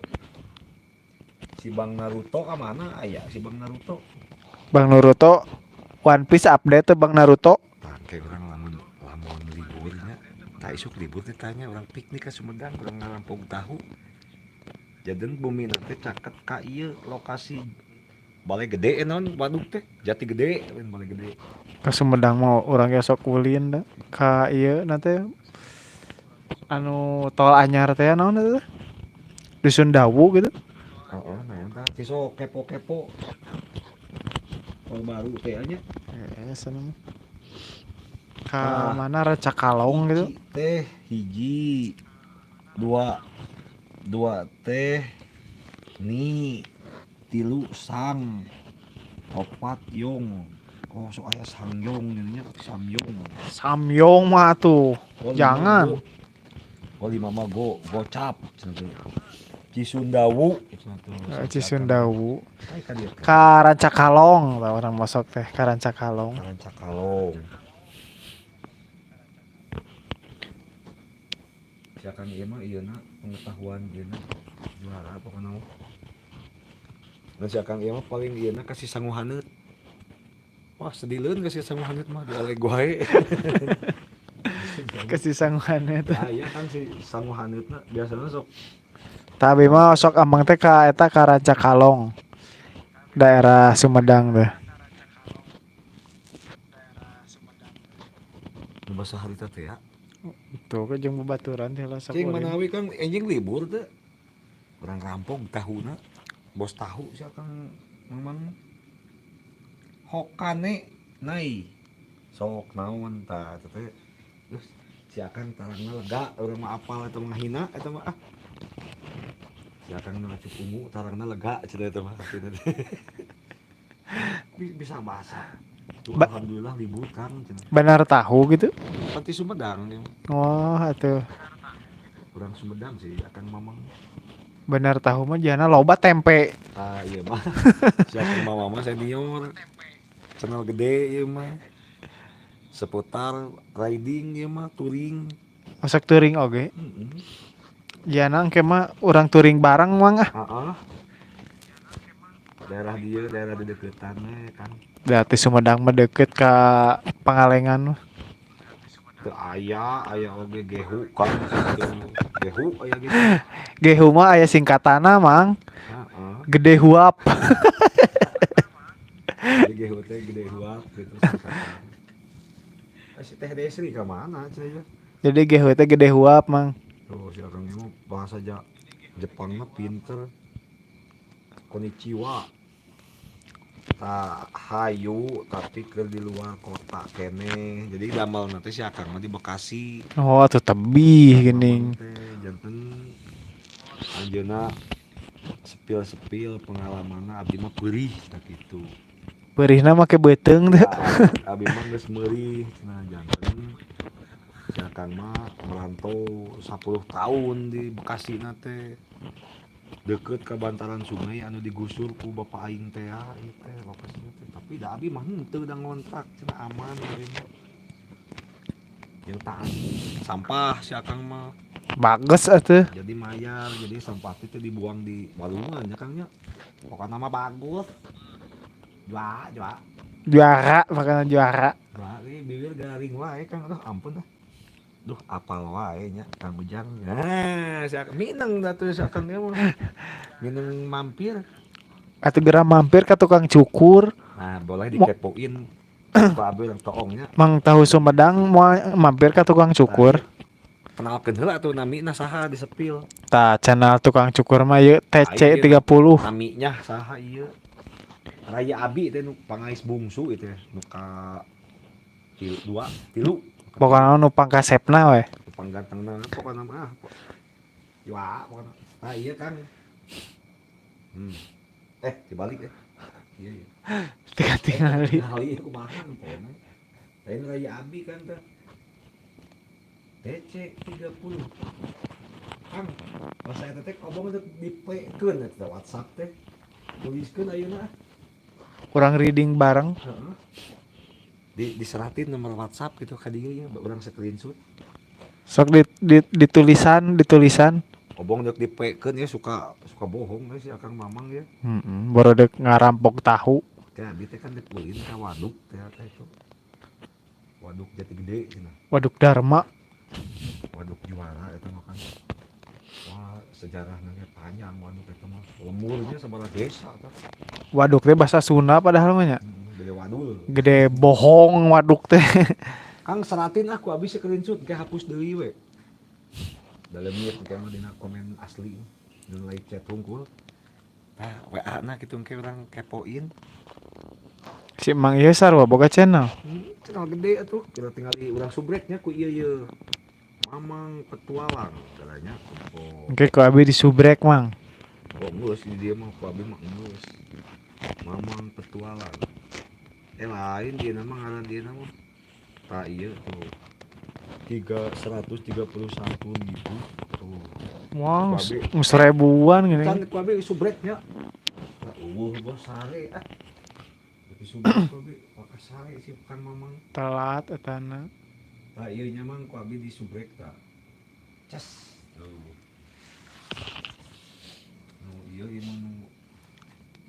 Si Bang Naruto ka mana aya si Bang Naruto? Bang Naruto One Piece update tuh Bang Naruto. Tah kayak urang lamun lamun liburnya, tah isuk libur teh tanya urang piknik ka Sumedang, urang ngarampog tahu. Jaden bumi teh caket ka ieu lokasi Balai Gede naon waduk teh, Jati Gede, lain Balai Gede. Ka Sumedang mah urang ge sok ulin da ka ieu na teh anu tol anyar teh naon eta teh? Dusun Dawu gitu. Heeh, naon tah Ciso kepo-kepo. Tol baru teh nya. Sana mah. Ka mana Racakalong gitu. Hiji teh hiji dua dua teh ni tilu sang opat yong. Oh, sok aya sangyong nya samyong. Samyong mah tuh. Oh, lima Jangan. go. Oh, lima mah go gocap cenah teh. Cisundawu cenah teh. Cisundawu. Ai ka dieu teh. Ka Rancakalong tah urang masuk teh ka Rancakalong. Rancakalong. Siakan ieu mah ieu na pengetahuan ieu na juara pokona mah. Dan siakan ieu mah paling ieu na kasih sangu haneut. Wah, sedileun kasih sangu haneut mah dialeg wae. Kasih sangu haneut. Ah, iya kan si sangu haneutna biasana sok Tapi mah sok amang teh ka eta ka Rancakalong. Daerah Sumedang teh. Nu basa harita teh ya. Tuh ke jeung babaturan teh lah sok Cing ulin. manawi Kang enjing libur teh. Urang rampok tahuna. Bos tahu sia Kang Mamang. Hokane nai. Sok naon tah eta teh. Terus si Akang tarangna lega urang mah apal eta mah ngahina eta mah ah. Si Akang nu ngacuk ungu tarangna lega cenah eta mah artina teh. Bisa bahasa. Tuh, alhamdulillah libur Kang cenah. Benar tahu gitu? Pati Sumedang dia mah. Oh, atuh. Urang Sumedang sih Akang Mamang. Benar tahu mah jana loba tempe. Ah iya mah. Si Akang Mamang mah senior. Channel gede ieu mah. Seputar riding ieu mah touring. Masak touring oge. Heeh. Jana engke mah urang touring bareng mang ah. Heeh. Daerah dieu, daerah di deketan we kan. Berarti Sumedang mah deket ka Pangalengan mah. Teu aya, aya oge gehu kan gitu. Gehu aya gitu. Gehu mah aya singkatanna mang. Heeh. Gede huap. Jadi gehu teh gede huap gitu singkatan. Si Teh Desri ka mana cenah? Jadi gehu teh gede huap mang. Tuh si Akang ieu mah bahasa Jepang mah pinter. Konnichiwa. Tah hayu tapi keur di luar kota keneh. Jadi damel teh si Akang mah di Bekasi. Oh, atuh tebih geuning. Teh janten anjeunna sepil-sepil pengalamanna abdi mah peurih tah kitu. Peurihna make beuteung teh. Tah, abdi mah geus meurih cenah janten si Akang mah merantau 10 tahun di Bekasi na teh. Deket ke bantaran sungai anu digusur ku bapak aing teh ya, ieu teh lokasina teh. Tapi da abi mah henteu da ngontrak cenah aman abi mah. Jeung taat sampah si Akang mah. Bagus atuh. Jadi mayar, jadi sampah teh dibuang di walungan ya Kang nya. Pokoknya mah bagus. Juara, juara. Juara, pokoknya juara. Juara, ini bibir garing wae Kang. Aduh, ampun dah. Duh, apal wae nya Kang Ujang. Nah, si Akang mineng da tuh si Akang mah. Mineng mampir. Atuh geura mampir ka tukang cukur. Nah, boleh dikepoin. Ku abi urang toongnya. Mang tahu Sumedang moal mampir ka tukang cukur. Kenalkeun heula atuh namina saha disepil. Tah channel tukang cukur mah ieu TC 30. Naminya saha ieu? Raya Abi teh nu pangais bungsu itu ya, nu ka tilu, dua, tilu. Pokona nu pangkasepna we. Nu panggantengna pokona mah. Jua pokona. Tah ieu Kang. Dibalik eh. Iya iya. Tinggal-tingali. Tingali kumaha pokona. Lain Raya Abi kan teh. TC 30. Kang, pas saya teh obong teh dipekeun eta WhatsApp teh. Tuliskeun ayeuna. Urang reading bareng. Heeh. Diseratin nomor WhatsApp gitu ka dieu ya, urang screenshot. Sok ditulisan, ditulisan. Obong deuk dipekeun ya suka bohong we si Akang Mamang ya. Heeh, baru deuk ngarampok tahu. Teh abi teh kan deuk ulin ka waduk teh teh itu. Waduk Jati Gede cenah. Waduk Dharma. Waduk juara eta mah kan. Wah, sejarahna ge panjang waduk eta mah. Lemurnya sabaraha desa tah. Waduk teh bahasa Sunda padahal mah nya. Gede wadul. Gede bohong waduk teh. Kang seratin aku abis screenshot ke hapus deui we. Dalemnya engke mah dina komen asli. Dina live chat hungkul. Tah WA na kitu engke urang kepoin. Si Mang ieu sarua boga channel. Channel gede atuh. Kita tinggal di urang subreknya ku ieu ieu. Mamang petualang katanya. Oh. Engke ku abi disubrek Mang. Oh geus di dieu mah ku abi mah geus. Mamang petualang. Lain dia nama ngaran dia nama. Tah ieu tuh. 331.000 tuh. Wow, seribuan gini. Can ku abi subreknya. Tah eueuh bos sare ah. Tapi subrek ku abi pakai sare si Kang Mamang. Telat etana. Tah ieu nya Mang ku abi disubrek tah. Ces. Tuh. Nu ieu ieu mah nu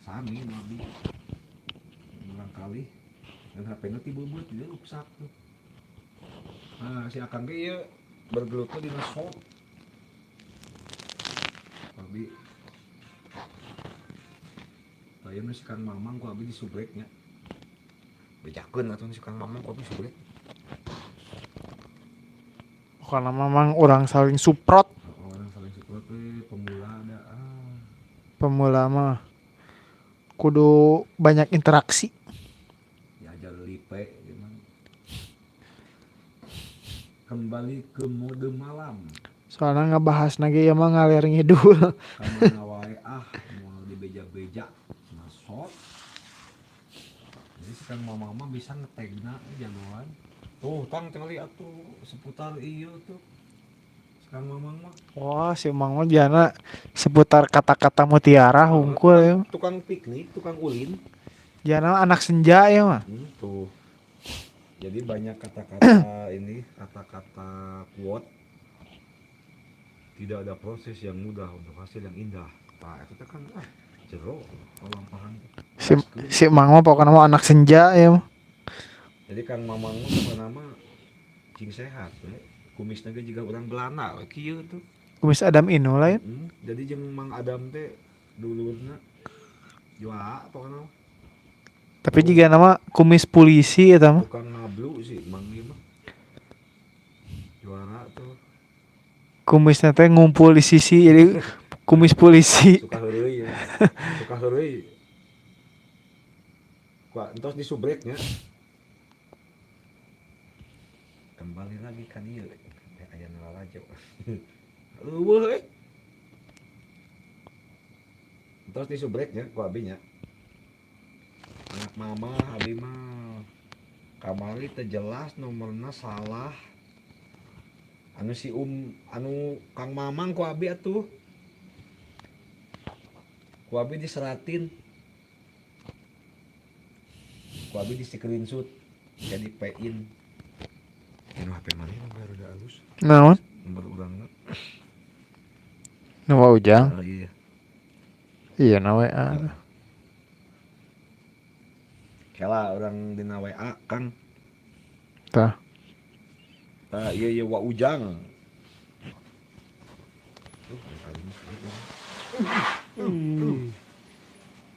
sami nu abi. Urang kali. Dan HP-na ti beubeut ieu ruksak tuh. Nah, si Akang ge ieu bergelutna dina shop. Abi. Tah ieu mah si Kang Mamang ku abi disubreknya. Bejakeun atuh si Kang Mamang ku abi subrek. Karena memang orang saling support. Orang saling support we, pemula ada. Pemula mah kudu banyak interaksi. Diajar lipe gimana. Kembali ke mode malam. Soalnya ngebahas lagi ya mah ngalir ngidul. Kamana wae ah mau dibeja-beja masuk. Jadi si Kang Mamang mah bisa ngetegna jagoan. Tuh, tang tinggal atuh seputar ieu tuh. Si Kang Mamang mah. Wah, si Mang mah jana seputar kata-kata mutiara hungkul ya. Tukang piknik, tukang ulin. Jana anak senja ya mah. Tuh. Jadi banyak kata-kata ini, kata-kata quote. Tidak ada proses yang mudah untuk hasil yang indah. Nah, itu kan jero lampahan. Si Mang mah pokoknya mah anak senja ya mah. Jadi Kang Mamang mah pokoknya mah cing sehat we. Kumisna ge jiga urang Belanda we kieu tuh. Kumis Adam Inu lain. Jadi jeung Mang Adam teh dulurna jua pokoknya mah. Tapi jika nama kumis polisi eta mah. Tukang ngablu sih Mang ieu mah. Juara tuh. Kumisnya teh ngumpul di sisi jadi kumis polisi. Suka heureuy ya. Suka heureuy. Kuat entos disubreknya. Kembali lagi ka dieu. Aya nu lalajo. Eueuh euy. Entos disubreknya ku abi nya. Anak mama abi mah kamari teu jelas nomorna salah. Anu si anu Kang Mamang ku abi atuh. Ku abi diseratin. Ku abi di screenshot jadi P-in. Ini HP mana yang baru udah halus? Naon? Nomor urangna. Nu Wa Ujang? Oh, iya. Iya na WA. Kela orang dina WA Kang. Tah. Tah iya iya Wa Ujang.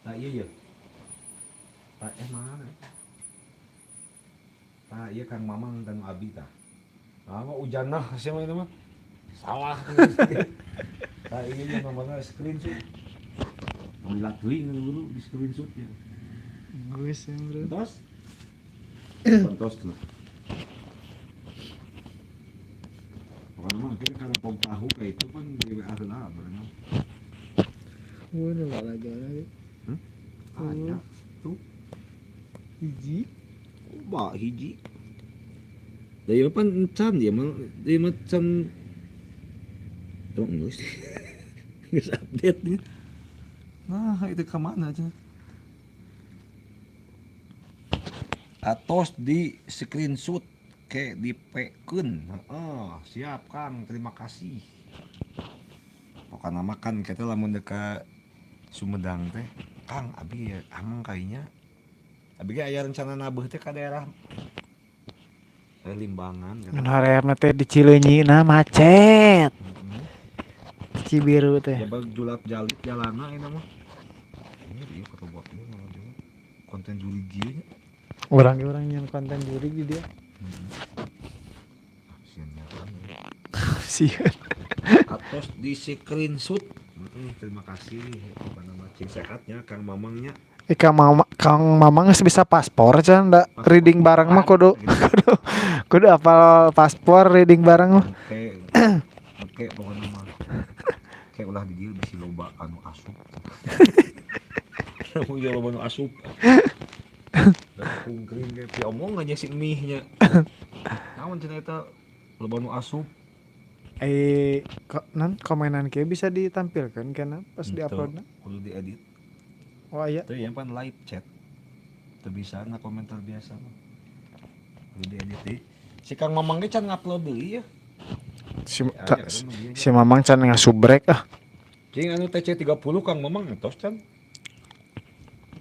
Tah iya iya. Tah mana? Tah iya Kang Mamang dan Abi tah. Ah, Wa Ujang nah siapa itu mah? Salah. Tah iya iya nomorna screenshot. Ulah teuing dulu di screenshot ya. Geus ya, bro. Tos. Tos tuh. Pokoknya mah kita kalau pom tahu kayak itu kan di WA heula berenang. Udah enggak lagi lagi. Ada tuh. Hiji. Ba hiji. Da ieu pan encan dia mah dia mah can tuh geus. Geus update nya. Nah, itu ke mana aja? Atos di screenshot ke di P-keun. Heeh, siap Kang, terima kasih. Pokokna mah kan kita lamun deka Sumedang teh, Kang abi ya amang kayaknya. Abi ge aya rencana nabeuh teh ka daerah Limbangan Mun horeamna teh di Cileunyi na macet. Cibiru teh. Jabal julap jalip jalana ini mah. Ini dia kata buat ini malah dia konten juri gieu nya. Orang-orang yang konten juri di dia. Sieun. Atos di screenshot. Terima kasih apa nama cing sehatnya Kang Mamangnya. Kang Mama, Kang Mamang geus bisa paspor can da reading bareng mah kudu kudu kudu apal paspor reading bareng mah. Oke. Oke pokoknya mah. Kayak ulah di dieu bisi loba anu asup. Mun loba anu asup. Kungkring ge piomong aja si mih nya. Naon cenah eta loba nu asup. Nan komenan kieu bisa ditampilkan kana pas di-uploadna? Kudu diedit. Oh iya. Teu yang pan live chat. Teu bisa na komentar biasa mah. Kudu diedit deui. Si Kang Mamang ge can ngupload deui ya. Si Mamang can ngasubrek ah. Cing anu TC 30 Kang Mamang entos can.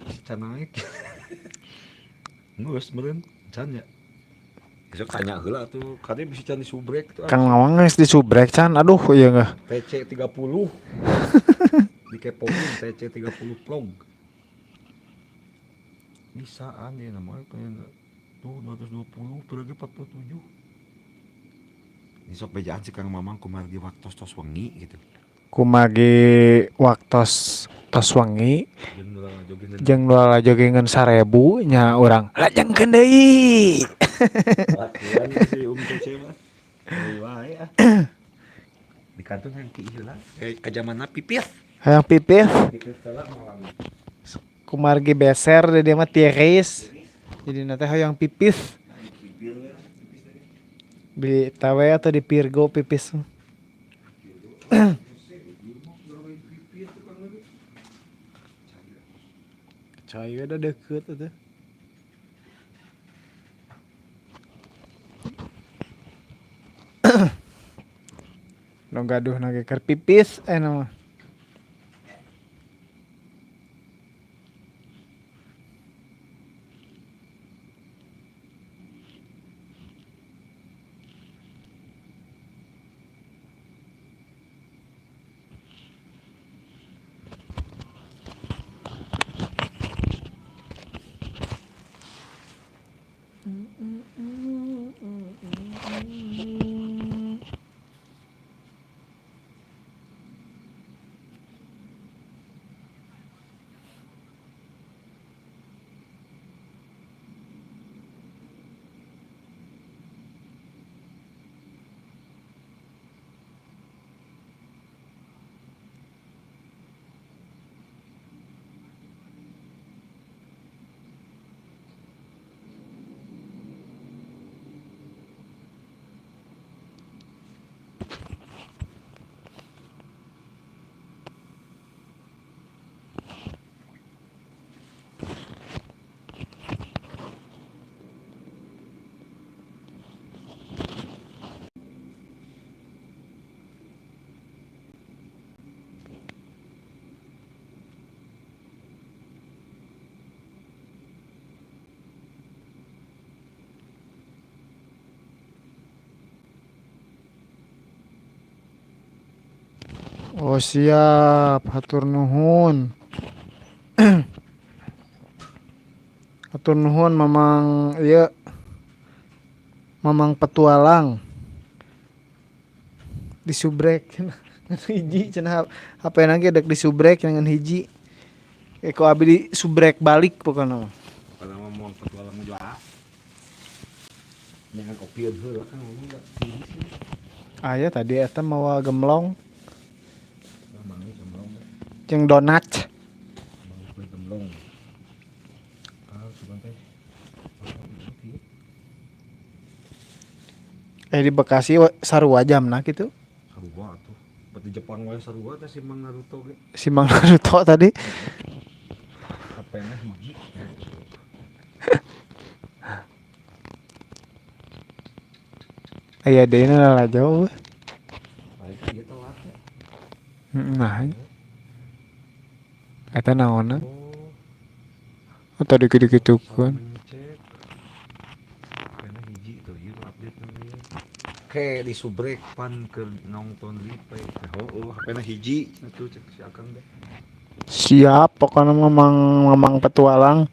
Si can naik. Geus meureun can ya. Besok tanya heula atuh, kade bisa can disubrek tuh. Kang Mamang geus disubrek can. Aduh ieu geus. TC 30. Dikepoin TC 30 vlog. Bisaan dia namanya kayak tuh 220 berarti 47. Ini sok bejaan si Kang Mamang kumargi waktos tos wengi gitu. Kumargi waktos tos wengi. Jeung nu jogingan 1000 nya urang lajengkeun deui. Lakuan si Um Cece mah. Deui wae ah. Di kantun hayang ki heula. Ka jamanna pipis. Hayang pipis. Pipis heula malam. Kumargi beser di dia mah tiris. Jadi teh hayang pipis. Di tawe atau di Pirgo pipis. Cai udah deket tuh. Nu gaduh nage keur pipis nama. Oh siap, hatur nuhun. Hatur nuhun Mamang ieu Mamang petualang. Disubrek cenah ngan hiji cenah HP na ge dek disubrek ngan hiji. Ku abi disubrek balik pokona mah. Pokona mah moal petualang mah juara. Jangan opieun heula kan ngomong da tiris ieu. Aya tadi eta mawa gemlong. Mang gemlong. Jeung donat. Mang gemlong. Ah, sugan teh. Di Bekasi sarua jamna kitu. Sarua atuh. Berarti Jepang wae sarua teh si Mang Naruto ge. Si Mang Naruto tadi. HP-na hiji. Aya deui nu lalajo. Baik ieu telat ya. Nah. Eta naonna? Oh. Oh, tadi kitu-kitukeun. HP-na hiji tuh ieu update namanya. Oke, di subrek pan ke nonton replay. Oh, HP-na hiji atuh cek si Akang teh. Siap, pokoknya Mamang petualang.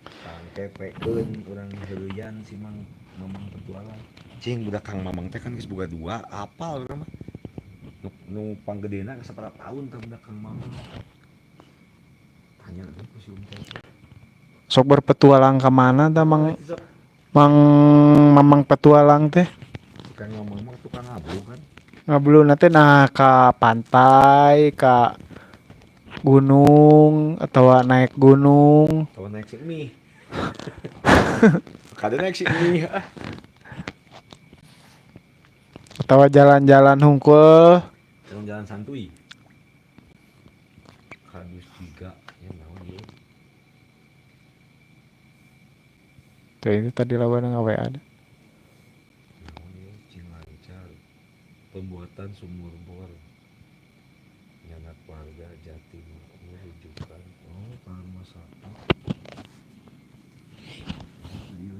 Tangkepekeun urang heureuyan si Mang Mamang petualang. Cing budak Kang Mamang teh kan geus boga dua, apal urang mah. Nu panggedena geus sabaraha tahun tah budak Kang Mamang. Tanya deui ku si Um teh. Sok berpetualang ka mana tah Mang Mang Mamang petualang teh? Kang Mamang mah tukang ngablu kan. Ngabluna teh nah ka pantai, ka gunung atau naik gunung. Atau naik si mie. Kada naik si mie. Atau jalan-jalan hungkul. Jalan-jalan santuy. Kadus tiga ya naon ieu. Tuh ini tadi lawan nge-WA. Naon ieu cing lancar. Pembuatan sumur bor. Nyanak warga Jati Makmur rujukan. Oh, ke rumah sakit. Iya.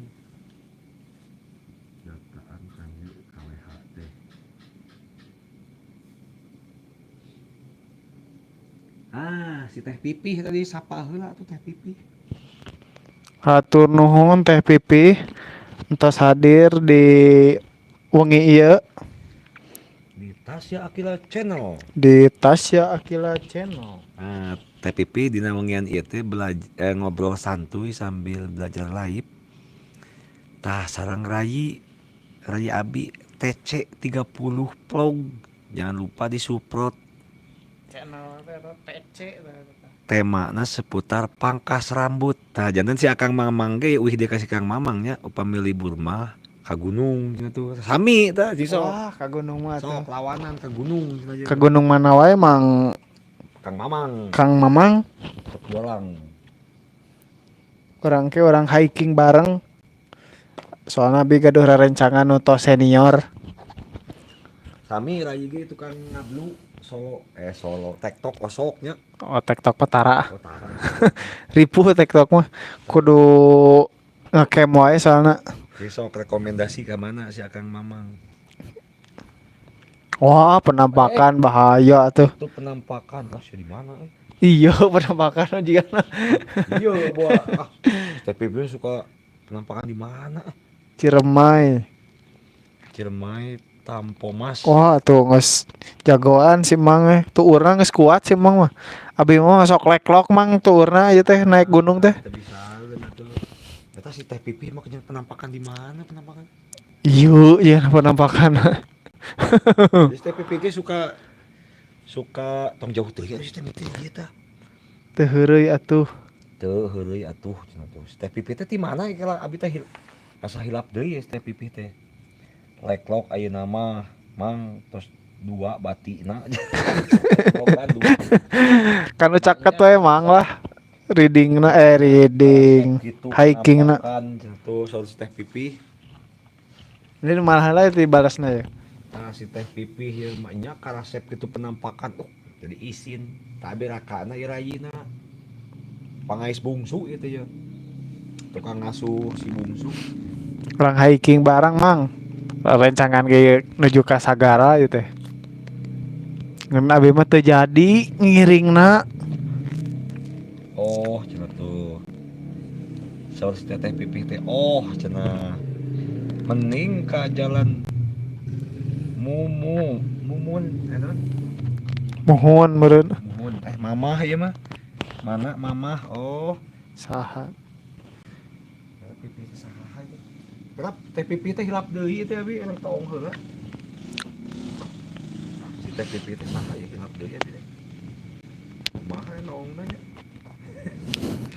Dataan kangge KWH teh. Ah, si Teh Pipih tadi sapa heula tuh Teh Pipih. Hatur nuhun Teh Pipih entos hadir di wengi ieu. Di Tasya Aqilla Channel. Di Tasya Aqilla Channel. Nah, Teh Pipih dina wengian ieu teh ngobrol santuy sambil belajar live. Tah sareng Rayi, Rayi Abi TC 30 Vlog. Jangan lupa disupport. Channel teh eta TC Temana seputar pangkas rambut. Tah janten si Akang Mamang ge uih dia kasih Kang Mamang nya upami libur mah ka gunung cenah tuh. Sami tah jeung sok. Wah, ka gunung mah tuh. Sok lawanan ka gunung cenah Ka gunung mana wae Mang Kang Mamang. Kang Mamang. Petualang. Urang ke urang hiking bareng. Soalna abi gaduh rerencangan nu tos senior. Sami Rayi ge tukang ngablu solo solo TikTok osok nya. Oh, TikTok mah tara. Oh, tara. Ripuh TikTok mah kudu ngecam wae soalna. Jadi sok rekomendasi ke mana si Akang Mamang? Wah, penampakan bahaya tuh. Itu penampakan, ah di mana eh? Iya, penampakan juga. Iya, buah. Ah, TPB suka penampakan di mana? Ciremai. Ciremai Tampomas. Wah, tuh geus jagoan si Mang eh. Tuh urang geus kuat si Mang mah. Abi mah sok leklok Mang tuh urna ieu teh naik gunung teh. Teu bisa atuh. Eta si Teh Pipih mah penampakan di mana penampakan? Iya, iya penampakan. Jadi Teh Pipih ge suka tong jauh teuing si Teh Pipih ieu tah. Teu heureuy atuh. Teu heureuy atuh cenah tuh. Si Teh Pipih teh ti mana ieu abi teh asa hilap deui si Teh Pipih teh. Leklok ayeuna mah Mang tos dua batina. Kan nu caket we Mang lah. Readingna reading gitu, hikingna. Tuh soal si Teh Pipih. Ini malah lah dibalasna ya. Nah si Teh Pipih ya maknya karasep gitu penampakan. Oh, jadi isin. Tapi rakana ieu rayina. Pangais bungsu itu ya. Tukang ngasuh si bungsu. Orang hiking bareng Mang. Rencangan ge nuju ka Sagara ieu teh. Ngan abi mah teu jadi ngiringna. Oh, cenah tuh. Saur si teteh pipih teh, oh cenah. Mending ka jalan Mumu, Mumun, eh naon? Muhun meureun. Mumun, eh mamah ieu mah. Mana mamah? Oh. Saha? Pipih teh saha ieu? Kerap teh pipih teh hilap deui teh abi urang toong heula. Si teh pipih teh saha ieu hilap deui abi teh. Kumaha noongna nya?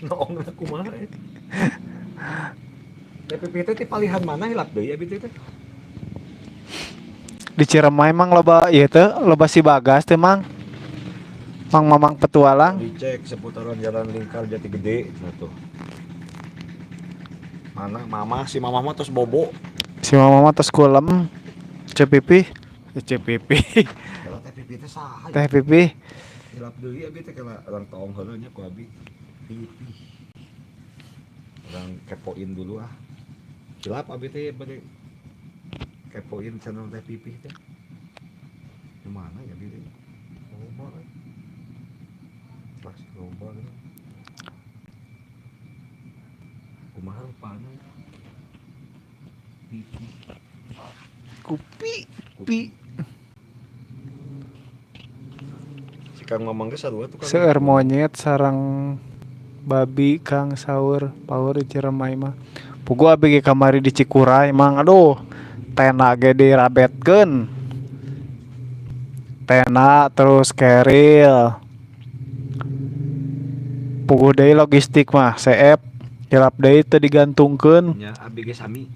Noongna kumaha ya? Teh pipih teh ti palihan mana hilap deui abi teh? Di Ciremai mang loba ieu teh, loba si Bagas teh mang. Mang Mamang petualang. Dicek seputaran Jalan Lingkar Jati Gede cenah tuh. Mana mamah si mamah mah tos bobo. Si Mamang mah tos kulem. Ceu Pipih, eh, Ceu Pipih. Kalau teh pipih teh saha? Teh Pipih. Hilap deui abi teh kala urang toong heula nya ku abi. Pipih. Urang kepoin dulu ah. Hilap abi teh bade kepoin channel teh Pipih teh. Di mana ya abi teh? Loba euy. Kelas loba gitu. Kumaha rupana? Pipih. Kupi pi. Si Kang Mamang ge sarua tukang. Seueur monyet sareng babi Kang saur paur di Ciremai mah. Puguh abi ge kamari di Cikuray mang aduh tenda ge dirabetkeun. Tenda terus keril. Puguh deui logistik mah seep hilap deui teu digantungkeun. Nya abi ge sami.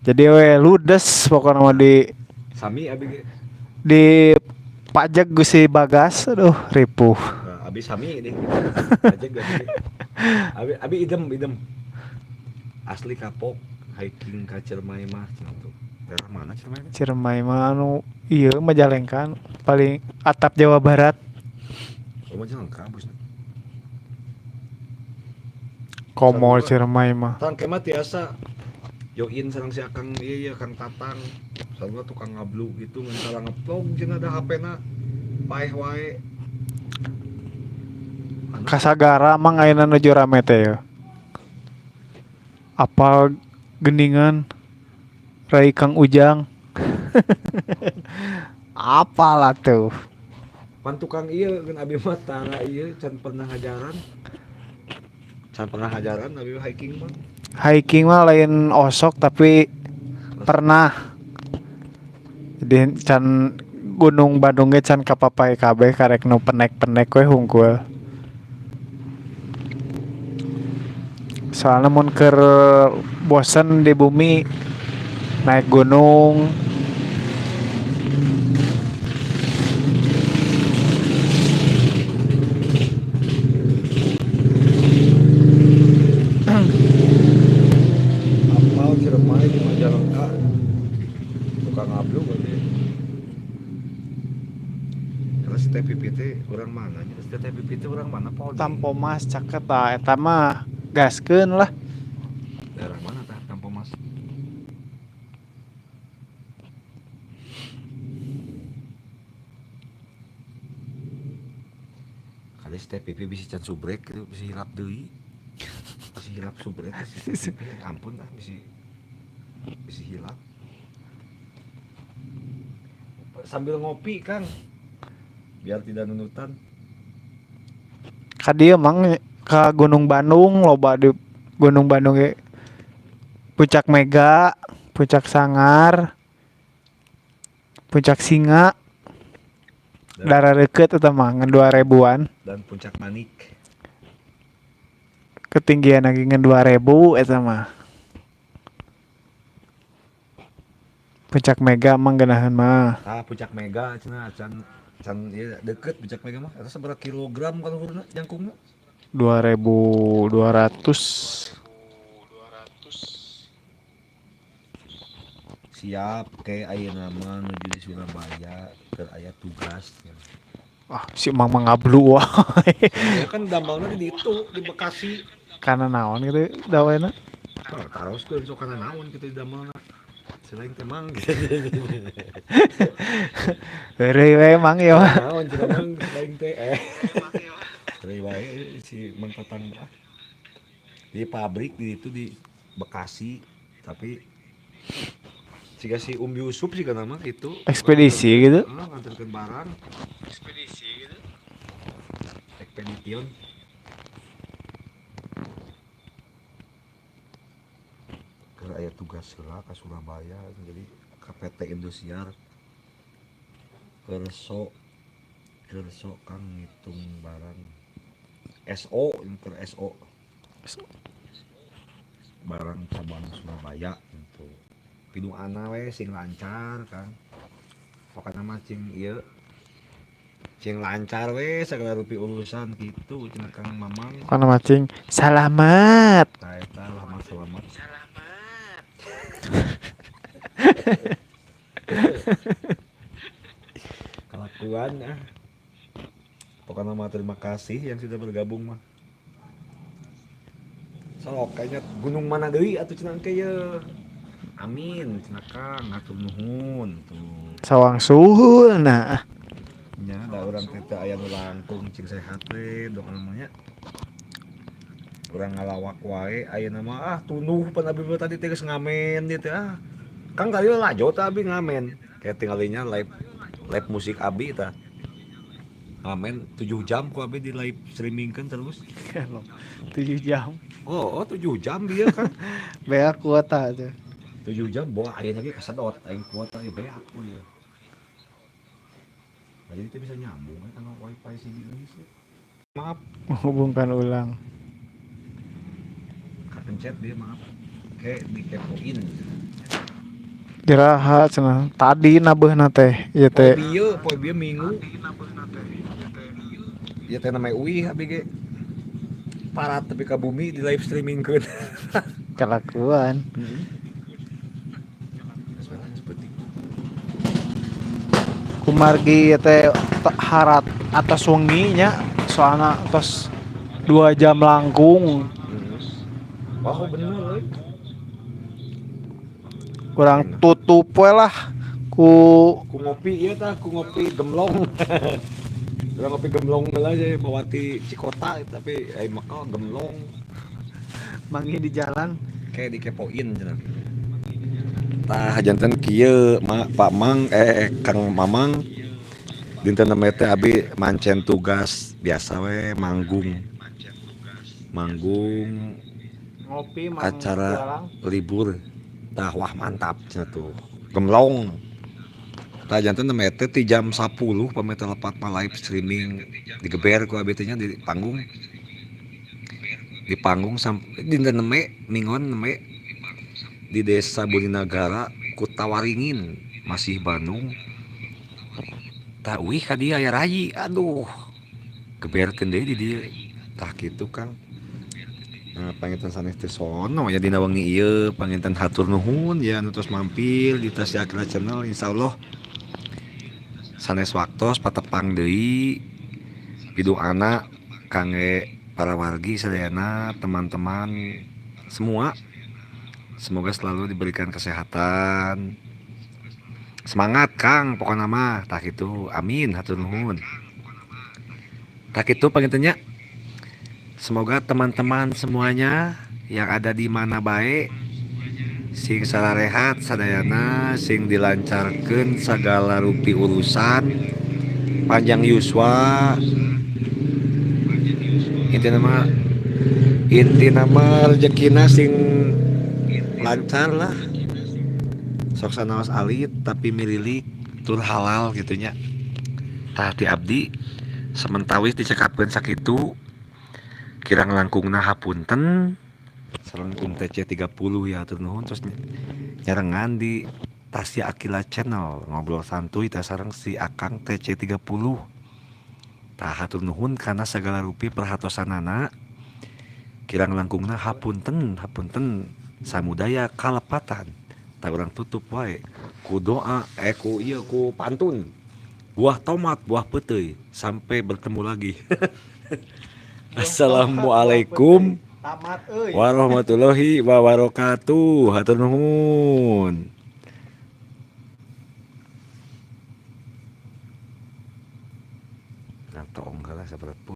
Jadi we ludes pokona mah di sami abi ge. Di pajak gu si Bagas aduh ripuh. Nah, abi sami deh. Pajak abi. Abi abi idem idem. Asli kapok hiking ka Ciremai mah cenah tuh. Daerah mana Ciremai teh? Ciremai mah anu ieu Majalengka paling atap Jawa Barat. Oh, Majalengka bosna. Komo Ciremai mah. Tangke mah tiasa join sareng si Akang ieu ya Kang Tatang. Sarua tukang ngablu gitu ngan salah ngevlog cenah ada HP-na. Paeh wae. Kasagara mang ayeuna nuju rame teh ya. Apal geningan Rai Kang Ujang. Apalah tuh. Pan tukang ieu geun abi mah tara ieu can pernah ngajaran. Can pernah ngajaran abi hiking mah. Hiking mah lain osok tapi pernah. Jadi can Gunung Bandung ge can kapapai kabeh karek nu penek-penek we hungkul. Soalnya mun keur bosen di bumi naik gunung. Apal Ciremai di Majalengka. Tukang ngablu berarti. Karena si TPPT orang mana? Si TPPT orang mana Pol? Tampomas caket tah eta mah gaskeun lah. Daerah mana tah Tampomas? Kali si TPP bisa can subrek gitu, bisa hilap deui. Bisa hilap subrek si TPP. Ampun ah bisa hilap. Sambil ngopi Kang. Biar tidak nunutan. Ka dieu mang ka Gunung Bandung loba di Gunung Bandung ge. Puncak Mega, Puncak Sangar, Puncak Singa. Darah deket eta mah ngan 2000-an. Dan Puncak Manik. Ketinggian lagi ngan 2000 eta mah. Puncak Mega mah geunaheun mah. Ah, Puncak Mega cenah can can ieu deket Puncak Mega mah eta sabaraha kilogram kalau luhurna jangkungna? 2200. Siap ke ayeuna mah nuju di Surabaya keur aya tugas. Ah, si Mang mah ngablu wae. Ya kan damelna di ditu di Bekasi. Kana naon gitu dawena? Oh, taroskeun sok kana naon kitu damelna. Selain teh mang. Heureuy we mang ieu mah. Naon cenah mang selain teh eh. Heureuy wae si Mang Tatang ah. Di pabrik di itu di Bekasi tapi jika si Yusuf sih nama itu Ekspedisi gitu. Ah, nganterkeun barang. Ekspedisi gitu. Ekspedition. Keur aya tugas heula ka Surabaya jadi ka PT Indosiar. Kerso kerso kang ngitung barang. SO inter SO. Barang cabang Surabaya gitu. Piduana we sing lancar Kang. Pokokna mah cing ieu cing lancar we segala rupi urusan gitu cenah Kang Mamang. Kana mah cing salamat. Tah eta lah mah selamat. Kelakuan ah. Pokoknya mah terima kasih yang sudah bergabung mah. Sok kayaknya gunung mana deui atuh cenah engke ye. Amin cenah Kang hatur nuhun tuh. Sawang suhul nah. Nya da urang teh teu aya nu langkung cing sehat we doa namanya. Urang ngalawak wae ayeuna mah ah tunduh pan abi mah tadi teh geus ngamen dieu teh ah. Kang tadi lalajo teh abi ngamen. Kayak tinggalinya live live musik abi tah. Ngamen 7 jam ku abi di live streamingkeun terus. 7 jam. Oh, oh 7 jam dia kan. Beak kuota tuh. 7 jam bawa ayeuna ge kasedot aing kuota ge beak ku ieu. Nah, jadi teh bisa nyambung kan karena wifi si ini sih. Maaf, Menghubungkan ulang. kepencet dia maaf. Kayak dikepoin. Iraha cenah. Tadi nabeuhna teh ieu Poe teh. bieu, poe bieu minggu. Ieu teh namanya uih abi ge. Parat tapi ka bumi di live streamingkeun. Kelakuan. Heeh. Seperti Kumargi ieu teh harat atas wengi nya soalna tos 2 jam langkung. Wah, bener euy. Kurang tutup we lah ku Ku ngopi ieu tah, ku ngopi gemlong. Urang ngopi gemlong heula aja bawa ti Cikota tapi ai maka gemlong. Manggih di jalan. Kayak dikepoin cenah. Tah janten kieu ma, Pak Mang Kang Mamang dinten namanya teh abi mancen tugas biasa we manggung. Manggung Ngopi mang acara jualan. libur. Tah wah mantap cenah tuh. Gemlong. Tah janten namanya teh ti jam 10 pamit lepat mah live streaming digeber ku abi teh nya di panggung. Di panggung sampai dinten neme minggon neme di Desa Buninagara Kutawaringin masih Bandung. Tah uih ka dieu aya rayi aduh. Geberkeun deui di dieu. Tah kitu Kang. Nah, panginten sanes teh sono ya dina wengi ieu panginten hatur nuhun ya anu tos mampir di Tasya Aqilla Channel insyaallah sanes waktos patepang deui piduana kangge para wargi sadayana teman-teman semua semoga selalu diberikan kesehatan semangat Kang pokokna mah tah kitu amin hatur nuhun tah kitu panginten nya. Semoga teman-teman semuanya yang ada di mana bae sing sararehat sadayana sing dilancarkeun sagala rupi urusan panjang yuswa intina mah rezekina sing lancar lah sok sanaos alit tapi mililik tur halal gitu nya. Tah ti abdi sementawis dicekapkeun sakitu kirang langkungna hapunten sareng Um TC 30 ya hatur nuhun terus nyarengan di Tasya Aqilla Channel ngobrol santuy teh sareng si Akang TC 30. Tah hatur nuhun kana sagala rupi perhatosanana kirang langkungna hapunten hapunten samudaya kalepatan. Tah urang tutup wae ku doa ku ieu ku pantun buah tomat buah peuteuy sampai bertemu lagi. Assalamualaikum Tamat euy. warahmatullahi wabarakatuh. Hatur nuhun. Tong kalah seperti.